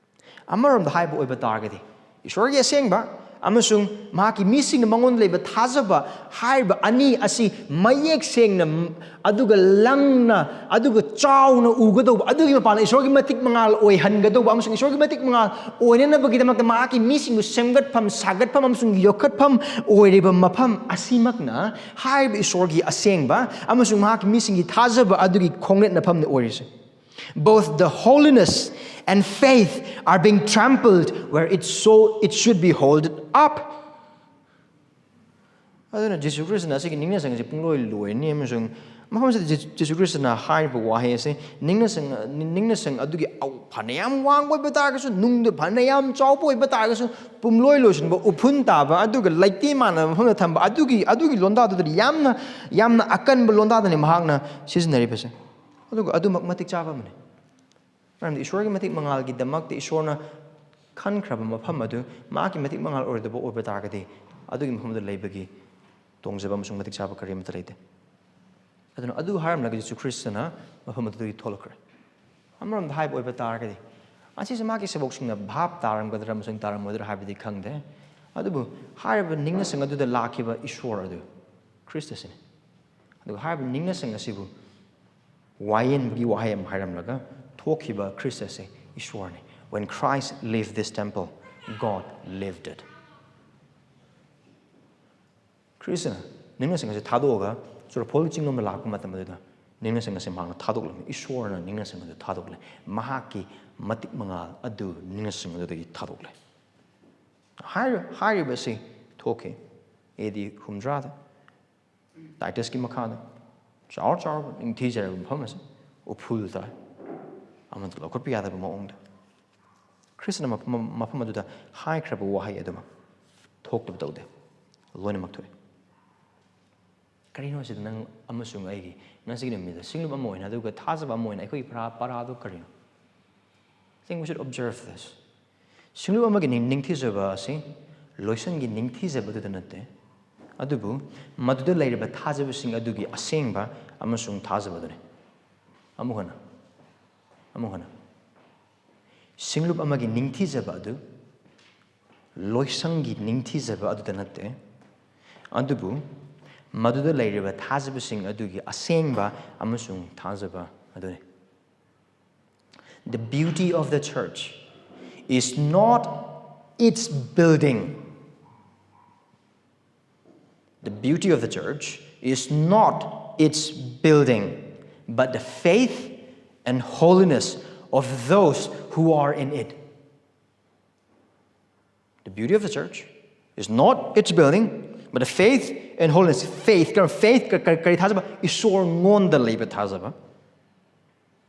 ꯑꯃꯔꯣꯝꯗ ꯍꯥꯏꯕ ꯑꯣꯏꯕ ꯇꯥꯔꯒꯗꯤ, ꯏꯁꯣꯔꯒꯤ ꯑꯁꯦꯡꯕ ꯑꯃꯁꯨꯡ ꯃꯍꯥꯛꯀꯤ ꯃꯤꯁꯤꯡꯅ ꯃꯉꯣꯟꯗ ꯂꯩꯕ ꯊꯥꯖꯕ ꯍꯥꯏꯔꯤꯕ ꯑꯅꯤ ꯑꯁꯤ ꯃꯌꯦꯛ ꯁꯦꯡꯅ, ꯑꯗꯨꯒ ꯂꯪꯅ, ꯑꯗꯨꯒ ꯆꯥꯎꯅ ꯎꯒꯗꯧꯕ, ꯑꯗꯨꯒꯤ ꯃꯄꯥꯟꯗ ꯏꯁꯣꯔꯒꯤ ꯃꯇꯤꯛ ꯃꯉꯥꯜ ꯑꯣꯏꯍꯟꯒꯗꯧꯕ, ꯑꯃꯁꯨꯡ ꯏꯁꯣꯔꯒꯤ ꯃꯇꯤꯛ ꯃꯉꯥꯜ ꯑꯣꯏꯅꯅꯕꯒꯤꯗꯃꯛꯇ ꯃꯍꯥꯛꯀꯤ ꯃꯤꯁꯤꯡꯕꯨ ꯁꯦꯝꯒꯠꯐꯝ, ꯁꯥꯒꯠꯐꯝ ꯑꯃꯁꯨꯡ ꯌꯣꯛꯈꯠꯐꯝ ꯑꯣꯏꯔꯤꯕ ꯃꯐꯝ ꯑꯁꯤꯃꯛꯅ ꯍꯥꯏꯔꯤꯕ ꯏꯁꯣꯔꯒꯤ ꯑꯁꯦꯡꯕ ꯑꯃꯁꯨꯡ ꯃꯍꯥꯛꯀꯤ ꯃꯤꯁꯤꯡꯒꯤ ꯊꯥꯖꯕ ꯑꯗꯨꯒꯤ ꯈꯣꯡꯅꯦꯠꯅꯐꯝꯅꯤ ꯑꯣꯏꯔꯤꯁꯦ꯫ Both the holiness and faith are being trampled where it, so it should be holded up. ꯑꯗꯨꯅ ꯖꯤꯁꯨ ꯈ꯭ꯔꯤꯁꯇꯅ ꯑꯁꯤꯒꯤ ꯅꯤꯡꯅꯁꯪ ꯑꯁꯤ ꯄꯨꯡꯂꯣꯏ ꯂꯣꯏꯔꯅꯤ, ꯑꯃꯁꯨꯡ ꯃꯐꯝ ꯑꯁꯤꯗ ꯖꯤ-, ꯖꯤꯁꯨ ꯈ꯭ꯔꯤꯁꯇꯅ ꯍꯥꯏꯔꯤꯕ ꯋꯥꯍꯩ ꯑꯁꯤ, ꯅꯤꯡꯅꯁꯪ, ꯅꯤꯡꯅꯁꯪ ꯑꯗꯨꯒꯤ ꯑꯧ ꯐꯅꯌꯥꯝ ꯋꯥꯡꯕ ꯑꯣꯏꯕ ꯇꯥꯔꯒꯁꯨ, ꯅꯨꯡꯗ ꯐꯅꯌꯥꯝ ꯆꯥꯎꯕ ꯑꯣꯏꯕ ꯇꯥꯔꯒꯁꯨ, ꯄꯨꯝꯂꯣꯏ ꯂꯣꯏꯁꯤꯟꯕ, ꯎꯐꯨꯟ ꯇꯥꯕ, ꯑꯗꯨꯒ ꯂꯩꯇꯦꯝ ꯃꯥꯟꯅꯕ ꯃꯐꯝꯗ ꯊꯝꯕ, ꯑꯗꯨꯒꯤ, ꯑꯗꯨꯒꯤ ꯂꯣꯟꯗꯥꯗꯨꯗꯗꯤ ꯌꯥꯝꯅ, ꯌꯥꯝꯅ ꯑꯀꯟꯕ ꯂꯣꯟꯗꯥꯗꯅꯤ ꯃꯍꯥꯛꯅ ꯁꯤꯖꯤꯟꯅꯔꯤꯕꯁꯦ꯫ ꯑꯗꯨꯒ ꯑꯗꯨꯃꯛ ꯃꯇꯤꯛ ꯆꯥꯕ ꯑꯃꯅꯤ꯫ ꯃꯔꯝꯗꯤ ꯏꯁꯣꯔꯒꯤ ꯃꯇꯤꯛ ꯃꯉꯥꯜꯒꯤꯗꯃꯛꯇ ꯏꯁꯣꯔꯅ ꯈꯟꯈ꯭ꯔꯕ ꯃꯐꯝ ꯑꯗꯨ ꯃꯍꯥꯛꯀꯤ ꯃꯇꯤꯛ ꯃꯉꯥꯜ ꯑꯣꯏꯔꯣꯏꯗꯕ ꯑꯣꯏꯕ ꯇꯥꯔꯒꯗꯤ, ꯑꯗꯨꯒꯤ ꯃꯐꯝꯗ ꯂꯩꯕꯒꯤ ꯇꯣꯡꯖꯕ ꯑꯃꯁꯨꯡ ꯃꯇꯤꯛ ꯆꯥꯕ ꯀꯔꯤ ꯑꯃꯠꯇ ꯂꯩꯇꯦ꯫ ꯑꯗꯨꯅ ꯑꯗꯨ ꯍꯥꯏꯔꯝꯂꯒ ꯖꯤꯁꯨ ꯈ꯭ꯔꯤꯁꯇꯅ ꯃꯐꯝ ꯑꯗꯨꯗꯒꯤ ꯊꯣꯛꯂꯛꯈ꯭ꯔꯦ꯫ ꯑꯃꯔꯣꯝꯗ ꯍꯥꯏꯕ ꯑꯣꯏꯕ ꯇꯥꯔꯒꯗꯤ, ꯑꯁꯤꯁꯦ ꯃꯥꯒꯤ ꯁꯦꯕꯣꯛꯁꯤꯡꯅ ꯚꯥꯞ ꯇꯥꯔꯝꯒꯗ꯭ꯔꯥ ꯑꯃꯁꯨꯡ ꯇꯥꯔꯝꯃꯣꯏꯗ꯭ꯔꯥ ꯍꯥꯏꯕꯗꯤ ꯈꯪꯗꯦ, ꯑꯗꯨꯕꯨ ꯍꯥꯏꯔꯤꯕ ꯅꯤꯡꯅꯁꯤꯡ ꯑꯗꯨꯗ ꯂꯥꯛꯈꯤꯕ ꯏꯁꯣꯔ ꯑꯗꯨ ꯈ꯭ꯔꯤꯁꯇꯁꯤꯅꯤ꯫ ꯑꯗꯨꯒ ꯍꯥꯏꯔꯤꯕ ꯅꯤꯡꯅꯁꯤꯡ ꯑꯁꯤꯕꯨ ꯋꯥꯌꯦꯟꯕꯒꯤ ꯋꯥꯍꯩ ꯑꯃ ꯍꯥꯏꯔꯝꯂꯒ ꯊꯣꯛꯈꯤꯕ ꯈ꯭ꯔꯤꯁꯇꯁꯦ ꯏꯁꯣꯔꯅꯤ꯫ When Christ left this temple, God lived it. ꯈ꯭ꯔꯤꯁꯇꯅ ꯅꯤꯡꯅꯁꯤꯡ ꯑꯁꯤ ꯊꯥꯗꯣꯛꯑꯒ ꯆꯨꯔꯐꯣꯜꯒꯤ ꯆꯤꯡ ꯑꯃ ꯂꯥꯛꯄ ꯃꯇꯝ ꯑꯗꯨꯗ ꯅꯤꯡꯅꯁꯤꯡ ꯑꯁꯤ ꯃꯍꯥꯛꯅ ꯊꯥꯗꯣꯛꯂꯝꯃꯤ꯫ ꯏꯁꯣꯔꯅ ꯅꯤꯡꯅꯁꯤꯡ ꯑꯗꯨ ꯊꯥꯗꯣꯛꯂꯦ꯫ ꯃꯍꯥꯛꯀꯤ ꯃꯇꯤꯛ ꯃꯉꯥꯜ ꯑꯗꯨ ꯅꯤꯡꯅꯁꯤꯡ ꯑꯗꯨꯗꯒꯤ ꯊꯥꯗꯣꯛꯂꯦ꯫ ꯍꯥꯏꯔꯤꯕ, ꯍꯥꯏꯔꯤꯕꯁꯤ ꯊꯣꯛꯈꯤ ꯑꯦ ꯗꯤ ꯍꯨꯝꯗ꯭ꯔꯥꯗ꯫ ꯇꯥꯏꯇꯁꯀꯤ ꯃꯈꯥꯗ ꯆꯥꯎꯔ ꯆꯥꯎꯔꯕ ꯅꯤꯡꯊꯤꯖꯔꯕ ꯃꯐꯝ ꯑꯁꯤ ꯎꯐꯨꯜ ꯇꯥꯏ, ꯑꯃꯠꯇ ꯂꯧꯈꯠꯄ ꯌꯥꯗꯕ ꯃꯑꯣꯡꯗ꯫ ꯈ꯭ꯔꯤꯁꯇꯅ ꯃꯐꯝ, ꯃꯐꯝ ꯑꯗꯨꯗ ꯍꯥꯏꯈ꯭ꯔꯕ ꯋꯥꯍꯩ ꯑꯗꯨꯃꯛ ꯊꯣꯛꯇꯕ ꯇꯧꯗꯦ, ꯂꯣꯏꯅꯃꯛ ꯊꯣꯛꯏ꯫ ꯀꯔꯤꯅꯣ ꯑꯁꯤꯗ ꯅꯪ ꯑꯃꯁꯨꯡ ꯑꯩꯒꯤ ꯉꯁꯤꯒꯤ ꯅꯨꯃꯤꯠꯇ ꯁꯤꯡꯂꯨꯞ ꯑꯃ ꯑꯣꯏꯅ, ꯑꯗꯨꯒ ꯊꯥꯖꯕ ꯑꯃ ꯑꯣꯏꯅ ꯑꯩꯈꯣꯏꯒꯤ ꯄꯔꯥ, ꯄꯔꯥꯗꯣ ꯀꯔꯤꯅꯣ? I think we should observe this. ꯁꯤꯡꯂꯨꯞ ꯑꯃꯒꯤ ꯅꯤꯡ-, ꯅꯤꯡꯊꯤꯖꯕ ꯑꯁꯤ ꯂꯣꯏꯁꯪꯒꯤ ꯅꯤꯡꯊꯤꯖꯕꯗꯨꯗ ꯅꯠꯇꯦ, ꯑꯗꯨꯕꯨ ꯃꯗꯨꯗ ꯂꯩꯔꯤꯕ ꯊꯥꯖꯕꯁꯤꯡ ꯑꯗꯨꯒꯤ ꯑꯁꯦꯡꯕ ꯑꯃꯁꯨꯡ ꯊꯥꯖꯕꯗꯨꯅꯤ꯫ ꯑꯃꯨꯛ ꯍꯟꯅ, ꯑꯃꯨꯛ ꯍꯟꯅ꯫ ꯁꯤꯡꯂꯨꯞ ꯑꯃꯒꯤ ꯅꯤꯡꯊꯤꯖꯕ ꯑꯗꯨ ꯂꯣꯏꯁꯪꯒꯤ ꯅꯤꯡꯊꯤꯖꯕ ꯑꯗꯨꯗ ꯅꯠꯇꯦ, ꯑꯗꯨꯕꯨ ꯃꯗꯨꯗ ꯂꯩꯔꯤꯕ ꯊꯥꯖꯕꯁꯤꯡ ꯑꯗꯨꯒꯤ ꯑꯁꯦꯡꯕ ꯑꯃꯁꯨꯡ ꯊꯥꯖꯕ ꯑꯗꯨꯅꯤ꯫ The beauty of the church is not its building. The beauty of the church is not its building, but the faith and holiness of those who are in it. The beauty of the church is not its building, but the faith and holiness. Faith, ꯀꯔꯝ faith, ꯀ- ꯀ- ꯀꯔꯤ ꯊꯥꯖꯕ? ꯏꯁꯣꯔꯉꯣꯟꯗ ꯂꯩꯕ ꯊꯥꯖꯕ꯫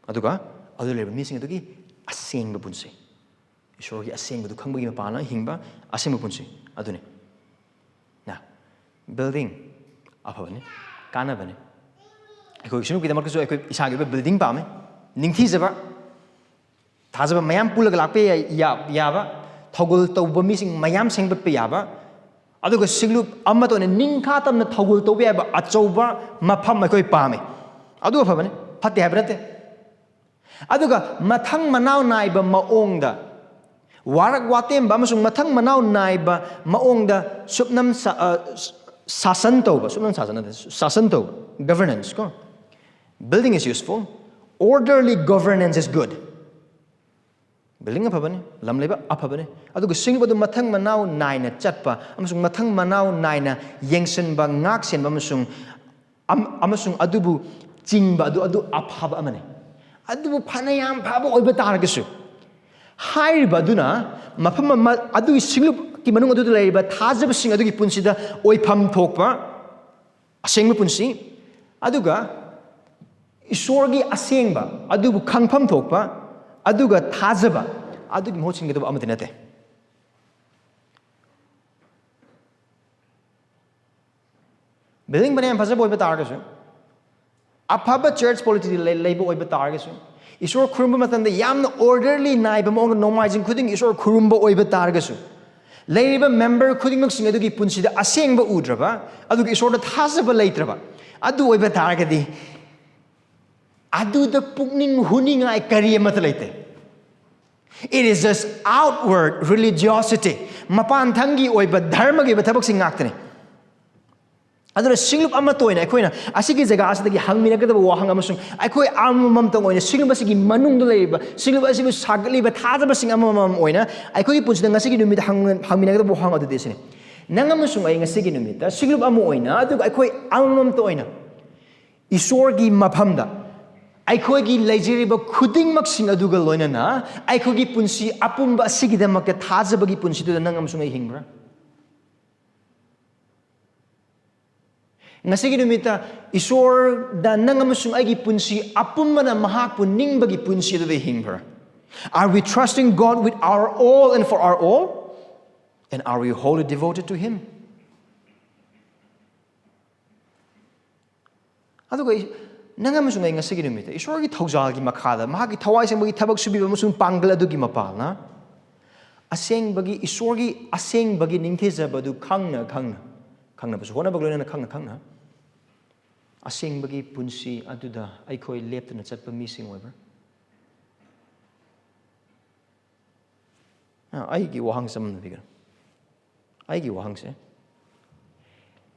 ꯑꯗꯨꯒ ꯑꯗꯨ ꯂꯩꯕ ꯃꯤꯁꯤꯡ ꯑꯗꯨꯒꯤ ꯑꯁꯦꯡꯕ ꯄꯨꯟꯁꯤ, ꯏꯁꯣꯔꯒꯤ ꯑꯁꯦꯡꯕꯗꯨ ꯈꯪꯕꯒꯤ ꯃꯄꯥꯟꯅ ꯍꯤꯡꯕ ꯑꯁꯦꯡꯕ ꯄꯨꯟꯁꯤ ꯑꯗꯨꯅꯤ꯫ ꯅ building ꯑꯐꯕꯅꯤ, ꯀꯥꯟꯅꯕꯅꯤ꯫ ꯑꯩꯈꯣꯏ ꯏꯁꯨ ꯅꯨꯄꯤꯗꯃꯛꯇꯁꯨ ꯑꯩꯈꯣꯏ ꯏꯁꯥꯒꯤ ꯑꯣꯏꯕ building ꯄꯥꯝꯃꯤ, ꯅꯤꯡꯊꯤꯖꯕ, ꯊꯥꯖꯕ ꯃꯌꯥꯝ ꯄꯨꯜꯂꯒ ꯂꯥꯛꯄ ꯌꯥꯏ- ꯌꯥ- ꯌꯥꯕ, ꯊꯧꯒꯜ ꯇꯧꯕ ꯃꯤꯁꯤꯡ ꯃꯌꯥꯝ ꯁꯦꯝꯒꯠꯄ ꯌꯥꯕ, ꯑꯗꯨꯒ ꯁꯤꯡꯂꯨꯞ ꯑꯃꯠꯇ ꯑꯣꯏꯅ ꯅꯤꯡꯈꯥ ꯇꯝꯅ ꯊꯧꯒꯜ ꯇꯧꯕ ꯌꯥꯕ ꯑꯆꯧꯕ ꯃꯐꯝ ꯑꯩꯈꯣꯏ ꯄꯥꯝꯃꯤ꯫ ꯑꯗꯨ ꯑꯐꯕꯅꯤ, ꯐꯠꯇꯦ ꯍꯥꯏꯕ ꯅꯠꯇꯦ꯫ ꯑꯗꯨꯒ ꯃꯊꯪ ꯃꯅꯥꯎ ꯅꯥꯏꯕ ꯃꯑꯣꯡꯗ, ꯋꯥꯔꯛ ꯋꯥꯇꯦꯝꯕ ꯑꯃꯁꯨꯡ ꯃꯊꯪ ꯃꯅꯥꯎ ꯅꯥꯏꯕ ꯃꯑꯣꯡꯗ ꯁꯨꯞꯅꯝ ꯁꯥ- ꯑ, ꯁꯥꯁꯟ ꯇꯧꯕ, ꯁꯨꯞꯅꯝ ꯁꯥꯁꯟ ꯅꯠꯇꯦ, ꯁꯥꯁꯟ ꯇꯧꯕ, governance ꯀꯣ꯫ Building is useful, orderly governance is good. Building ꯑꯐꯕꯅꯤ, ꯂꯝ ꯂꯩꯕ ꯑꯐꯕꯅꯤ, ꯑꯗꯨꯒ ꯁꯤꯡꯂꯨꯞ ꯑꯗꯨ ꯃꯊꯪ ꯃꯅꯥꯎ ꯅꯥꯏꯅ ꯆꯠꯄ ꯑꯃꯁꯨꯡ ꯃꯊꯪ ꯃꯅꯥꯎ ꯅꯥꯏꯅ ꯌꯦꯡꯁꯤꯟꯕ, ꯉꯥꯛ ꯁꯦꯟꯕ ꯑꯃꯁꯨꯡ ꯑꯝ- ꯑꯃꯁꯨꯡ ꯑꯗꯨꯕꯨ ꯆꯤꯡꯕ ꯑꯗꯨ, ꯑꯗꯨ ꯑꯐꯕ ꯑꯃꯅꯤ꯫ ꯑꯗꯨꯕꯨ ꯐꯅ ꯌꯥꯝ ꯐꯕ ꯑꯣꯏꯕ ꯇꯥꯔꯒꯁꯨ, ꯍꯥꯏꯔꯤꯕ ꯑꯗꯨꯅ ꯃꯐꯝ ꯑꯃ, ꯑꯗꯨꯒꯤ ꯁꯤꯡꯂꯨꯞꯀꯤ ꯃꯅꯨꯡ ꯑꯗꯨꯗ ꯂꯩꯔꯤꯕ ꯊꯥꯖꯕꯁꯤꯡ ꯑꯗꯨꯒꯤ ꯄꯨꯟꯁꯤꯗ ꯑꯣꯏꯐꯝ ꯊꯣꯛꯄ ꯑꯁꯦꯡꯕ ꯄꯨꯟꯁꯤ, ꯑꯗꯨꯒ ꯏꯁꯣꯔꯒꯤ ꯑꯁꯦꯡꯕ ꯑꯗꯨꯕꯨ ꯈꯪꯐꯝ ꯊꯣꯛꯄ, ꯑꯗꯨꯒ ꯊꯥꯖꯕ ꯑꯗꯨꯒꯤ ꯃꯍꯨꯠ ꯁꯤꯟꯒꯗꯕ ꯑꯃꯠꯇ ꯅꯠꯇꯦ꯫ Building ꯐꯅ ꯌꯥꯝ ꯐꯖꯕ ꯑꯣꯏꯕ ꯇꯥꯔꯒꯁꯨ, ꯑꯐꯕ church polity ꯂꯩ- ꯂꯩꯕ ꯑꯣꯏꯕ ꯇꯥꯔꯒꯁꯨ, ꯏꯁꯣꯔ ꯈꯨꯔꯨꯝꯕ ꯃꯇꯝꯗ ꯌꯥꯝꯅ orderly ꯅꯥꯏꯕ ꯃꯑꯣꯡꯗ ꯅꯣꯡꯃꯥꯏꯖꯤꯡ ꯈꯨꯗꯤꯡꯒꯤ ꯏꯁꯣꯔ ꯈꯨꯔꯨꯝꯕ ꯑꯣꯏꯕ ꯇꯥꯔꯒꯁꯨ, ꯂꯩꯔꯤꯕ member ꯈꯨꯗꯤꯡꯃꯛꯁꯤꯡ ꯑꯗꯨꯒꯤ ꯄꯨꯟꯁꯤꯗ ꯑꯁꯦꯡꯕ ꯎꯗ꯭ꯔꯕ, ꯑꯗꯨꯒ ꯏꯁꯣꯔꯗ ꯊꯥꯖꯕ ꯂꯩꯇ꯭ꯔꯕ, ꯑꯗꯨ ꯑꯣꯏꯕ ꯇꯥꯔꯒꯗꯤ, ꯑꯗꯨꯗ ꯄꯨꯛꯅꯤꯡ ꯍꯨꯅꯤꯡꯉꯥꯏ ꯀꯔꯤ ꯑꯃꯠꯇ ꯂꯩꯇꯦ꯫ It is just outward religiosity. ꯃꯄꯥꯟꯊꯪꯒꯤ ꯑꯣꯏꯕ ꯙꯔꯃꯒꯤ ꯑꯣꯏꯕ ꯊꯕꯛꯁꯤꯡ ꯉꯥꯛꯇꯅꯤ. ꯑꯗꯨꯅ ꯁꯤꯡꯂꯨꯞ ꯑꯃꯠꯇ ꯑꯣꯏꯅ ꯑꯩꯈꯣꯏꯅ ꯑꯁꯤꯒꯤ ꯖꯒꯥ ꯑꯁꯤꯗꯒꯤ ꯍꯪꯃꯤꯟꯅꯒꯗꯕ ꯋꯥꯍꯪ ꯑꯃꯁꯨꯡ ꯑꯩꯈꯣꯏ ꯑꯃꯃꯝꯇꯪ ꯑꯣꯏꯅ ꯁꯤꯡꯂꯨꯞ ꯑꯁꯤꯒꯤ ꯃꯅꯨꯡꯗ ꯂꯩꯔꯤꯕ, ꯁꯤꯡꯂꯨꯞ ꯑꯁꯤꯕꯨ ꯁꯥꯒꯠꯂꯤꯕ ꯊꯥꯖꯕꯁꯤꯡ ꯑꯃꯃꯝ ꯑꯣꯏꯅ ꯑꯩꯈꯣꯏꯒꯤ ꯄꯨꯟꯁꯤꯗ ꯉꯁꯤꯒꯤ ꯅꯨꯃꯤꯠꯇ ꯍꯪ-, ꯍꯪꯃꯤꯟꯅꯒꯗꯕ ꯋꯥꯍꯪ ꯑꯗꯨꯗꯤ ꯑꯁꯤꯅꯤ: ꯅꯪ ꯑꯃꯁꯨꯡ ꯑꯩ ꯉꯁꯤꯒꯤ ꯅꯨꯃꯤꯠꯇ ꯁꯤꯡꯂꯨꯞ ꯑꯃ ꯑꯣꯏꯅ, ꯑꯗꯨꯒ ꯑꯩꯈꯣꯏ ꯑꯃꯃꯝꯇ ꯑꯣꯏꯅ ꯏꯁꯣꯔꯒꯤ ꯃꯐꯝꯗ ꯑꯩꯈꯣꯏꯒꯤ ꯂꯩꯖꯔꯤꯕ ꯈꯨꯗꯤꯡꯃꯛꯁꯤꯡ ꯑꯗꯨꯒ ꯂꯣꯏꯅꯅ ꯑꯩꯈꯣꯏꯒꯤ ꯄꯨꯟꯁꯤ ꯑꯄꯨꯝꯕ ꯑꯁꯤꯒꯤꯗꯃꯛꯇ ꯊꯥꯖꯕꯒꯤ ꯄꯨꯟꯁꯤꯗꯨꯗ ꯅꯪ ꯑꯃꯁꯨꯡ ꯑꯩ ꯍꯤꯡꯕ꯭ꯔꯥ? ꯉꯁꯤꯒꯤ ꯅꯨꯃꯤꯠꯇ ꯏꯁꯣꯔꯗ ꯅꯪ ꯑꯃꯁꯨꯡ ꯑꯩꯒꯤ ꯄꯨꯟꯁꯤ ꯑꯄꯨꯝꯕꯅ ꯃꯍꯥꯛꯄꯨ ꯅꯤꯡꯕꯒꯤ ꯄꯨꯟꯁꯤ ꯑꯗꯨꯗ ꯍꯤꯡꯕ꯭ꯔꯥ? Are we trusting God with our all and for our all? And are we wholly devoted to Him? ꯑꯗꯨꯒ ꯑꯩ, ꯅꯪ ꯑꯃꯁꯨꯡ ꯑꯩ ꯉꯁꯤꯒꯤ ꯅꯨꯃꯤꯠꯇ ꯏꯁꯣꯔꯒꯤ ꯊꯧꯖꯥꯜꯒꯤ ꯃꯈꯥꯗ ꯃꯍꯥꯛꯀꯤ ꯊꯋꯥꯏ ꯁꯦꯡꯕꯒꯤ ꯊꯕꯛ ꯁꯨꯕꯤꯕ ꯑꯃꯁꯨꯡ ꯄꯥꯡꯒꯜ ꯑꯗꯨꯒꯤ ꯃꯄꯥꯜꯅ ꯑꯁꯦꯡꯕꯒꯤ, ꯏꯁꯣꯔꯒꯤ ꯑꯁꯦꯡꯕꯒꯤ ꯅꯤꯡꯊꯤꯖꯕꯗꯨ ꯈꯪꯅ ꯈꯪꯅ, ꯈꯪꯅꯕꯁꯨ ꯍꯣꯠꯅꯕꯒ ꯂꯣꯏꯅꯅ ꯈꯪꯅ ꯈꯪꯅ ꯑꯁꯦꯡꯕꯒꯤ ꯄꯨꯟꯁꯤ ꯑꯗꯨꯗ ꯑꯩꯈꯣꯏ ꯂꯦꯞꯇꯅ ꯆꯠꯄ ꯃꯤꯁꯤꯡ ꯑꯣꯏꯕ꯭ꯔꯥ? ꯑ, ꯑꯩꯒꯤ ꯋꯥꯍꯪꯁꯦ ꯑꯃ ꯅꯝꯕꯤꯒꯦ꯫ ꯑꯩꯒꯤ ꯋꯥꯍꯪꯁꯦ,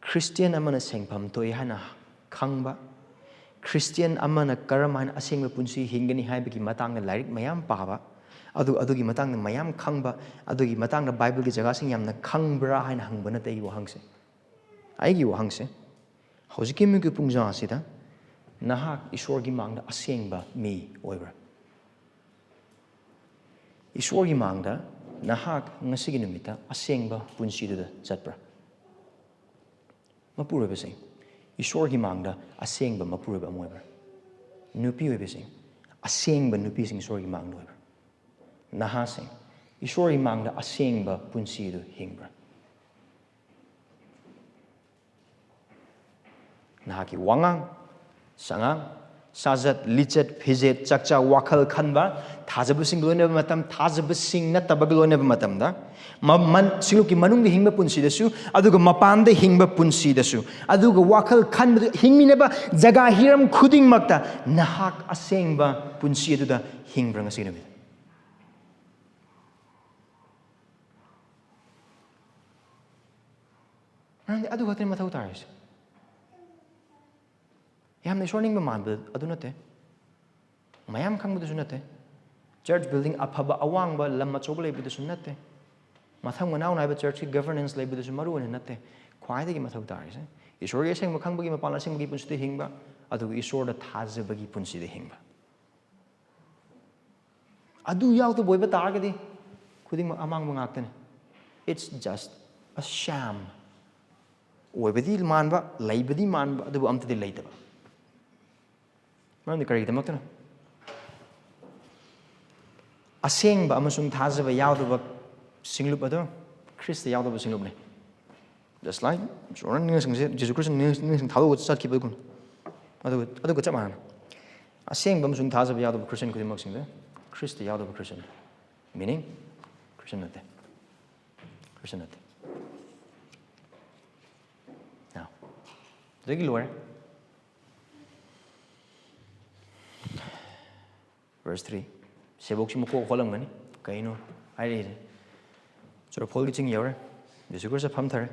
ꯈ꯭ꯔꯤꯁꯇꯤꯌꯥꯟ ꯑꯃꯅ ꯁꯦꯟꯐꯝ ꯊꯣꯛꯏ ꯍꯥꯏꯅ ꯈꯪꯕ, ꯈ꯭ꯔꯤꯁꯇꯤꯌꯥꯟ ꯑꯃꯅ ꯀꯔꯝ ꯍꯥꯏꯅ ꯑꯁꯦꯡꯕ ꯄꯨꯟꯁꯤ ꯍꯤꯡꯒꯅꯤ ꯍꯥꯏꯕꯒꯤ ꯃꯇꯥꯡꯗ ꯂꯥꯏꯔꯤꯛ ꯃꯌꯥꯝ ꯄꯥꯕ, ꯑꯗꯨ, ꯑꯗꯨꯒꯤ ꯃꯇꯥꯡꯗ ꯃꯌꯥꯝ ꯈꯪꯕ, ꯑꯗꯨꯒꯤ ꯃꯇꯥꯡꯗ ꯕꯥꯏꯕꯜꯒꯤ ꯖꯒꯥꯁꯤꯡ ꯌꯥꯝꯅ ꯈꯪꯕ꯭ꯔꯥ ꯍꯥꯏꯅ ꯍꯪꯕ ꯅꯠꯇꯦ ꯑꯩꯒꯤ ꯋꯥꯍꯪꯁꯦ꯫ ꯑꯩꯒꯤ ꯋꯥꯍꯪꯁꯦ, ꯍꯧꯖꯤꯛꯀꯤ ꯃꯤꯒꯤ ꯄꯨꯡꯖꯥ ꯑꯁꯤꯗ ꯅꯍꯥꯛ ꯏꯁꯣꯔꯒꯤ ꯃꯥꯡꯗ ꯑꯁꯦꯡꯕ ꯃꯤ ꯑꯣꯏꯕ꯭ꯔꯥ? ꯏꯁꯣꯔꯒꯤ ꯃꯥꯡꯗ ꯅꯍꯥꯛ ꯉꯁꯤꯒꯤ ꯅꯨꯃꯤꯠꯇ ꯑꯁꯦꯡꯕ ꯄꯨꯟꯁꯤꯗꯨꯗ ꯆꯠꯄ꯭ꯔꯥ? ꯃꯄꯨꯔꯣꯏꯕꯁꯤꯡ, ꯏꯁꯣꯔꯒꯤ ꯃꯥꯡꯗ ꯑꯁꯦꯡꯕ ꯃꯄꯨꯔꯣꯏꯕ ꯑꯃ ꯑꯣꯏꯕ꯭ꯔꯥ? ꯅꯨꯄꯤ ꯑꯣꯏꯕꯁꯤꯡ, ꯑꯁꯦꯡꯕ ꯅꯨꯄꯤꯁꯤꯡ ꯏꯁꯣꯔꯒꯤ ꯃꯥꯡꯗ ꯑꯣꯏꯕ꯭ꯔꯥ? ꯅꯍꯥꯁꯤꯡ, ꯏꯁꯣꯔꯒꯤ ꯃꯥꯡꯗ ꯑꯁꯦꯡꯕ ꯄꯨꯟꯁꯤꯗꯨ ꯍꯤꯡꯕ꯭ꯔꯥ? ꯅꯍꯥꯛꯀꯤ ꯋꯥꯉꯥꯡ, ꯁꯉꯥꯡ, ꯁꯥꯖꯠ, ꯂꯤꯆꯠ, ꯐꯤꯖꯦꯠ, ꯆꯥꯛꯆꯥ, ꯋꯥꯈꯜ ꯈꯟꯕ, ꯊꯥꯖꯕꯁꯤꯡꯒ ꯂꯣꯏꯅꯕ ꯃꯇꯝ, ꯊꯥꯖꯕꯁꯤꯡ ꯅꯠꯇꯕꯒ ꯂꯣꯏꯅꯕ ꯃꯇꯝꯗ, ꯃ-, ꯃꯟ-, ꯁꯤꯡꯂꯨꯞꯀꯤ ꯃꯅꯨꯡꯗ ꯍꯤꯡꯕ ꯄꯨꯟꯁꯤꯗꯁꯨ, ꯑꯗꯨꯒ ꯃꯄꯥꯟꯗ ꯍꯤꯡꯕ ꯄꯨꯟꯁꯤꯗꯁꯨ, ꯑꯗꯨꯒ ꯋꯥꯈꯜ ꯈꯟꯕꯗ ꯍꯤꯡꯃꯤꯟꯅꯕ ꯖꯒꯥ ꯍꯤꯔꯝ ꯈꯨꯗꯤꯡꯃꯛꯇ ꯅꯍꯥꯛ ꯑꯁꯦꯡꯕ ꯄꯨꯟꯁꯤ ꯑꯗꯨꯗ ꯍꯤꯡꯕ꯭ꯔꯥ ꯉꯁꯤ ꯅꯨꯃꯤꯠ? ꯃꯔꯝꯗꯤ ꯑꯗꯨ ꯈꯛꯇꯅꯤ ꯃꯊꯧ ꯇꯥꯔꯤꯁꯦ꯫ ꯌꯥꯝꯅ ꯏꯁꯣꯔ ꯅꯤꯡꯕ ꯃꯥꯟꯕ ꯑꯗꯨ ꯅꯠꯇꯦ, ꯃꯌꯥꯝ ꯈꯪꯕꯗꯨꯁꯨ ꯅꯠꯇꯦ, ꯆꯔꯆ ꯕꯤꯜꯗꯤꯡ ꯑꯐꯕ ꯑꯋꯥꯡꯕ ꯂꯝ ꯑꯆꯧꯕ ꯂꯩꯕꯗꯨꯁꯨ ꯅꯠꯇꯦ, ꯃꯊꯪ ꯃꯅꯥꯎ ꯅꯥꯏꯕ ꯆꯔꯆꯀꯤ ꯒꯚꯔꯅꯦꯟꯁ ꯂꯩꯕꯗꯨꯁꯨ ꯃꯔꯨ ꯑꯣꯏꯅ ꯅꯠꯇꯦ꯫ ꯈ꯭ꯋꯥꯏꯗꯒꯤ ꯃꯊꯧ ꯇꯥꯔꯤꯁꯦ ꯏꯁꯣꯔꯒꯤ ꯑꯁꯦꯡꯕ ꯈꯪꯕꯒꯤ ꯃꯄꯥꯟ ꯑꯁꯦꯡꯕꯒꯤ ꯄꯨꯟꯁꯤꯗ ꯍꯤꯡꯕ, ꯑꯗꯨꯒ ꯏꯁꯣꯔꯗ ꯊꯥꯖꯕꯒꯤ ꯄꯨꯟꯁꯤꯗ ꯍꯤꯡꯕ꯫ ꯑꯗꯨ ꯌꯥꯎꯗꯕ ꯑꯣꯏꯕ ꯇꯥꯔꯒꯗꯤ ꯈꯨꯗꯤꯡꯃꯛ ꯑꯃꯥꯡꯕ ꯉꯥꯛꯇꯅꯤ꯫ It's just a sham. ꯑꯣꯏꯕꯗꯤ ꯃꯥꯟꯕ, ꯂꯩꯕꯗꯤ ꯃꯥꯟꯕ, ꯑꯗꯨꯕꯨ ꯑꯝꯇꯗꯤ ꯂꯩꯇꯕ꯫ ꯃꯔꯝꯗꯤ ꯀꯔꯤꯒꯤꯗꯃꯛꯇꯅꯣ? ꯑꯁꯦꯡꯕ ꯑꯃꯁꯨꯡ ꯊꯥꯖꯕ ꯌꯥꯎꯗꯕ ꯁꯤꯡꯂꯨꯞ ꯑꯗꯨ ꯈ꯭ꯔꯤꯁꯇ ꯌꯥꯎꯗꯕ ꯁꯤꯡꯂꯨꯞꯅꯤ꯫ Just like ꯏꯁꯣꯔꯅ ꯅꯤꯡꯁꯤꯡꯁꯦ, ꯖꯤꯁꯨ ꯈ꯭ꯔꯤꯁꯇ ꯅꯤꯡꯁꯤꯡ ꯊꯥꯗꯣꯛꯑꯒ ꯆꯠꯈꯤꯕꯒꯨꯝ, ꯑꯗꯨꯒ ꯑꯗꯨꯒ ꯆꯞ ꯃꯥꯟꯅꯅ ꯑꯁꯦꯡꯕ ꯑꯃꯁꯨꯡ ꯊꯥꯖꯕ ꯌꯥꯎꯗꯕ ꯈ꯭ꯔꯤꯁꯇꯤꯌꯟ ꯈꯨꯗꯤꯡꯃꯛꯁꯤꯡꯗ ꯈ꯭ꯔꯤꯁꯇ ꯌꯥꯎꯗꯕ ꯈ꯭ꯔꯤꯁꯇꯤꯌꯟ, meaning ꯈ꯭ꯔꯤꯁꯇꯤꯌꯟ ꯅꯠꯇꯦ, ꯈ꯭ꯔꯤꯁꯇꯤꯌꯟ ꯅꯠꯇꯦ꯫ Now, ꯑꯗꯨꯗꯒꯤ ꯂꯣꯏꯔꯦ꯫ Verse three. ꯁꯦꯕꯣꯛꯁꯤ ꯃꯀꯣꯛ ꯍꯣꯜꯂꯝꯒꯅꯤ꯫ ꯀꯩꯅꯣ ꯍꯥꯏꯔꯛꯏꯁꯦ? ꯆꯨꯔꯐꯣꯜꯒꯤ ꯆꯤꯡ ꯌꯧꯔꯦ꯫ Jesus Christ ꯐꯝꯊꯔꯦ꯫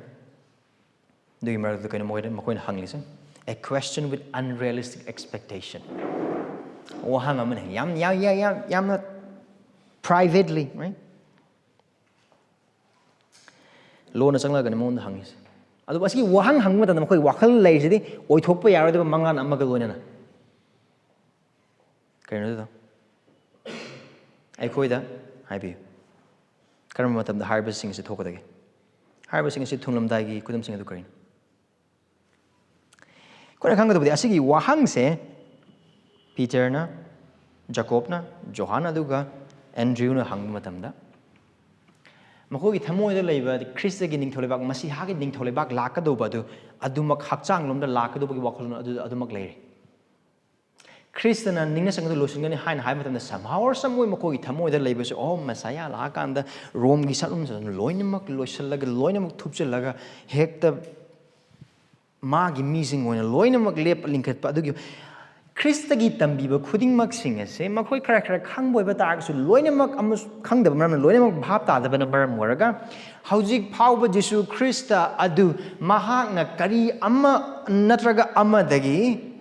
ꯑꯗꯨꯒꯤ ꯃꯔꯛꯇ ꯀꯩꯅꯣ ꯃꯈꯣꯏꯅ, ꯃꯈꯣꯏꯅ ꯍꯪꯂꯤꯁꯦ? A question with unrealistic expectation. ꯋꯥꯍꯪ ꯑꯃꯅꯤ꯫ ꯌꯥꯝ, ꯌꯥꯝ, ꯌꯥꯝ, ꯌꯥꯝ, ꯌꯥꯝꯅ privately, right? ꯂꯣꯟꯅ ꯆꯪꯂꯛꯀꯅꯤ ꯃꯉꯣꯟꯗ ꯍꯪꯉꯤꯁꯦ꯫ ꯑꯗꯨꯕꯨ ꯑꯁꯤꯒꯤ ꯋꯥꯍꯪ ꯍꯪꯕ ꯃꯇꯝꯗ ꯃꯈꯣꯏ ꯋꯥꯈꯜ ꯂꯩꯔꯤꯁꯤꯗꯤ ꯑꯣꯏꯊꯣꯛꯄ ꯌꯥꯔꯣꯏꯗꯕ ꯃꯪꯂꯥꯟ ꯑꯃꯒ ꯂꯣꯏꯅꯅ꯫ ꯀꯔꯤꯅꯣ ꯑꯗꯨꯗꯣ? ꯑꯩꯈꯣꯏꯗ ꯍꯥꯏꯕꯤꯌꯨ꯫ ꯀꯔꯝꯕ ꯃꯇꯝꯗ ꯍꯥꯏꯔꯤꯕꯁꯤꯡ ꯑꯁꯤ ꯊꯣꯛꯀꯗꯒꯦ? ꯍꯥꯏꯔꯤꯕꯁꯤꯡ ꯑꯁꯤ ꯊꯨꯡꯂꯝꯗꯥꯏꯒꯤ ꯈꯨꯗꯝꯁꯤꯡ ꯑꯗꯨ ꯀꯔꯤꯅꯣ? ꯑꯩꯈꯣꯏꯅ ꯈꯪꯒꯗꯕꯗꯤ ꯑꯁꯤꯒꯤ ꯋꯥꯍꯪꯁꯦ ꯄꯤꯇꯔꯅ, ꯖꯥꯀꯣꯕꯅ, ꯖꯣꯍꯥꯟ ꯑꯗꯨꯒ ꯑꯦꯟꯗ꯭ꯔꯤꯌꯨꯅ ꯍꯪꯕ ꯃꯇꯝꯗ, ꯃꯈꯣꯏꯒꯤ ꯊꯃꯣꯏꯗ ꯂꯩꯕ ꯈ꯭ꯔꯤꯁꯇꯒꯤ ꯅꯤꯡꯊꯧ ꯂꯩꯕꯥꯛ, ꯃꯁꯤꯍꯥꯒꯤ ꯅꯤꯡꯊꯧ ꯂꯩꯕꯥꯛ ꯂꯥꯛꯀꯗꯧꯕ ꯑꯗꯨ, ꯑꯗꯨꯃꯛ ꯍꯛꯆꯥꯡ ꯂꯣꯝꯗ ꯂꯥꯛꯀꯗꯧꯕꯒꯤ ꯋꯥꯈꯜꯂꯣꯟ ꯑꯗꯨ ꯑꯗꯨꯃꯛ ꯂꯩꯔꯤ꯫ ꯈ꯭ꯔꯤꯁꯇꯅ ꯅꯤꯡꯅ ꯁꯪꯒꯗ ꯂꯣꯏꯁꯤꯟꯒꯅꯤ ꯍꯥꯏꯅ ꯍꯥꯏꯕ ꯃꯇꯝꯗ, somehow or some way ꯃꯈꯣꯏꯒꯤ ꯊꯃꯣꯏꯗ ꯂꯩꯕꯁꯦ, "ꯑꯣ, ꯃꯁꯥꯌꯥ ꯂꯥꯛꯑꯀꯥꯟꯗ ꯔꯣꯝꯒꯤ ꯁꯛꯂꯣꯟꯁꯤꯡ ꯂꯣꯏꯅꯃꯛ ꯂꯣꯏꯁꯤꯜꯂꯒ, ꯂꯣꯏꯅꯃꯛ ꯊꯨꯞꯆꯤꯜꯂꯒ, ꯍꯦꯛꯇ ꯃꯥꯒꯤ ꯃꯤꯁꯤꯡ ꯑꯣꯏꯅ ꯂꯣꯏꯅꯃꯛ ꯂꯦꯞꯄ ꯂꯤꯡꯈꯠꯄ ꯑꯗꯨꯒꯤ ꯈ꯭ꯔꯤꯁꯇꯒꯤ ꯇꯝꯕꯤꯕ ꯈꯨꯗꯤꯡꯃꯛꯁꯤꯡ ꯑꯁꯦ ꯃꯈꯣꯏ ꯈꯔ ꯈꯔ ꯈꯪꯕ ꯑꯣꯏꯕ ꯇꯥꯔꯒꯁꯨ, ꯂꯣꯏꯅꯃꯛ ꯑꯃꯁꯨ-, ꯈꯪꯗꯕ ꯃꯔꯝꯅ ꯂꯣꯏꯅꯃꯛ ꯚꯥꯞ ꯇꯥꯗꯕꯅ ꯃꯔꯝ ꯑꯣꯏꯔꯒ, ꯍꯧꯖꯤꯛ ꯐꯥꯎꯕ ꯖꯤꯁꯨ ꯈ꯭ꯔꯤꯁꯇ ꯑꯗꯨ ꯃꯍꯥꯛꯅ ꯀꯔꯤ ꯑꯃ ꯅꯠꯇ꯭ꯔꯒ ꯑꯃꯗꯒꯤ,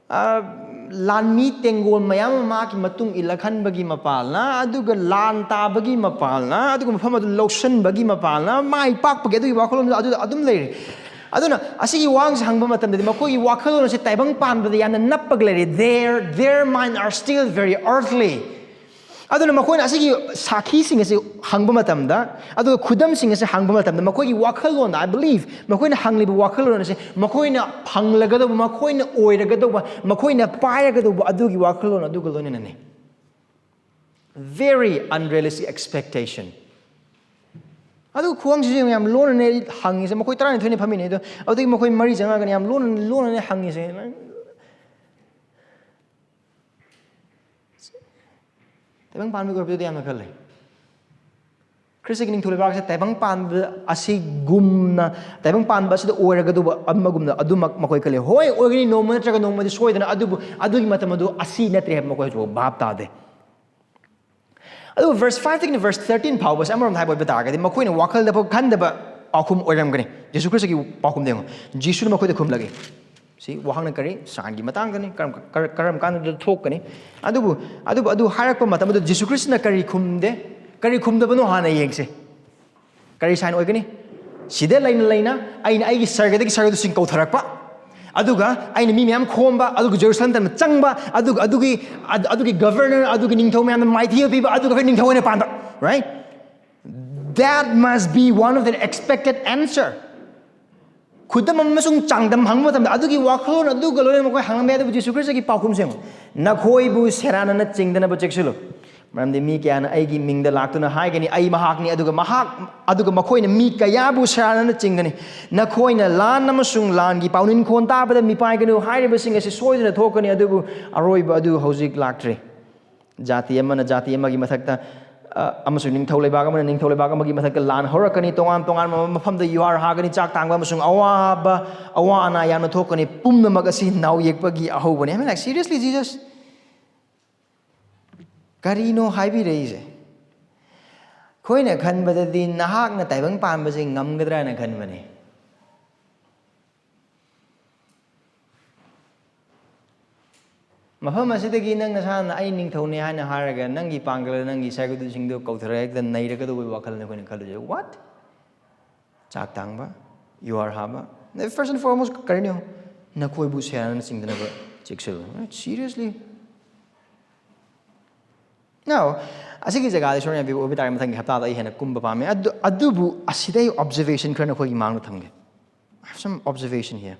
ꯑ, ꯂꯥꯟꯃꯤ ꯇꯦꯡꯒꯣꯜ ꯃꯌꯥꯝ ꯑꯃ ꯃꯍꯥꯛꯀꯤ ꯃꯇꯨꯡ ꯏꯜꯂꯛꯍꯟꯕꯒꯤ ꯃꯄꯥꯜꯅ, ꯑꯗꯨꯒ ꯂꯥꯟ ꯇꯥꯕꯒꯤ ꯃꯄꯥꯜꯅ, ꯑꯗꯨꯒ ꯃꯐꯝ ꯑꯗꯨ ꯂꯧꯁꯤꯟꯕꯒꯤ ꯃꯄꯥꯜꯅ ꯃꯥꯏ ꯄꯥꯛꯄꯒꯤ ꯑꯗꯨꯒꯤ ꯋꯥꯈꯜꯂꯣꯟꯗꯨ ꯑꯗꯨꯗ ꯑꯗꯨꯝ ꯂꯩꯔꯦ꯫ ꯑꯗꯨꯅ ꯑꯁꯤꯒꯤ ꯋꯥꯍꯪꯁꯦ ꯍꯪꯕ ꯃꯇꯝꯗꯗꯤ ꯃꯈꯣꯏꯒꯤ ꯋꯥꯈꯜꯂꯣꯟ ꯑꯁꯤ ꯇꯥꯏꯕꯪ ꯄꯥꯟꯕꯗ ꯌꯥꯝꯅ ꯅꯞꯄꯒ ꯂꯩꯔꯦ꯫ Their, their mind are still very earthly. ꯑꯗꯨꯅ ꯃꯈꯣꯏꯅ ꯑꯁꯤꯒꯤ ꯁꯥꯈꯤꯁꯤꯡ ꯑꯁꯤ ꯍꯪꯕ ꯃꯇꯝꯗ, ꯑꯗꯨꯒ ꯈꯨꯗꯝꯁꯤꯡ ꯑꯁꯤ ꯍꯪꯕ ꯃꯇꯝꯗ, ꯃꯈꯣꯏꯒꯤ ꯋꯥꯈꯜꯂꯣꯟꯗ, I believe, ꯃꯈꯣꯏꯅ ꯍꯪꯂꯤꯕ ꯋꯥꯈꯜꯂꯣꯟ ꯑꯁꯤ ꯃꯈꯣꯏꯅ ꯐꯪꯂꯒꯗꯧꯕ, ꯃꯈꯣꯏꯅ ꯑꯣꯏꯔꯒꯗꯧꯕ, ꯃꯈꯣꯏꯅ ꯄꯥꯏꯔꯒꯗꯧꯕ ꯑꯗꯨꯒꯤ ꯋꯥꯈꯜꯂꯣꯟ ꯑꯗꯨꯒ ꯂꯣꯏꯅꯅꯅꯤ꯫ Very unrealistic expectation. ꯑꯗꯨ ꯈꯨꯍꯪꯁꯤꯁꯨ ꯌꯦꯡꯉꯨ, ꯌꯥꯝ ꯂꯣꯟꯅꯅꯦ ꯑꯩ ꯍꯪꯉꯤꯁꯦ꯫ ꯃꯈꯣꯏ ꯇꯔꯥꯅꯤꯊꯣꯏꯅꯦ ꯐꯝꯃꯤꯟꯅꯩ ꯑꯗꯣ, ꯑꯗꯨꯗꯒꯤ ꯃꯈꯣꯏ ꯃꯔꯤ ꯆꯪꯉꯛꯑꯒꯅꯤ, ꯌꯥꯝ ꯂꯣꯟꯅ, ꯂꯣꯟꯅꯅꯦ ꯍꯪꯉꯤꯁꯦ꯫ ꯇꯥꯏꯕꯪ ꯄꯥꯟꯕꯒꯤ ꯑꯣꯏꯕꯗꯨꯗꯤ ꯌꯥꯝꯅ ꯈꯜꯂꯦ꯫ ꯈ꯭ꯔꯤꯁꯇꯒꯤ ꯅꯤꯡꯊꯧ ꯂꯩꯕꯥꯛꯁꯦ ꯇꯥꯏꯕꯪ ꯄꯥꯟꯕ ꯑꯁꯤꯒꯨꯝꯅ, ꯇꯥꯏꯕꯪ ꯄꯥꯟꯕ ꯑꯁꯤꯗ ꯑꯣꯏꯔꯒꯗꯧꯕ ꯑꯃꯒꯨꯝꯅ ꯑꯗꯨꯃꯛ ꯃꯈꯣꯏ ꯈꯜꯂꯤ꯫ ꯍꯣꯏ, ꯑꯣꯏꯒꯅꯤ, ꯅꯣꯡꯃ ꯅꯠꯇ꯭ꯔꯒ ꯅꯣꯡꯃꯗꯤ ꯁꯣꯏꯗꯅ, ꯑꯗꯨꯕꯨ ꯑꯗꯨꯒꯤ ꯃꯇꯝ ꯑꯗꯨ ꯑꯁꯤ ꯅꯠꯇ꯭ꯔꯦ ꯍꯥꯏꯕ ꯃꯈꯣꯏ ꯍꯧꯖꯤꯛ ꯐꯥꯎ ꯚꯥꯞ ꯇꯥꯗꯦ꯫ ꯑꯗꯨꯕꯨ verse five ꯇꯒꯤꯅ verse thirteen ꯐꯥꯎꯕꯁꯦ ꯑꯃꯔꯣꯝꯗ ꯍꯥꯏꯕ ꯑꯣꯏꯕ ꯇꯥꯔꯒꯗꯤ, ꯃꯈꯣꯏꯅ ꯋꯥꯈꯜꯗꯐꯥꯎ ꯈꯟꯗꯕ ꯄꯥꯎꯈꯨꯝ ꯑꯣꯏꯔꯝꯒꯅꯤ꯫ ꯖꯤꯁꯨ ꯈ꯭ꯔꯤꯁꯇꯒꯤ ꯄꯥꯎꯈꯨꯝꯗ ꯌꯦꯡꯉꯨ꯫ ꯖꯤꯁꯨꯅ ꯃꯈꯣꯏꯗ ꯈꯨꯝꯂꯛꯏ꯫ ꯁꯤ ꯋꯥꯍꯪꯅ ꯀꯔꯤ? ꯁꯥꯟꯒꯤ ꯃꯇꯥꯡꯗꯅꯤ, ꯀꯔꯝ, ꯀꯔ-, ꯀꯔꯝ ꯀꯥꯟꯗ ꯊꯣꯛꯀꯅꯤ? ꯑꯗꯨꯕꯨ, ꯑꯗꯨꯕꯨ ꯑꯗꯨ ꯍꯥꯏꯔꯛꯄ ꯃꯇꯝ ꯑꯗꯨꯗ ꯖꯤꯁꯨ ꯈ꯭ꯔꯤꯁꯇꯅ ꯀꯔꯤ ꯈꯨꯝꯗꯦ? ꯀꯔꯤ ꯈꯨꯝꯗꯕꯅꯣ ꯍꯥꯟꯅ ꯌꯦꯡꯁꯦ꯫ ꯀꯔꯤ sign ꯑꯣꯏꯒꯅꯤ? ꯁꯤꯗ ꯂꯩꯅ ꯂꯩꯅ ꯑꯩꯅ ꯑꯩꯒꯤ ꯁꯔꯒꯗꯒꯤ ꯁꯔꯒꯗꯁꯤꯡ ꯀꯧꯊꯔꯛꯄ, ꯑꯗꯨꯒ ꯑꯩꯅ ꯃꯤ ꯃꯌꯥꯝ ꯈꯣꯝꯕ, ꯑꯗꯨꯒ ꯖꯦꯔꯨꯁꯂꯝꯗ ꯆꯪꯕ, ꯑꯗꯨꯒ ꯑꯗꯨꯒꯤ, ꯑꯗꯨ-, ꯑꯗꯨꯒꯤ governor, ꯑꯗꯨꯒꯤ ꯅꯤꯡꯊꯧ ꯃꯌꯥꯝꯗ ꯃꯥꯏꯊꯤꯕ ꯄꯤꯕ, ꯑꯗꯨꯒ ꯑꯩꯈꯣꯏ ꯅꯤꯡꯊꯧ ꯑꯣꯏꯅ ꯄꯥꯟꯕ, right? That must be one of the expected answer. ꯈꯨꯗꯝ ꯑꯃꯁꯨꯡ ꯆꯥꯡꯗꯝ ꯍꯪꯕ ꯃꯇꯝꯗ ꯑꯗꯨꯒꯤ ꯋꯥꯈꯜꯂꯣꯟ ꯑꯗꯨꯒ ꯂꯣꯏꯅꯅ ꯃꯈꯣꯏ ꯍꯪꯂꯝꯕ ꯌꯥꯏ꯫ ꯑꯗꯨꯕꯨ ꯖꯤꯁꯨ ꯈ꯭ꯔꯤꯁꯇꯒꯤ ꯄꯥꯎꯈꯨꯝꯁꯦ ꯌꯦꯡꯉꯨ꯫ "ꯅꯈꯣꯏꯕꯨ ꯁꯦꯔꯥꯟꯅꯅ ꯆꯤꯡꯗꯅꯕ ꯆꯦꯛꯁꯤꯜꯂꯨ꯫ ꯃꯔꯝꯗꯤ ꯃꯤ ꯀꯌꯥꯅ ꯑꯩꯒꯤ ꯃꯤꯡꯗ ꯂꯥꯛꯇꯨꯅ ꯍꯥꯏꯒꯅꯤ, 'ꯑꯩ ꯃꯍꯥꯛꯅꯤ,' ꯑꯗꯨꯒ ꯃꯍꯥꯛ, ꯑꯗꯨꯒ ꯃꯈꯣꯏꯅ ꯃꯤ ꯀꯌꯥꯕꯨ ꯁꯦꯔꯥꯟꯅꯅ ꯆꯤꯡꯒꯅꯤ꯫ ꯅꯈꯣꯏꯅ ꯂꯥꯟ ꯑꯃꯁꯨꯡ ꯂꯥꯟꯒꯤ ꯄꯥꯎꯅꯤꯟꯈꯣꯟ ꯇꯥꯕꯗ ꯃꯤꯄꯥꯏꯒꯅꯨ꯫ ꯍꯥꯏꯔꯤꯕꯁꯤꯡ ꯑꯁꯤ ꯁꯣꯏꯗꯅ ꯊꯣꯛꯀꯅꯤ, ꯑꯗꯨꯕꯨ ꯑꯔꯣꯏꯕ ꯑꯗꯨ ꯍꯧꯖꯤꯛ ꯂꯥꯛꯇ꯭ꯔꯤ꯫ ꯖꯥꯇꯤ ꯑꯃꯅ ꯖꯥꯇꯤ ꯑꯃꯒꯤ ꯃꯊꯛꯇ, ꯑ, ꯑꯃꯁꯨꯡ ꯅꯤꯡꯊꯧ ꯂꯩꯕꯥꯛ ꯑꯃꯅ ꯅꯤꯡꯊꯧ ꯂꯩꯕꯥꯛ ꯑꯃꯒꯤ ꯃꯊꯛꯇ ꯂꯥꯟ ꯍꯧꯔꯛꯀꯅꯤ꯫ ꯇꯣꯉꯥꯟ ꯇꯣꯉꯥꯟꯕ ꯃꯐꯝꯗ ꯌꯨꯍꯥꯔ ꯍꯥꯒꯅꯤ, ꯆꯥꯛ ꯇꯥꯡꯕ ꯑꯃꯁꯨꯡ ꯑꯋꯥꯕ, ꯑꯋꯥ ꯑꯅꯥ ꯌꯥꯝꯅ ꯊꯣꯛꯀꯅꯤ꯫ ꯄꯨꯝꯅꯃꯛ ꯑꯁꯤ ꯅꯥꯎ ꯌꯦꯛꯄꯒꯤ ꯑꯍꯧꯕꯅꯤ꯫ I mean, like, seriously, Jesus? ꯀꯔꯤꯅꯣ ꯍꯥꯏꯕꯤꯔꯛꯏꯁꯦ? ꯑꯩꯈꯣꯏꯅ ꯈꯟꯕꯗꯗꯤ ꯅꯍꯥꯛꯅ ꯇꯥꯏꯕꯪ ꯄꯥꯟꯕꯁꯦ ꯉꯝꯒꯗ꯭ꯔꯥꯅ ꯈꯟꯕꯅꯦ꯫ ꯃꯐꯝ ꯑꯁꯤꯗꯒꯤ ꯅꯪ ꯅꯁꯥꯅ "ꯑꯩ ꯅꯤꯡꯊꯧꯅꯦ" ꯍꯥꯏꯅ ꯍꯥꯏꯔꯒ, ꯅꯪꯒꯤ ꯄꯥꯡꯒꯜ, ꯅꯪꯒꯤ ꯁꯥꯏꯀꯜꯗꯨꯁꯤꯡꯗꯣ ꯀꯧꯊꯔꯒ ꯍꯦꯛꯇ ꯅꯩꯔꯒꯗꯧꯕꯒꯤ ꯋꯥꯈꯜꯅ ꯑꯩꯈꯣꯏꯅ ꯈꯜꯂꯨꯁꯦ꯫ What? ꯆꯥꯛ ꯇꯥꯡꯕ, ꯌꯨꯍꯥꯔ ꯍꯥꯕ꯫ First and foremost, ꯀꯔꯤꯅꯣ? "ꯅꯈꯣꯏꯕꯨ ꯁꯦꯔꯥꯟꯅ ꯆꯤꯡꯗꯅꯕ ꯆꯦꯛꯁꯤꯜꯂꯨ"꯫ Seriously? Now, ꯑꯁꯤꯒꯤ ꯖꯒꯥꯗ ꯏꯁꯣꯔꯅ ꯌꯥꯕꯤꯕ ꯑꯣꯏꯕ ꯇꯥꯔꯦ, ꯃꯊꯪꯒꯤ ꯍꯞꯇꯥꯗ ꯑꯩ ꯍꯦꯟꯅ ꯀꯨꯝꯕ ꯄꯥꯝꯃꯦ꯫ ꯑꯗꯨ, ꯑꯗꯨꯕꯨ ꯑꯁꯤꯗꯩ observation ꯈꯔ ꯅꯈꯣꯏꯒꯤ ꯃꯥꯡꯗ ꯊꯝꯒꯦ꯫ I have some observation here.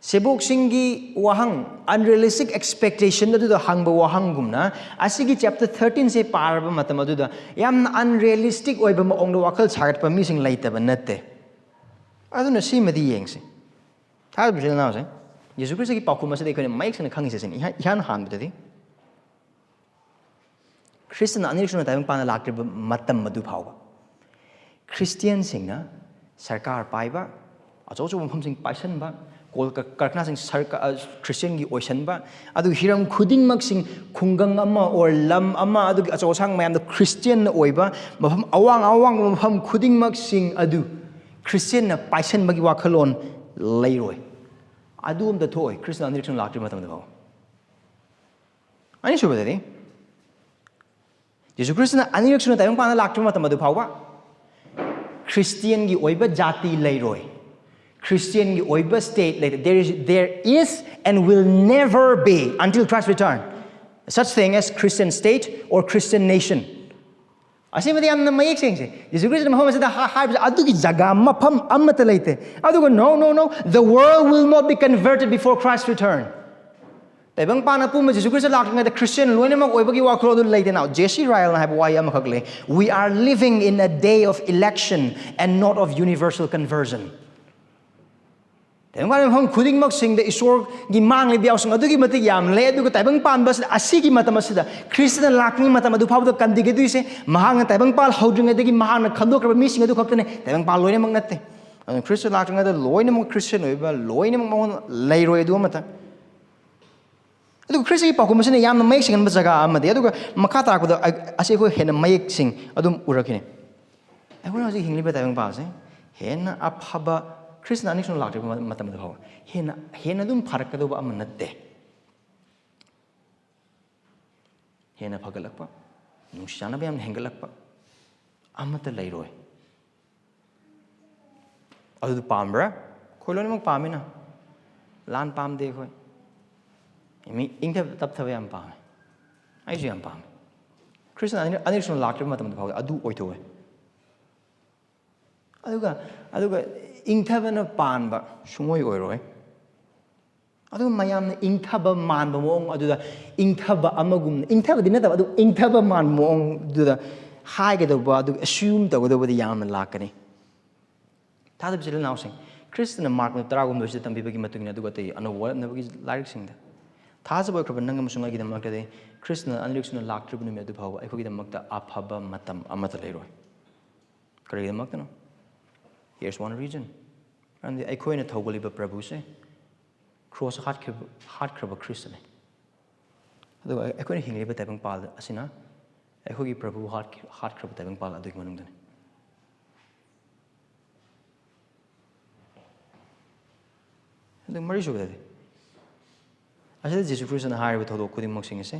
ꯁꯦꯕꯣꯛꯁꯤꯡꯒꯤ ꯋꯥꯍꯪ, unrealistic expectation ꯑꯗꯨꯗ ꯍꯪꯕ ꯋꯥꯍꯪꯒꯨꯝꯅ, ꯑꯁꯤꯒꯤ chapter thirteen ꯁꯦ ꯄꯥꯔꯕ ꯃꯇꯝ ꯑꯗꯨꯗ ꯌꯥꯝꯅ unrealistic ꯑꯣꯏꯕ ꯃꯑꯣꯡꯗ ꯋꯥꯈꯜ ꯁꯥꯒꯠꯄ ꯃꯤꯁꯤꯡ ꯂꯩꯇꯕ ꯅꯠꯇꯦ꯫ ꯑꯗꯨꯅ ꯁꯤꯃꯗꯤ ꯌꯦꯡꯁꯤ꯫ ꯊꯥꯖꯕ ꯏꯆꯤꯜ ꯏꯅꯥꯎꯁꯦ, ꯌꯦꯁꯨ ꯈ꯭ꯔꯤꯁꯇꯒꯤ ꯄꯥꯎꯈꯨꯝ ꯑꯁꯤꯗ ꯑꯩꯈꯣꯏꯅ ꯃꯌꯦꯛ ꯁꯦꯡꯅ ꯈꯪꯉꯤꯁꯦ ꯁꯤꯅꯤ꯫ ꯏꯍꯥꯟ, ꯏꯍꯥꯟ ꯍꯥꯟꯕꯗꯗꯤ, ꯈ꯭ꯔꯤꯁꯇꯅ ꯑꯅꯤꯔꯛ ꯁꯨꯅ ꯇꯥꯏꯕꯪ ꯄꯥꯟꯗ ꯂꯥꯛꯇ꯭ꯔꯤꯕ ꯃꯇꯝ ꯑꯗꯨ ꯐꯥꯎꯕ ꯈ꯭ꯔꯤꯁꯇꯤꯌꯥꯟꯁꯤꯡꯅ ꯁꯔꯀꯥꯔ ꯄꯥꯏꯕ, ꯑꯆꯧ ꯑꯆꯧꯕ ꯃꯐꯝꯁꯤꯡ ꯄꯥꯏꯁꯟꯕ, ꯀꯣꯜ ꯀ-, ꯀꯔꯈꯅꯥꯁꯤꯡ ꯁꯔꯀ-, ꯑ, ꯈ꯭ꯔꯤꯁꯇꯤꯌꯥꯟꯒꯤ ꯑꯣꯏꯁꯟꯕ, ꯑꯗꯨ ꯍꯤꯔꯝ ꯈꯨꯗꯤꯡꯃꯛꯁꯤꯡ, ꯈꯨꯡꯒꯪ ꯑꯃ or ꯂꯝ ꯑꯃ, ꯑꯗꯨꯒꯤ ꯑꯆꯧ ꯑꯁꯥꯡ ꯃꯌꯥꯝꯗꯣ ꯈ꯭ꯔꯤꯁꯇꯤꯌꯥꯟꯅ ꯑꯣꯏꯕ, ꯃꯐꯝ ꯑꯋꯥꯡ ꯑꯋꯥꯡꯕ ꯃꯐꯝ ꯈꯨꯗꯤꯡꯃꯛꯁꯤꯡ ꯑꯗꯨ ꯈ꯭ꯔꯤꯁꯇꯤꯌꯥꯟꯅ ꯄꯥꯏꯁꯟꯕꯒꯤ ꯋꯥꯈꯜꯂꯣꯟ ꯂꯩꯔꯣꯏ꯫ ꯑꯗꯨ ꯑꯝꯇ ꯊꯣꯛꯑꯣꯏ, ꯈ꯭ꯔꯤꯁꯇꯅ ꯑꯅꯤꯔꯛ ꯁꯨꯅ ꯂꯥꯛꯇ꯭ꯔꯤꯕ ꯃꯇꯝꯗ ꯐꯥꯎꯕ꯫ ꯑꯅꯤꯁꯨꯕꯗꯗꯤ, ꯌꯦꯁꯨ ꯈ꯭ꯔꯤꯁꯇꯅ ꯑꯅꯤꯔꯛ ꯁꯨꯅ ꯇꯥꯏꯕꯪ ꯄꯥꯟꯗ ꯂꯥꯛꯇ꯭ꯔꯤꯕ ꯃꯇꯝ ꯑꯗꯨ ꯐꯥꯎꯕ ꯈ꯭ꯔꯤꯁꯇꯤꯌꯥꯟꯒꯤ ꯑꯣꯏꯕ ꯖꯥꯇꯤ ꯂꯩꯔꯣꯏ, ꯈ꯭ꯔꯤꯁꯇꯤꯌꯥꯟꯒꯤ ꯑꯣꯏꯕ state ꯂꯩꯔꯣꯏ꯫ There is, there is and will never be until Christ return such thing as Christian state or Christian nation. ꯑꯁꯤꯃꯗꯤ ꯌꯥꯝꯅ ꯃꯌꯦꯛ ꯁꯦꯡꯁꯦ꯫ ꯌꯦꯁꯨ ꯈ꯭ꯔꯤꯁꯇꯅ ꯃꯐꯝ ꯑꯁꯤꯗ ꯍꯥ-, ꯍꯥꯏꯕꯁꯦ ꯑꯗꯨꯒꯤ ꯖꯒꯥ ꯃꯐꯝ ꯑꯃꯠꯇ ꯂꯩꯇꯦ꯫ ꯑꯗꯨꯒ no, no, no, the world will not be converted before Christ return. ꯇꯥꯏꯕꯪ ꯄꯥꯟ ꯑꯄꯨꯝꯕ ꯖꯤꯁꯨ ꯈ꯭ꯔꯤꯁꯇ ꯂꯥꯛꯇ꯭ꯔꯤꯉꯩꯗ ꯈ꯭ꯔꯤꯁꯇꯤꯌꯟ ꯂꯣꯏꯅꯃꯛ ꯑꯣꯏꯕꯒꯤ ꯋꯥꯈꯜꯂꯣꯟ ꯑꯗꯨ ꯂꯩꯇꯦ꯫ Now, ꯖꯦ ꯁꯤ ꯔꯥꯏꯜꯅ ꯍꯥꯏꯕ ꯋꯥꯍꯩ ꯑꯃꯈꯛ ꯂꯩ: "We are living in a day of election and not of universal conversion." ꯇꯥꯏꯕꯪꯄꯥꯟꯒꯤ ꯃꯐꯝ ꯈꯨꯗꯤꯡꯃꯛꯁꯤꯡꯗ ꯏꯁꯣꯔꯒꯤ ꯃꯥꯡꯂꯤꯕ ꯌꯥꯎꯁꯪ ꯑꯗꯨꯛꯀꯤ ꯃꯇꯤꯛ ꯌꯥꯝ ꯂꯩ꯫ ꯑꯗꯨꯒ ꯇꯥꯏꯕꯪꯄꯥꯟꯕ ꯑꯁꯤꯗ, ꯑꯁꯤꯒꯤ ꯃꯇꯝ ꯑꯁꯤꯗ ꯈ꯭ꯔꯤꯁꯇꯅ ꯂꯥꯛꯇ꯭ꯔꯤꯉꯩ ꯃꯇꯝ ꯑꯗꯨ ꯐꯥꯎꯕꯗ ꯀꯟꯗꯤꯒꯦꯗꯣꯏꯁꯦ, ꯃꯍꯥꯛꯅ ꯇꯥꯏꯕꯪꯄꯥꯜ ꯍꯧꯗ꯭ꯔꯤꯉꯩꯗꯒꯤ ꯃꯍꯥꯛꯅ ꯈꯟꯗꯣꯛꯈ꯭ꯔꯕ ꯃꯤꯁꯤꯡ ꯑꯗꯨ ꯈꯛꯇꯅꯦ꯫ ꯇꯥꯏꯕꯪꯄꯥꯜ ꯂꯣꯏꯅꯃꯛ ꯅꯠꯇꯦ꯫ ꯑꯗꯨꯅ ꯈ꯭ꯔꯤꯁꯇ ꯂꯥꯛꯇ꯭ꯔꯤꯉꯩꯗ ꯂꯣꯏꯅꯃꯛ ꯈ꯭ꯔꯤꯁꯇꯤꯌꯟ ꯑꯣꯏꯕ ꯂꯣꯏꯅꯃꯛ ꯃꯉꯣꯟꯗ ꯂꯩꯔꯣꯏ ꯑꯗꯨ ꯑꯃꯇ꯫ ꯑꯗꯨꯒ ꯈ꯭ꯔꯤꯁꯇꯒꯤ ꯄꯥꯎꯈꯨꯝ ꯑꯁꯤꯅ ꯌꯥꯝꯅ ꯃꯌꯦꯛ ꯁꯦꯡꯍꯟꯕ ꯖꯒꯥ ꯑꯃꯗꯤ, ꯑꯗꯨꯒ ꯃꯈꯥ ꯇꯥꯔꯛꯄꯗ ꯑꯩ-, ꯑꯁꯤ ꯑꯩꯈꯣꯏ ꯍꯦꯟꯅ ꯃꯌꯦꯛꯁꯤꯡ ꯑꯗꯨꯝ ꯎꯔꯛꯈꯤꯅꯤ꯫ ꯑꯩꯈꯣꯏꯅ ꯍꯧꯖꯤꯛ ꯍꯤꯡꯂꯤꯕ ꯇꯥꯏꯕꯪꯄꯥꯜꯁꯦ ꯍꯦꯟꯅ ꯑꯐꯕ, ꯈ꯭ꯔꯤꯁꯇꯅ ꯑꯅꯤꯁꯨꯅ ꯂꯥꯛꯇ꯭ꯔꯤꯕ ꯃꯇꯝꯗ ꯐꯥꯎꯕ ꯍꯦꯟꯅ, ꯍꯦꯟꯅ ꯑꯗꯨꯝ ꯐꯔꯛꯀꯗꯧꯕ ꯑꯃ ꯅꯠꯇꯦ꯫ ꯍꯦꯟꯅ ꯐꯒꯠꯂꯛꯄ, ꯅꯨꯡꯁꯤ ꯆꯥꯟꯅꯕ ꯌꯥꯝꯅ ꯍꯦꯟꯒꯠꯂꯛꯄ ꯑꯃꯠꯇ ꯂꯩꯔꯣꯏ꯫ ꯑꯗꯨꯗꯨ ꯄꯥꯝꯕ꯭ꯔꯥ? ꯑꯩꯈꯣꯏ ꯂꯣꯏꯅꯃꯛ ꯄꯥꯝꯃꯤꯅ꯫ ꯂꯥꯟ ꯄꯥꯝꯗꯦ ꯑꯩꯈꯣꯏ꯫ ꯃꯤ ꯏꯪꯊꯕ ꯇꯞꯊꯕ ꯌꯥꯝ ꯄꯥꯝꯃꯦ꯫ ꯑꯩꯁꯨ ꯌꯥꯝ ꯄꯥꯝꯃꯦ꯫ ꯈ꯭ꯔꯤꯁꯇꯅ ꯑꯅꯤꯔꯛ, ꯑꯅꯤꯔꯛ ꯁꯨꯅ ꯂꯥꯛꯇ꯭ꯔꯤꯕ ꯃꯇꯝꯗ ꯐꯥꯎꯕ ꯑꯗꯨ ꯑꯣꯏꯊꯣꯛꯑꯦ꯫ ꯑꯗꯨꯒ, ꯑꯗꯨꯒ ꯏꯪꯊꯕꯅ ꯄꯥꯟꯕ ꯁꯨꯡꯑꯣꯏ ꯑꯣꯏꯔꯣꯏ꯫ ꯑꯗꯨꯒ ꯃꯌꯥꯝꯅ ꯏꯪꯊꯕ ꯃꯥꯟꯕ ꯃꯑꯣꯡ ꯑꯗꯨꯗ, ꯏꯪꯊꯕ ꯑꯃꯒꯨꯝꯅ, ꯏꯪꯊꯕꯗꯤ ꯅꯠꯇꯕ, ꯑꯗꯨ ꯏꯪꯊꯕ ꯃꯥꯟꯕ ꯃꯑꯣꯡꯗꯨꯗ ꯍꯥꯏꯒꯗꯧꯕ, ꯑꯗꯨꯒ ꯑꯦꯁ꯭ꯌꯨꯝ ꯇꯧꯒꯗꯧꯕꯗꯤ ꯌꯥꯝꯅ ꯂꯥꯛꯀꯅꯤ꯫ ꯊꯥꯖꯕ ꯏꯆꯤꯜ ꯏꯅꯥꯎꯁꯤꯡ, ꯈ꯭ꯔꯤꯁꯇꯅ ꯃꯥꯔꯛ ꯇꯔꯥꯒꯨꯝꯕꯁꯤꯗ ꯇꯝꯕꯤꯕꯒꯤ ꯃꯇꯨꯡ ꯏꯟꯅ, ꯑꯗꯨꯒ ꯑꯇꯩ ꯑꯅꯧꯕ ꯋꯥꯔꯠꯅꯕꯒꯤ ꯂꯥꯏꯔꯤꯛꯁꯤꯡꯗ, ꯊꯥꯖꯕ ꯑꯣꯏꯈ꯭ꯔꯕ ꯅꯪ ꯑꯃꯁꯨꯡ ꯑꯩꯒꯤꯗꯃꯛꯇꯗꯤ ꯈ꯭ꯔꯤꯁꯇꯅ ꯑꯅꯤꯔꯛ ꯁꯨꯅ ꯂꯥꯛꯇ꯭ꯔꯤꯕ ꯅꯨꯃꯤꯠ ꯑꯗꯨ ꯐꯥꯎꯕ ꯑꯩꯈꯣꯏꯒꯤꯗꯃꯛꯇ ꯑꯐꯕ ꯃꯇꯝ ꯑꯃꯠꯇ ꯂꯩꯔꯣꯏ꯫ ꯀꯔꯤꯒꯤꯗꯃꯛꯇꯅꯣ? Here's one reason. ꯃꯔꯝꯗꯤ ꯑꯩꯈꯣꯏꯅ ꯊꯧꯒꯠꯂꯤꯕ ꯄ꯭ꯔꯚꯨꯁꯦ ꯀ꯭ꯔꯣꯁ ꯍꯥꯠꯈ꯭ꯔꯕ, ꯍꯥꯠꯈ꯭ꯔꯕ ꯈ꯭ꯔꯤꯁꯇꯅꯦ꯫ ꯑꯗꯨꯒ ꯑꯩꯈꯣꯏꯅ ꯍꯤꯡꯂꯤꯕ ꯇꯥꯏꯕꯪꯄꯥꯜ ꯑꯁꯤꯅ ꯑꯩꯈꯣꯏꯒꯤ ꯄ꯭ꯔꯚꯨ ꯍꯥꯠꯈꯤ-, ꯍꯥꯠꯈ꯭ꯔꯕ ꯇꯥꯏꯕꯪꯄꯥꯜ ꯑꯗꯨꯒꯤ ꯃꯅꯨꯡꯗꯅꯤ꯫ ꯑꯗꯨ ꯃꯔꯤꯁꯨꯕꯗꯗꯤ, ꯑꯁꯤꯗ ꯖꯤꯁꯨ ꯈ꯭ꯔꯤꯁꯇꯅ ꯍꯥꯏꯔꯤꯕ ꯊꯧꯗꯣꯛ ꯈꯨꯗꯤꯡꯃꯛꯁꯤꯡ ꯑꯁꯦ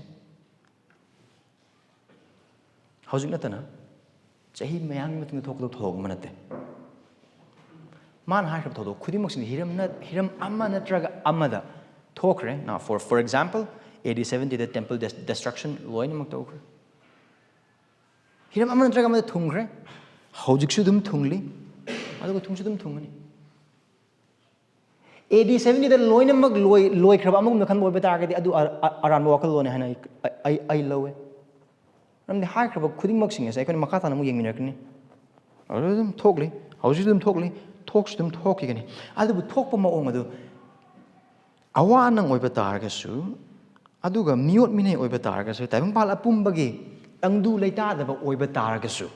ꯍꯧꯖꯤꯛ ꯅꯠꯇꯅ ꯆꯍꯤ ꯃꯌꯥꯝꯒꯤ ꯃꯇꯨꯡꯗ ꯊꯣꯛꯀꯗꯕ ꯊꯧꯗꯣꯛ ꯑꯃ ꯅꯠꯇꯦ꯫ ꯃꯥꯅ ꯍꯥꯏꯈ꯭ꯔꯕ ꯊꯧꯗꯣꯛ ꯈꯨꯗꯤꯡꯃꯛꯁꯤꯡ ꯍꯤꯔꯝ ꯅꯠ-, ꯍꯤꯔꯝ ꯑꯃ ꯅꯠꯇ꯭ꯔꯒ ꯑꯃꯗ ꯊꯣꯛꯈ꯭ꯔꯦ꯫ Now, for, for example, A D seventy the temple des-, destruction ꯂꯣꯏꯅꯃꯛ ꯇꯧꯈ꯭ꯔꯦ꯫ ꯍꯤꯔꯝ ꯑꯃ ꯅꯠꯇ꯭ꯔꯒ ꯑꯃꯗ ꯊꯨꯡꯈ꯭ꯔꯦ, ꯍꯧꯖꯤꯛꯁꯨ ꯑꯗꯨꯝ ꯊꯨꯡꯂꯤ, ꯑꯗꯨꯒ ꯊꯨꯡꯁꯨ ꯑꯗꯨꯝ ꯊꯨꯡꯒꯅꯤ꯫ A D seventy ꯗ ꯂꯣꯏꯅꯃꯛ ꯂꯣꯏ-, ꯂꯣꯏꯈ꯭ꯔꯕ ꯑꯃꯒꯨꯝꯅ ꯈꯟꯕ ꯑꯣꯏꯕ ꯇꯥꯔꯒꯗꯤ, ꯑꯗꯨ ꯑ-, ꯑ-, ꯑꯔꯥꯟꯕ ꯋꯥꯈꯜꯂꯣꯟꯅꯤ ꯍꯥꯏꯅ ꯑꯩ, ꯑꯩ, ꯑꯩ ꯂꯧꯋꯦ꯫ ꯃꯔꯝꯗꯤ ꯍꯥꯏꯈ꯭ꯔꯕ ꯈꯨꯗꯤꯡꯃꯛꯁꯤꯡ ꯑꯁꯦ ꯑꯩꯈꯣꯏꯅ ꯃꯈꯥ ꯇꯥꯅ ꯑꯃꯨꯛ ꯌꯦꯡꯃꯤꯟꯅꯔꯛꯀꯅꯤ꯫ ꯑꯗꯨ ꯑꯗꯨꯝ ꯊꯣꯛꯂꯤ, ꯍꯧꯖꯤꯛꯁꯨ ꯑꯗꯨꯝ ꯊꯣꯛꯂꯤ, ꯊꯣꯛꯁꯨ ꯑꯗꯨꯝ ꯊꯣꯛꯈꯤꯒꯅꯤ꯫ ꯑꯗꯨꯕꯨ ꯊꯣꯛꯄ ꯃꯑꯣꯡ ꯑꯗꯨ ꯑꯋꯥ ꯑꯅꯪ ꯑꯣꯏꯕ ꯇꯥꯔꯒꯁꯨ, ꯑꯗꯨꯒ ꯃꯤꯑꯣꯠ ꯃꯤꯅꯩ ꯑꯣꯏꯕ ꯇꯥꯔꯒꯁꯨ, ꯇꯥꯏꯕꯪꯄꯥꯜ ꯑꯄꯨꯝꯕꯒꯤ ꯇꯪꯗꯨ ꯂꯩꯇꯥꯗꯕ ꯑꯣꯏꯕ ꯇꯥꯔꯒꯁꯨ,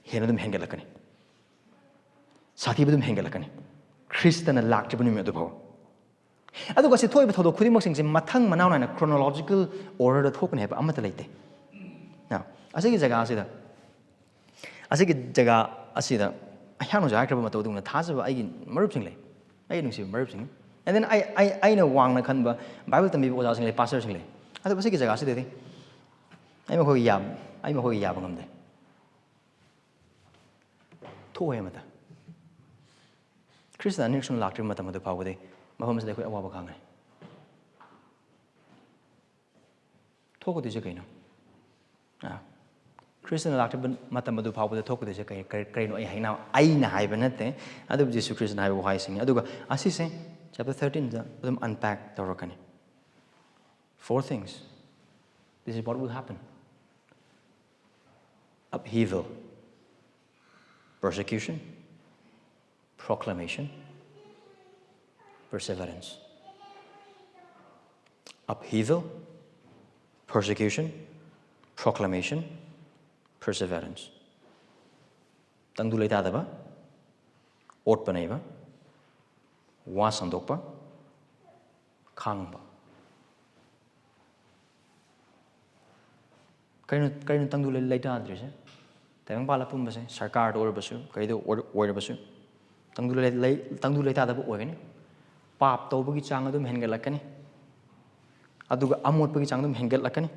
ꯍꯦꯟꯅ ꯑꯗꯨꯝ ꯍꯦꯟꯒꯠꯂꯛꯀꯅꯤ, ꯁꯥꯊꯤꯕ ꯑꯗꯨꯝ ꯍꯦꯟꯒꯠꯂꯛꯀꯅꯤ, ꯈ꯭ꯔꯤꯁꯇꯅ ꯂꯥꯛꯇ꯭ꯔꯤꯕ ꯅꯨꯃꯤꯠ ꯑꯗꯨꯐꯥꯎ꯫ ꯑꯗꯨꯒ ꯁꯤ ꯊꯣꯛꯏꯕ ꯊꯧꯗꯣꯛ ꯈꯨꯗꯤꯡꯃꯛꯁꯤꯡꯁꯦ ꯃꯊꯪ ꯃꯅꯥꯎ ꯅꯥꯏꯅ chronological orderꯗ ꯊꯣꯛꯀꯅꯤ ꯍꯥꯏꯕ ꯑꯃꯠꯇ ꯂꯩꯇꯦ꯫ Now, ꯑꯁꯤꯒꯤ ꯖꯒꯥ ꯑꯁꯤꯗ, ꯑꯁꯤꯒꯤ ꯖꯒꯥ ꯑꯁꯤꯗ ꯑꯩꯍꯥꯛꯅ ꯍꯧꯖꯤꯛ ꯍꯥꯏꯈ꯭ꯔꯕ ꯃꯇꯧ ꯑꯗꯨꯒꯨꯝꯅ ꯊꯥꯖꯕ ꯑꯩꯒꯤ ꯃꯔꯨꯞꯁꯤꯡ ꯂꯩ, ꯑꯩꯒꯤ ꯅꯨꯡꯁꯤꯕ ꯃꯔꯨꯞꯁꯤꯡ꯫ And then ꯑꯩ, ꯑꯩ, ꯑꯩꯅ ꯋꯥꯡꯅ ꯈꯟꯕ ꯕꯥꯏꯕꯜ ꯇꯝꯕꯤꯕ ꯑꯣꯖꯥꯁꯤꯡ ꯂꯩ, ꯄꯥꯁꯇꯔꯁꯤꯡ ꯂꯩ꯫ ꯑꯗꯨꯕꯨ ꯑꯁꯤꯒꯤ ꯖꯒꯥꯁꯤꯗꯗꯤ ꯑꯩ ꯃꯈꯣꯏꯒꯤ ꯌꯥꯕ, ꯑꯩ ꯃꯈꯣꯏꯒꯤ ꯌꯥꯕ ꯉꯝꯗꯦ꯫ ꯊꯣꯛꯑꯣꯏ ꯑꯃꯇ꯫ ꯈ꯭ꯔꯤꯁꯇ ꯑꯅꯤꯔꯛ ꯁꯨꯅ ꯂꯥꯛꯇ꯭ꯔꯤꯕ ꯃꯇꯝ ꯑꯗꯨ ꯐꯥꯎꯕꯗꯤ ꯃꯐꯝ ꯑꯁꯤꯗ ꯑꯩꯈꯣꯏ ꯑꯋꯥꯕ ꯈꯥꯡꯒꯅꯤ꯫ ꯊꯣꯛꯀꯗꯣꯏꯁꯦ ꯀꯩꯅꯣ? ꯑꯥ, ꯈ꯭ꯔꯤꯁꯇꯅ ꯂꯥꯛꯇ꯭ꯔꯤꯕ ꯃꯇꯝ ꯑꯗꯨ ꯐꯥꯎꯕꯗ ꯊꯣꯛꯀꯗꯣꯏꯁꯦ ꯀꯩ-, ꯀꯔꯤ-, ꯀꯔꯤꯅꯣ? ꯑꯩ ꯍꯥꯏꯅ, ꯑꯩꯅ ꯍꯥꯏꯕ ꯅꯠꯇꯦ, ꯑꯗꯨꯕꯨ ꯖꯤꯁꯨ ꯈ꯭ꯔꯤꯁꯇꯅ ꯍꯥꯏꯕ ꯋꯥꯍꯩꯁꯤꯡꯅꯤ꯫ ꯑꯗꯨꯒ ꯑꯁꯤꯁꯦ chapter thirteenꯗ ꯑꯗꯨꯝ unpack ꯇꯧꯔꯛꯀꯅꯤ꯫ Four things. This is what will happen. Upheaval, persecution, proclamation, perseverance. Upheaval, persecution, proclamation, perseverance. ꯇꯪꯗꯨ ꯂꯩꯇꯥꯗꯕ, ꯑꯣꯠꯄ ꯅꯩꯕ, ꯋꯥ ꯁꯟꯗꯣꯛꯄ, ꯈꯥꯡꯕ꯫ ꯀꯔꯤꯅꯣ, ꯀꯔꯤꯅꯣ ꯇꯪꯗꯨ ꯂꯩ-, ꯂꯩꯇꯥꯗ꯭ꯔꯤꯁꯦ? ꯇꯥꯏꯕꯪꯄꯥꯜ ꯑꯄꯨꯝꯕꯁꯦ, ꯁꯔꯀꯥꯔꯗ ꯑꯣꯏꯔꯕꯁꯨ, ꯀꯩꯗ ꯑꯣꯏꯔ-, ꯑꯣꯏꯔꯕꯁꯨ, ꯇꯪꯗꯨ ꯂꯩ-, ꯂꯩ-, ꯇꯪꯗꯨ ꯂꯩꯇꯥꯗꯕ ꯑꯣꯏꯒꯅꯤ꯫ ꯄꯥꯞ ꯇꯧꯕꯒꯤ ꯆꯥꯡ ꯑꯗꯨꯝ ꯍꯦꯟꯒꯠꯂꯛꯀꯅꯤ, ꯑꯗꯨꯒ ꯑꯃꯣꯠꯄꯒꯤ ꯆꯥꯡ ꯑꯗꯨꯝ ꯍꯦꯟꯒꯠꯂꯛꯀꯅꯤ,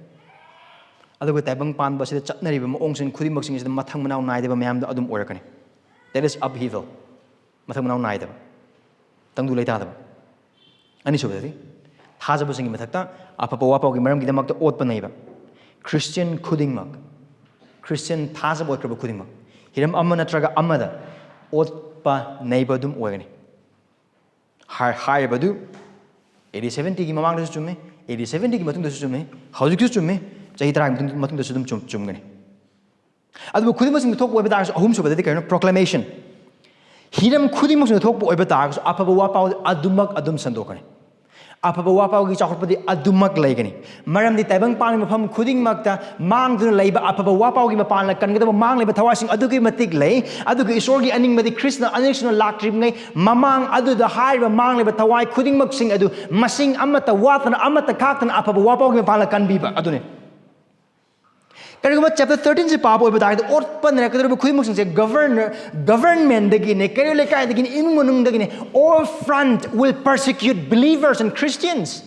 ꯑꯗꯨꯒ ꯇꯥꯏꯕꯪ ꯄꯥꯟꯕ ꯑꯁꯤꯗ ꯆꯠꯅꯔꯤꯕ ꯃꯑꯣꯡꯁꯤꯡ ꯈꯨꯗꯤꯡꯃꯛꯁꯤꯡ ꯑꯁꯤꯗ ꯃꯊꯪ ꯃꯅꯥꯎ ꯅꯥꯏꯗꯕ ꯃꯌꯥꯝꯗꯣ ꯑꯗꯨꯝ ꯑꯣꯏꯔꯛꯀꯅꯤ꯫ That is upheaval. ꯃꯊꯪ ꯃꯅꯥꯎ ꯅꯥꯏꯗꯕ, ꯇꯪꯗꯨ ꯂꯩꯇꯥꯗꯕ꯫ ꯑꯅꯤꯁꯨꯕꯗꯗꯤ, ꯊꯥꯖꯕꯁꯤꯡꯒꯤ ꯃꯊꯛꯇ ꯑꯐꯕ ꯋꯥꯐꯥꯎꯒꯤ ꯃꯔꯝꯒꯤꯗꯃꯛꯇ ꯑꯣꯠꯄ ꯅꯩꯕ꯫ ꯈ꯭ꯔꯤꯁꯇꯤꯌꯟ ꯈꯨꯗꯤꯡꯃꯛ, ꯈ꯭ꯔꯤꯁꯇꯤꯌꯟ ꯊꯥꯖꯕ ꯑꯣꯏꯈ꯭ꯔꯕ ꯈꯨꯗꯤꯡꯃꯛ, ꯍꯤꯔꯝ ꯑꯃ ꯅꯠꯇ꯭ꯔꯒ ꯑꯃꯗ ꯑꯣꯠꯄ ꯅꯩꯕ ꯑꯗꯨꯝ ꯑꯣꯏꯒꯅꯤ꯫ ꯍꯥꯏ-, ꯍꯥꯏꯔꯤꯕꯗꯨ AD seventyꯒꯤ ꯃꯃꯥꯡꯗꯁꯨ ꯆꯨꯝꯃꯤ, AD seventyꯒꯤ ꯃꯇꯨꯡꯗꯁꯨ ꯆꯨꯝꯃꯤ, ꯍꯧꯖꯤꯛꯁꯨ ꯆꯨꯝꯃꯤ, ꯆꯍꯤ ꯇꯔꯥꯒꯤ ꯃꯇꯨꯡ-, ꯃꯇꯨꯡꯗꯁꯨ ꯑꯗꯨꯝ ꯆꯨꯝ-, ꯆꯨꯝꯒꯅꯤ꯫ ꯑꯗꯨꯕꯨ ꯈꯨꯗꯤꯡꯃꯛꯁꯤꯡꯗꯨ ꯊꯣꯛꯄ ꯑꯣꯏꯕ ꯇꯥꯔꯒꯁꯨ, ꯑꯍꯨꯝꯁꯨꯕꯗꯗꯤ ꯀꯔꯤꯅꯣ? Proclamation. ꯍꯤꯔꯝ ꯈꯨꯗꯤꯡꯃꯛꯁꯤꯗ ꯊꯣꯛꯄ ꯑꯣꯏꯕ ꯇꯥꯔꯒꯁꯨ, ꯑꯐꯕ ꯋꯥꯄꯥꯎꯗꯤ ꯑꯗꯨꯃꯛ ꯑꯗꯨꯝ ꯁꯟꯗꯣꯛꯀꯅꯤ꯫ ꯑꯐꯕ ꯋꯥꯄꯥꯎꯒꯤ ꯆꯥꯎꯈꯠꯄꯗꯤ ꯑꯗꯨꯃꯛ ꯂꯩꯒꯅꯤ꯫ ꯃꯔꯝꯗꯤ ꯇꯥꯏꯕꯪꯄꯥꯟꯒꯤ ꯃꯐꯝ ꯈꯨꯗꯤꯡꯃꯛꯇ ꯃꯥꯡꯗꯨꯅ ꯂꯩꯕ, ꯑꯐꯕ ꯋꯥꯄꯥꯎꯒꯤ ꯃꯄꯥꯟꯅ ꯀꯟꯒꯗꯕ ꯃꯥꯡꯂꯤꯕ ꯊꯋꯥꯏꯁꯤꯡ ꯑꯗꯨꯛꯀꯤ ꯃꯇꯤꯛ ꯂꯩ꯫ ꯑꯗꯨꯒ ꯏꯁꯣꯔꯒꯤ ꯑꯅꯤꯡꯕꯗꯤ ꯈ꯭ꯔꯤꯁꯅ ꯑꯅꯤꯔꯛꯁꯨꯅ ꯂꯥꯛꯇ꯭ꯔꯤꯕꯉꯩ ꯃꯃꯥꯡ ꯑꯗꯨꯗ ꯍꯥꯏꯔꯤꯕ ꯃꯥꯡꯂꯤꯕ ꯊꯋꯥꯏ ꯈꯨꯗꯤꯡꯃꯛꯁꯤꯡ ꯑꯗꯨ ꯃꯁꯤꯡ ꯑꯃꯠꯇ ꯋꯥꯠꯇꯅ, ꯑꯃꯠꯇ ꯈꯥꯛꯇꯅ ꯑꯐꯕ ꯋꯥꯄꯥꯎꯒꯤ ꯃꯄꯥꯟꯅ ꯀꯟꯕꯤꯕ ꯑꯗꯨꯅꯤ꯫ ꯀꯔꯤꯒꯨꯝꯕ ꯆꯦꯞꯇꯔ ꯊꯥꯔꯇꯤꯟꯁꯦ ꯄꯥꯕ ꯑꯣꯏꯕ ꯇꯥꯔꯒꯗꯤ, ꯑꯣꯠꯄ ꯅꯥꯏꯔꯛꯀꯗꯧꯔꯤꯕ ꯈꯨꯗꯤꯡꯃꯛꯁꯤꯡꯁꯦ ꯒꯚꯔꯅꯔ, ꯒꯚꯔꯟꯃꯦꯟꯗꯒꯤꯅꯦ, ꯀꯩꯔꯣꯜ ꯂꯩꯀꯥꯏꯗꯒꯤꯅꯦ, ꯏꯃꯨꯡ ꯃꯅꯨꯡꯗꯒꯤꯅꯦ, all front will persecute believers and Christians.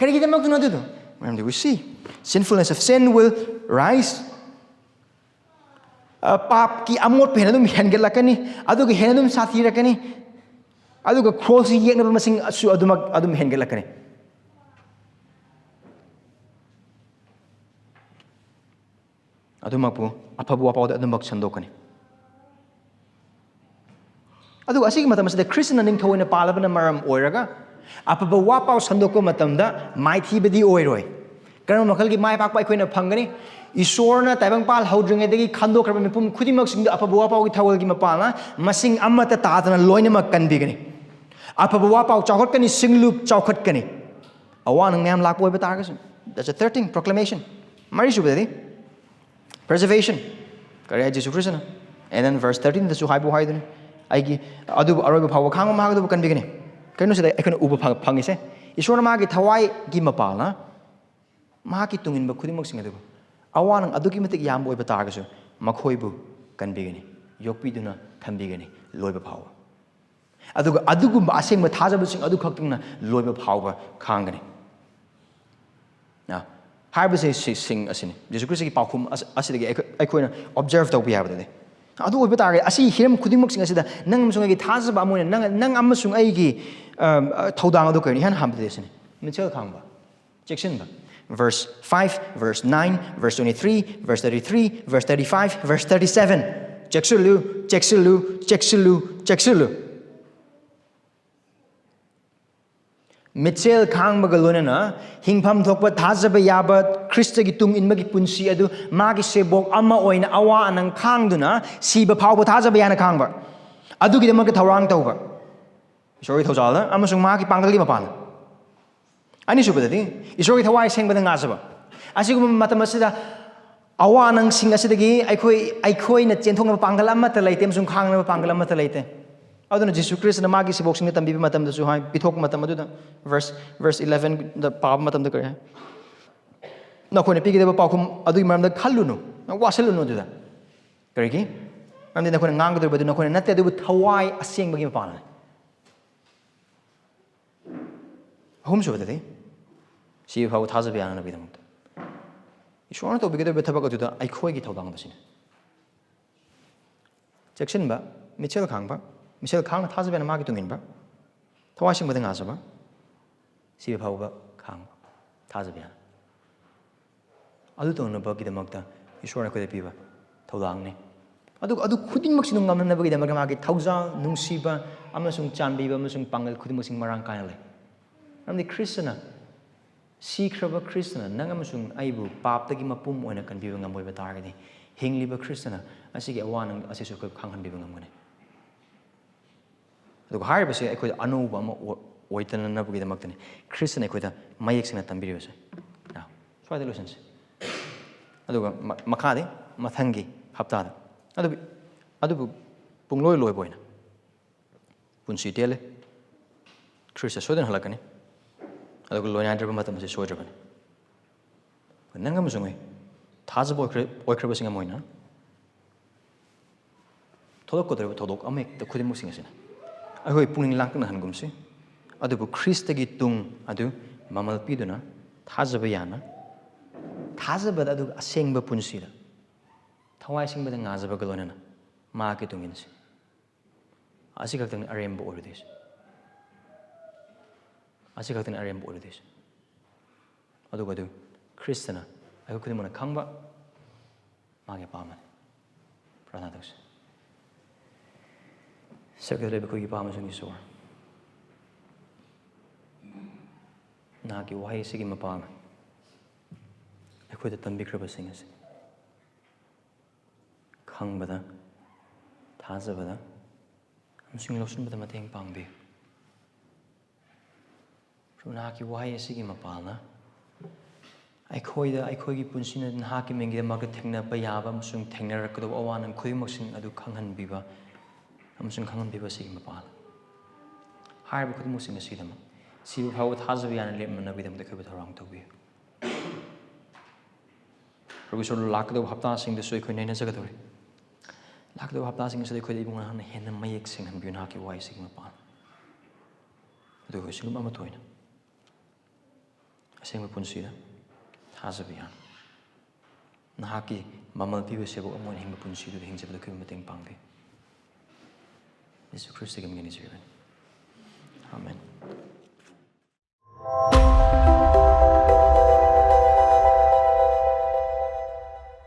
ꯀꯔꯤꯒꯤꯗꯃꯛꯇꯅꯣ ꯑꯗꯨꯗꯣ? ꯃꯔꯝꯗꯤ we see sinfulness of sin will rise. ꯑ, ꯄꯥꯞꯀꯤ ꯑꯃꯣꯠꯄ ꯍꯦꯟꯅ ꯑꯗꯨꯝ ꯍꯦꯟꯒꯠꯂꯛꯀꯅꯤ, ꯑꯗꯨꯒ ꯍꯦꯟꯅ ꯑꯗꯨꯝ ꯁꯥꯊꯤꯔꯛꯀꯅꯤ, ꯑꯗꯨꯒ ꯀ꯭ꯔꯣꯁꯁꯤ ꯌꯦꯛꯅꯕ ꯃꯁꯤꯡꯁꯨ ꯑꯗꯨꯃꯛ ꯑꯗꯨꯝ ꯍꯦꯟꯒꯠꯂꯛꯀꯅꯤ꯫ ꯑꯗꯨꯃꯛꯄꯨ ꯑꯐꯕ ꯋꯥꯄꯥꯎꯗ ꯑꯗꯨꯃꯛ ꯁꯟꯗꯣꯛꯀꯅꯤ꯫ ꯑꯗꯨꯒ ꯑꯁꯤꯒꯤ ꯃꯇꯝ ꯑꯁꯤꯗ ꯈ꯭ꯔꯤꯁꯇꯅ ꯅꯤꯡꯊꯧ ꯑꯣꯏꯅ ꯄꯥꯜꯂꯕꯅ ꯃꯔꯝ ꯑꯣꯏꯔꯒ, ꯑꯐꯕ ꯋꯥꯄꯥꯎ ꯁꯟꯗꯣꯛꯄ ꯃꯇꯝꯗ ꯃꯥꯏꯊꯤꯕꯗꯤ ꯑꯣꯏꯔꯣꯏ꯫ ꯀꯔꯝꯕ ꯃꯈꯜꯒꯤ ꯃꯥꯏ ꯄꯥꯛꯄ ꯑꯩꯈꯣꯏꯅ ꯐꯪꯒꯅꯤ? ꯏꯁꯣꯔꯅ ꯇꯥꯏꯕꯪꯄꯥꯜ ꯍꯧꯗ꯭ꯔꯤꯉꯩꯗꯒꯤ ꯈꯟꯗꯣꯛꯈ꯭ꯔꯕ ꯃꯤꯄꯨꯝ ꯈꯨꯗꯤꯡꯃꯛꯁꯤꯡꯗ ꯑꯐꯕ ꯋꯥꯄꯥꯎꯒꯤ ꯊꯧꯒꯜꯒꯤ ꯃꯄꯥꯜꯅ ꯃꯁꯤꯡ ꯑꯃꯠꯇ ꯇꯥꯗꯅ ꯂꯣꯏꯅꯃꯛ ꯀꯟꯕꯤꯒꯅꯤ꯫ ꯑꯐꯕ ꯋꯥꯄꯥꯎ ꯆꯥꯎꯈꯠꯀꯅꯤ, ꯁꯤꯡꯂꯨꯞ ꯆꯥꯎꯈꯠꯀꯅꯤ꯫ ꯑꯋꯥ ꯑꯅꯪ ꯃꯌꯥꯝ ꯂꯥꯛꯄ ꯑꯣꯏꯕ ꯇꯥꯔꯒꯁꯨ, that's a third thing, proclamation. ꯃꯔꯤꯁꯨꯕꯗꯗꯤ preservation, ꯀꯔꯤ ꯍꯥꯏ? ꯖꯤꯁꯨ ꯈ꯭ꯔꯤꯁꯇꯅ, and then verse thirteenꯗꯁꯨ ꯍꯥꯏꯕꯨ ꯍꯥꯏꯗꯨꯅꯤ, "ꯑꯩꯒꯤ ꯑꯗꯨꯕꯨ ꯑꯔꯣꯏꯕ ꯐꯥꯎꯕ ꯈꯥꯡꯕ ꯃꯍꯥꯛ ꯑꯗꯨꯕꯨ ꯀꯟꯕꯤꯒꯅꯤ"꯫ ꯀꯩꯅꯣ ꯁꯤꯗ ꯑꯩꯈꯣꯏꯅ ꯎꯕ ꯐ-, ꯐꯪꯉꯤꯁꯦ? ꯏꯁꯣꯔꯅ ꯃꯥꯒꯤ ꯊꯋꯥꯏꯒꯤ ꯃꯄꯥꯜꯅ ꯃꯍꯥꯛꯀꯤ ꯇꯨꯡꯏꯟꯕ ꯈꯨꯗꯤꯡꯃꯛꯁꯤꯡ ꯑꯗꯨꯕꯨ, ꯑꯋꯥ ꯑꯅꯪ ꯑꯗꯨꯛꯀꯤ ꯃꯇꯤꯛ ꯌꯥꯝꯕ ꯑꯣꯏꯕ ꯇꯥꯔꯒꯁꯨ, ꯃꯈꯣꯏꯕꯨ ꯀꯟꯕꯤꯒꯅꯤ, ꯌꯣꯛꯄꯤꯗꯨꯅ ꯊꯝꯕꯤꯒꯅꯤ ꯂꯣꯏꯕ ꯐꯥꯎꯕ꯫ ꯑꯗꯨꯒ ꯑꯗꯨꯒꯨꯝꯕ ꯑꯁꯦꯡꯕ ꯊꯥꯖꯕꯁꯤꯡ ꯑꯗꯨꯈꯛꯇꯪꯅ ꯂꯣꯏꯕ ꯐꯥꯎꯕ ꯈꯥꯡꯒꯅꯤ꯫ ꯑ, ꯍꯥꯏꯕꯁꯦ ꯁꯤ-, ꯁꯤꯡ ꯑꯁꯤꯅꯤ꯫ ꯖꯤꯁꯨ ꯈ꯭ꯔꯤꯁꯇꯒꯤ ꯄꯥꯎꯈꯨꯝ ꯑꯁ-, ꯑꯁꯤꯗꯒꯤ ꯑꯩꯈꯣꯏ-, ꯑꯩꯈꯣꯏꯅ observe ꯇꯧꯕ ꯌꯥꯕꯗꯨꯗꯤ꯫ ꯑꯗꯨ ꯑꯣꯏꯕ ꯇꯥꯔꯒꯗꯤ, ꯑꯁꯤ ꯍꯤꯔꯝ ꯈꯨꯗꯤꯡꯃꯛꯁꯤꯡ ꯑꯁꯤꯗ ꯅꯪ ꯑꯃꯁꯨꯡ ꯑꯩꯒꯤ ꯊꯥꯖꯕ ꯑꯃ ꯑꯣꯏꯅ ꯅꯪ, ꯅꯪ ꯑꯃꯁꯨꯡ ꯑꯩꯒꯤ, ꯑ, ꯑ, ꯊꯧꯗꯥꯡ ꯑꯗꯨ ꯀꯔꯤꯅꯣ? ꯏꯍꯥꯟ ꯍꯥꯟꯕꯗꯗꯤ ꯑꯁꯤꯅꯤ, ꯃꯤꯡꯁꯦꯜ ꯈꯥꯡꯕ, ꯆꯦꯛꯁꯤꯟꯕ꯫ Verse five, verse nine, verse twenty-three, verse thirty-three, verse thirty-five, verse thirty-seven. ꯆꯦꯛꯁꯤꯜꯂꯨ, ꯆꯦꯛꯁꯤꯜꯂꯨ, ꯆꯦꯛꯁꯤꯜꯂꯨ, ꯆꯦꯛꯁꯤꯜꯂꯨ꯫ ꯃꯤꯠꯁꯦꯜ ꯈꯥꯡꯕꯒ ꯂꯣꯏꯅꯅ ꯍꯤꯡꯐꯝ ꯊꯣꯛꯄ ꯊꯥꯖꯕ ꯌꯥꯕ ꯈ꯭ꯔꯤꯁꯇꯒꯤ ꯇꯨꯡ ꯏꯟꯕꯒꯤ ꯄꯨꯟꯁꯤ ꯑꯗꯨ ꯃꯥꯒꯤ ꯁꯦꯕꯣꯛ ꯑꯃ ꯑꯣꯏꯅ ꯑꯋꯥ ꯑꯅꯪ ꯈꯥꯡꯗꯨꯅ ꯁꯤꯕ ꯐꯥꯎꯕ ꯊꯥꯖꯕ ꯌꯥꯅ ꯈꯥꯡꯕ꯫ ꯑꯗꯨꯒꯤꯗꯃꯛꯇ ꯊꯧꯔꯥꯡ ꯇꯧꯕ, ꯏꯁꯣꯔꯒꯤ ꯊꯧꯖꯥꯜꯗ ꯑꯃꯁꯨꯡ ꯃꯍꯥꯛꯀꯤ ꯄꯥꯡꯒꯜꯒꯤ ꯃꯄꯥꯟꯗ꯫ ꯑꯅꯤꯁꯨꯕꯗꯗꯤ, ꯏꯁꯣꯔꯒꯤ ꯊꯋꯥꯏ ꯑꯁꯦꯡꯕꯗ ꯉꯥꯖꯕ꯫ ꯑꯁꯤꯒꯨꯝꯕ ꯃꯇꯝ ꯑꯁꯤꯗ ꯑꯋꯥ ꯅꯪꯁꯤꯡ ꯑꯁꯤꯗꯒꯤ ꯑꯩꯈꯣꯏ, ꯑꯩꯈꯣꯏꯅ ꯆꯦꯟꯊꯣꯛꯅꯕ ꯄꯥꯡꯒꯜ ꯑꯃꯠꯇ ꯂꯩꯇꯦ ꯑꯃꯁꯨꯡ ꯈꯥꯡꯅꯕ ꯄꯥꯡꯒꯜ ꯑꯃꯠꯇ ꯂꯩꯇꯦ꯫ ꯑꯗꯨꯅ ꯖꯤꯁꯨ ꯈ꯭ꯔꯤꯁꯇꯅ ꯃꯥꯒꯤ ꯁꯤꯕꯣꯛꯁꯤꯡꯗ ꯇꯝꯕꯤꯕ ꯃꯇꯝꯗꯁꯨ ꯍꯥꯏ, ꯄꯤꯊꯣꯛꯄ ꯃꯇꯝ ꯑꯗꯨꯗ, verse, verse elevenꯗ ꯄꯥꯕ ꯃꯇꯝꯗ ꯀꯔꯤ ꯍꯥꯏ? "ꯅꯈꯣꯏꯅ ꯄꯤꯒꯗꯕ ꯄꯥꯎꯈꯨꯝ ꯑꯗꯨꯒꯤ ꯃꯔꯝꯗ ꯈꯜꯂꯨꯅꯨ, ꯋꯥꯁꯤꯜꯂꯨꯅꯨ ꯑꯗꯨꯗ꯫ ꯀꯔꯤꯒꯤ? ꯃꯔꯝꯗꯤ ꯅꯈꯣꯏꯅ ꯉꯥꯡꯒꯗꯧꯔꯤꯕ ꯑꯗꯨ ꯅꯈꯣꯏꯅ ꯅꯠꯇꯦ, ꯑꯗꯨꯕꯨ ꯊꯋꯥꯏ ꯑꯁꯦꯡꯕꯒꯤ ꯃꯄꯥꯟꯅꯤ"꯫ ꯑꯍꯨꯝꯁꯨꯕꯗꯗꯤ, ꯁꯤꯕ ꯐꯥꯎꯕ ꯊꯥꯖꯕ ꯌꯥꯅꯅꯕꯒꯤꯗꯃꯛꯇ ꯏꯁꯣꯔꯅ ꯇꯧꯕꯤꯒꯗꯧꯔꯤꯕ ꯊꯕꯛ ꯑꯗꯨꯗ ꯑꯩꯈꯣꯏꯒꯤ ꯊꯧꯗꯥꯡꯗ ꯁꯤꯅꯤ꯫ ꯆꯦꯛꯁꯤꯟꯕ, ꯃꯤꯆꯦꯜ ꯈꯥꯡꯕ, ꯃꯤꯆꯦꯜ ꯈꯥꯡꯅ ꯊꯥꯖꯕꯅ ꯃꯥꯒꯤ ꯇꯨꯡ ꯏꯟꯕ, ꯊꯋꯥꯏ ꯁꯦꯡꯕꯗ ꯉꯥꯖꯕ, ꯁꯤꯕ ꯐꯥꯎꯕ ꯈꯥꯡꯕ, ꯊꯥꯖꯕ ꯌꯥꯅ꯫ ꯑꯗꯨ ꯇꯧꯅꯕꯒꯤꯗꯃꯛꯇ ꯏꯁꯣꯔꯅ ꯑꯩꯈꯣꯏꯗ ꯄꯤꯕ ꯊꯧꯗꯥꯡꯅꯤ꯫ ꯑꯗꯨꯒ ꯑꯗꯨ ꯈꯨꯗꯤꯡꯃꯛꯁꯤꯅ ꯉꯝꯅꯅꯕꯒꯤꯗꯃꯛꯇ ꯃꯥꯒꯤ ꯊꯧꯖꯥꯜ, ꯅꯨꯡꯁꯤꯕ ꯑꯃꯁꯨꯡ ꯆꯥꯟꯕꯤꯕ ꯑꯃꯁꯨꯡ ꯄꯥꯡꯒꯜ ꯈꯨꯗꯤꯡꯃꯛꯁꯤ ꯃꯔꯥꯡ ꯀꯥꯏꯅ ꯂꯩ꯫ ꯃꯔꯝꯗꯤ ꯈ꯭ꯔꯤꯁꯇꯅ, ꯁꯤꯈ꯭ꯔꯕ ꯈ꯭ꯔꯤꯁꯇꯅ ꯅꯪ ꯑꯃꯁꯨꯡ ꯑꯩꯕꯨ ꯄꯥꯞꯇꯒꯤ ꯃꯄꯨꯝ ꯑꯣꯏꯅ ꯀꯟꯕꯤꯕ ꯉꯝꯕ ꯑꯣꯏꯕ ꯇꯥꯔꯒꯗꯤ, ꯍꯤꯡꯂꯤꯕ ꯈ꯭ꯔꯤꯁꯇꯅ ꯑꯁꯤꯒꯤ ꯑꯋꯥ ꯅꯪ ꯑꯁꯤꯁꯨ ꯑꯩꯈꯣꯏ ꯈꯪꯍꯟꯕꯤꯕ ꯉꯝꯒꯅꯤ꯫ ꯑꯗꯨꯒ ꯍꯥꯏꯔꯤꯕꯁꯦ ꯑꯩꯈꯣꯏꯗ ꯑꯅꯧꯕ ꯑꯃ ꯑꯣꯏ-, ꯑꯣꯏꯗꯅꯅꯕꯒꯤꯗꯃꯛꯇꯅꯤ꯫ ꯈ꯭ꯔꯤꯁꯇꯅ ꯑꯩꯈꯣꯏꯗ ꯃꯌꯦꯛ ꯁꯦꯡꯅ ꯇꯝꯕꯤꯔꯤꯕꯁꯦ꯫ Now, ꯁ꯭ꯋꯥꯏꯗ ꯂꯣꯏꯁꯤꯟꯁꯤ꯫ ꯑꯗꯨꯒ ꯃ-, ꯃꯈꯥꯗꯤ ꯃꯊꯪꯒꯤ ꯍꯞꯇꯥꯗ꯫ ꯑꯗꯨꯕꯨ, ꯑꯗꯨꯕꯨ ꯄꯨꯡꯂꯣꯏ ꯂꯣꯏꯕ ꯑꯣꯏꯅ ꯄꯨꯟꯁꯤ ꯇꯦꯜꯂꯦ꯫ ꯈ꯭ꯔꯤꯁꯇ ꯁꯣꯏꯗꯅ ꯍꯜꯂꯛꯀꯅꯤ꯫ ꯑꯗꯨꯒ ꯂꯣꯏꯅꯥꯏꯗ꯭ꯔꯕ ꯃꯇꯝ ꯑꯁꯤ ꯁꯣꯏꯗ꯭ꯔꯕꯅꯤ꯫ ꯅꯪ ꯑꯃꯁꯨꯡ ꯑꯩ ꯊꯥꯖꯕ ꯑꯣꯏꯈ꯭ꯔ-, ꯑꯣꯏꯈ꯭ꯔꯕꯁꯤꯡ ꯑꯃ ꯑꯣꯏꯅ ꯊꯣꯛꯂꯛꯀꯗꯧꯔꯤꯕ ꯊꯧꯗꯣꯛ ꯑꯃꯍꯦꯛꯇ ꯈꯨꯗꯤꯡꯃꯛꯁꯤꯡ ꯑꯁꯤꯅ ꯑꯩꯈꯣꯏ ꯄꯨꯛꯅꯤꯡ ꯂꯥꯡꯇꯛꯅꯍꯟꯒꯨꯝꯁꯤ꯫ ꯑꯗꯨꯕꯨ ꯈ꯭ꯔꯤꯁꯇꯒꯤ ꯇꯨꯡ ꯑꯗꯨ ꯃꯃꯜ ꯄꯤꯗꯨꯅ ꯊꯥꯖꯕ ꯌꯥꯅ, ꯊꯥꯖꯕꯗ ꯑꯗꯨꯒ ꯑꯁꯦꯡꯕ ꯄꯨꯟꯁꯤꯗ ꯊꯋꯥꯏ ꯑꯁꯦꯡꯕꯗ ꯉꯥꯖꯕꯒ ꯂꯣꯏꯅꯅ ꯃꯍꯥꯛꯀꯤ ꯇꯨꯡ ꯏꯟꯁꯤ꯫ ꯑꯁꯤꯈꯛꯇꯪꯅꯤ ꯑꯔꯦꯝꯕ ꯑꯣꯏꯔꯨꯗꯣꯏꯁꯦ꯫ ꯑꯁꯤꯈꯛꯇꯅꯤ ꯑꯔꯦꯝꯕ ꯑꯣꯏꯔꯨꯗꯣꯏꯁꯦ꯫ ꯑꯗꯨꯒ ꯑꯗꯨ ꯈ꯭ꯔꯤꯁꯇꯅ ꯑꯩꯈꯣꯏ ꯈꯨꯗꯤꯡꯃꯛꯅ ꯈꯪꯕ ꯃꯥꯒꯤ ꯑꯄꯥꯝꯕꯅꯤ꯫ ꯄ꯭ꯔꯥꯔꯊꯅꯥ ꯇꯧꯁꯤ꯫ ꯁꯔꯒꯗ ꯂꯩꯕ ꯑꯩꯈꯣꯏꯒꯤ ꯏꯄꯥ ꯑꯃꯁꯨꯡ ꯏꯁꯣꯔ, ꯅꯍꯥꯛꯀꯤ ꯋꯥꯍꯩ ꯑꯁꯤꯒꯤ ꯃꯄꯥꯡ ꯑꯩꯈꯣꯏꯗ ꯇꯝꯕꯤꯈ꯭ꯔꯕꯁꯤꯡ ꯑꯁꯤ ꯈꯪꯕꯗ, ꯊꯥꯖꯕꯗ, ꯑꯃꯁꯨꯡ ꯂꯧꯁꯤꯟꯕꯗ ꯃꯇꯦꯡ ꯄꯥꯡꯕꯤꯌꯨ꯫ ꯄ꯭ꯔꯚꯨ, ꯅꯍꯥꯛꯀꯤ ꯋꯥꯍꯩ ꯑꯁꯤꯒꯤ ꯃꯄꯥꯜꯅ ꯑꯩꯈꯣꯏꯗ, ꯑꯩꯈꯣꯏꯒꯤ ꯄꯨꯟꯁꯤꯅ ꯅꯍꯥꯛꯀꯤ ꯃꯤꯡꯒꯤꯗꯃꯛꯇ ꯊꯦꯡꯅꯕ ꯌꯥꯕ ꯑꯃꯁꯨꯡ ꯊꯦꯡꯅꯔꯛꯀꯗꯧꯕ ꯑꯋꯥ ꯑꯅꯪ ꯈꯨꯗꯤꯡꯃꯛꯁꯤꯡ ꯑꯗꯨ ꯈꯪꯍꯟꯕꯤꯕ ꯑꯃꯁꯨꯡ ꯈꯪꯍꯟꯕꯤꯕ ꯑꯁꯤꯒꯤ ꯃꯄꯥꯜ, ꯍꯥꯏꯔꯤꯕ ꯈꯨꯗꯤꯡꯃꯛꯁꯤꯡ ꯑꯁꯤꯗꯃꯛ ꯁꯤꯕ ꯐꯥꯎꯕ ꯊꯥꯖꯕ ꯌꯥꯅ ꯂꯦꯞꯃꯤꯟꯅꯕꯒꯤꯗꯃꯛꯇ ꯑꯩꯈꯣꯏꯕꯨ ꯊꯧꯔꯥꯡ ꯇꯧꯕꯤꯌꯨ꯫ ꯄ꯭ꯔꯚꯨ ꯏꯁꯣꯔ, ꯂꯥꯛꯀꯗꯧꯕ ꯍꯞꯇꯥꯁꯤꯡꯗꯁꯨ ꯑꯩꯈꯣꯏ ꯅꯩꯅꯖꯒꯗꯧꯔꯤ꯫ ꯂꯥꯛꯀꯗꯧꯕ ꯍꯞꯇꯥꯁꯤꯡ ꯑꯁꯤꯗ ꯑꯩꯈꯣꯏꯗ ꯏꯕꯨꯡꯉꯣ ꯅꯍꯥꯛꯅ ꯍꯦꯟꯅ ꯃꯌꯦꯛ ꯁꯦꯡꯍꯟꯕꯤꯌꯨ, ꯅꯍꯥꯛꯀꯤ ꯋꯥꯍꯩꯁꯤꯒꯤ ꯃꯄꯥꯜ꯫ ꯑꯗꯨꯒ ꯑꯩꯈꯣꯏ ꯁꯤꯡꯂꯨꯞ ꯑꯃꯠꯇ ꯑꯣꯏꯅ ꯑꯁꯦꯡꯕ ꯄꯨꯟꯁꯤꯗ ꯊꯥꯖꯕ ꯌꯥꯅ ꯅꯍꯥꯛꯀꯤ ꯃꯃꯜ ꯄꯤꯕ ꯁꯦꯕꯣꯛ ꯑꯃ ꯑꯣꯏꯅ ꯍꯤꯡꯕ ꯄꯨꯟꯁꯤꯗꯨꯗ ꯍꯤꯡꯖꯕꯗ ꯑꯩꯈꯣꯏꯕꯨ ꯃꯇꯦꯡ ꯄꯥꯡꯕꯤꯌꯨ꯫ ꯌꯦꯁꯨ ꯈ꯭ꯔꯤꯁꯇꯒꯤ ꯃꯤꯡꯗ ꯅꯤꯖꯔꯤꯕꯅꯤ꯫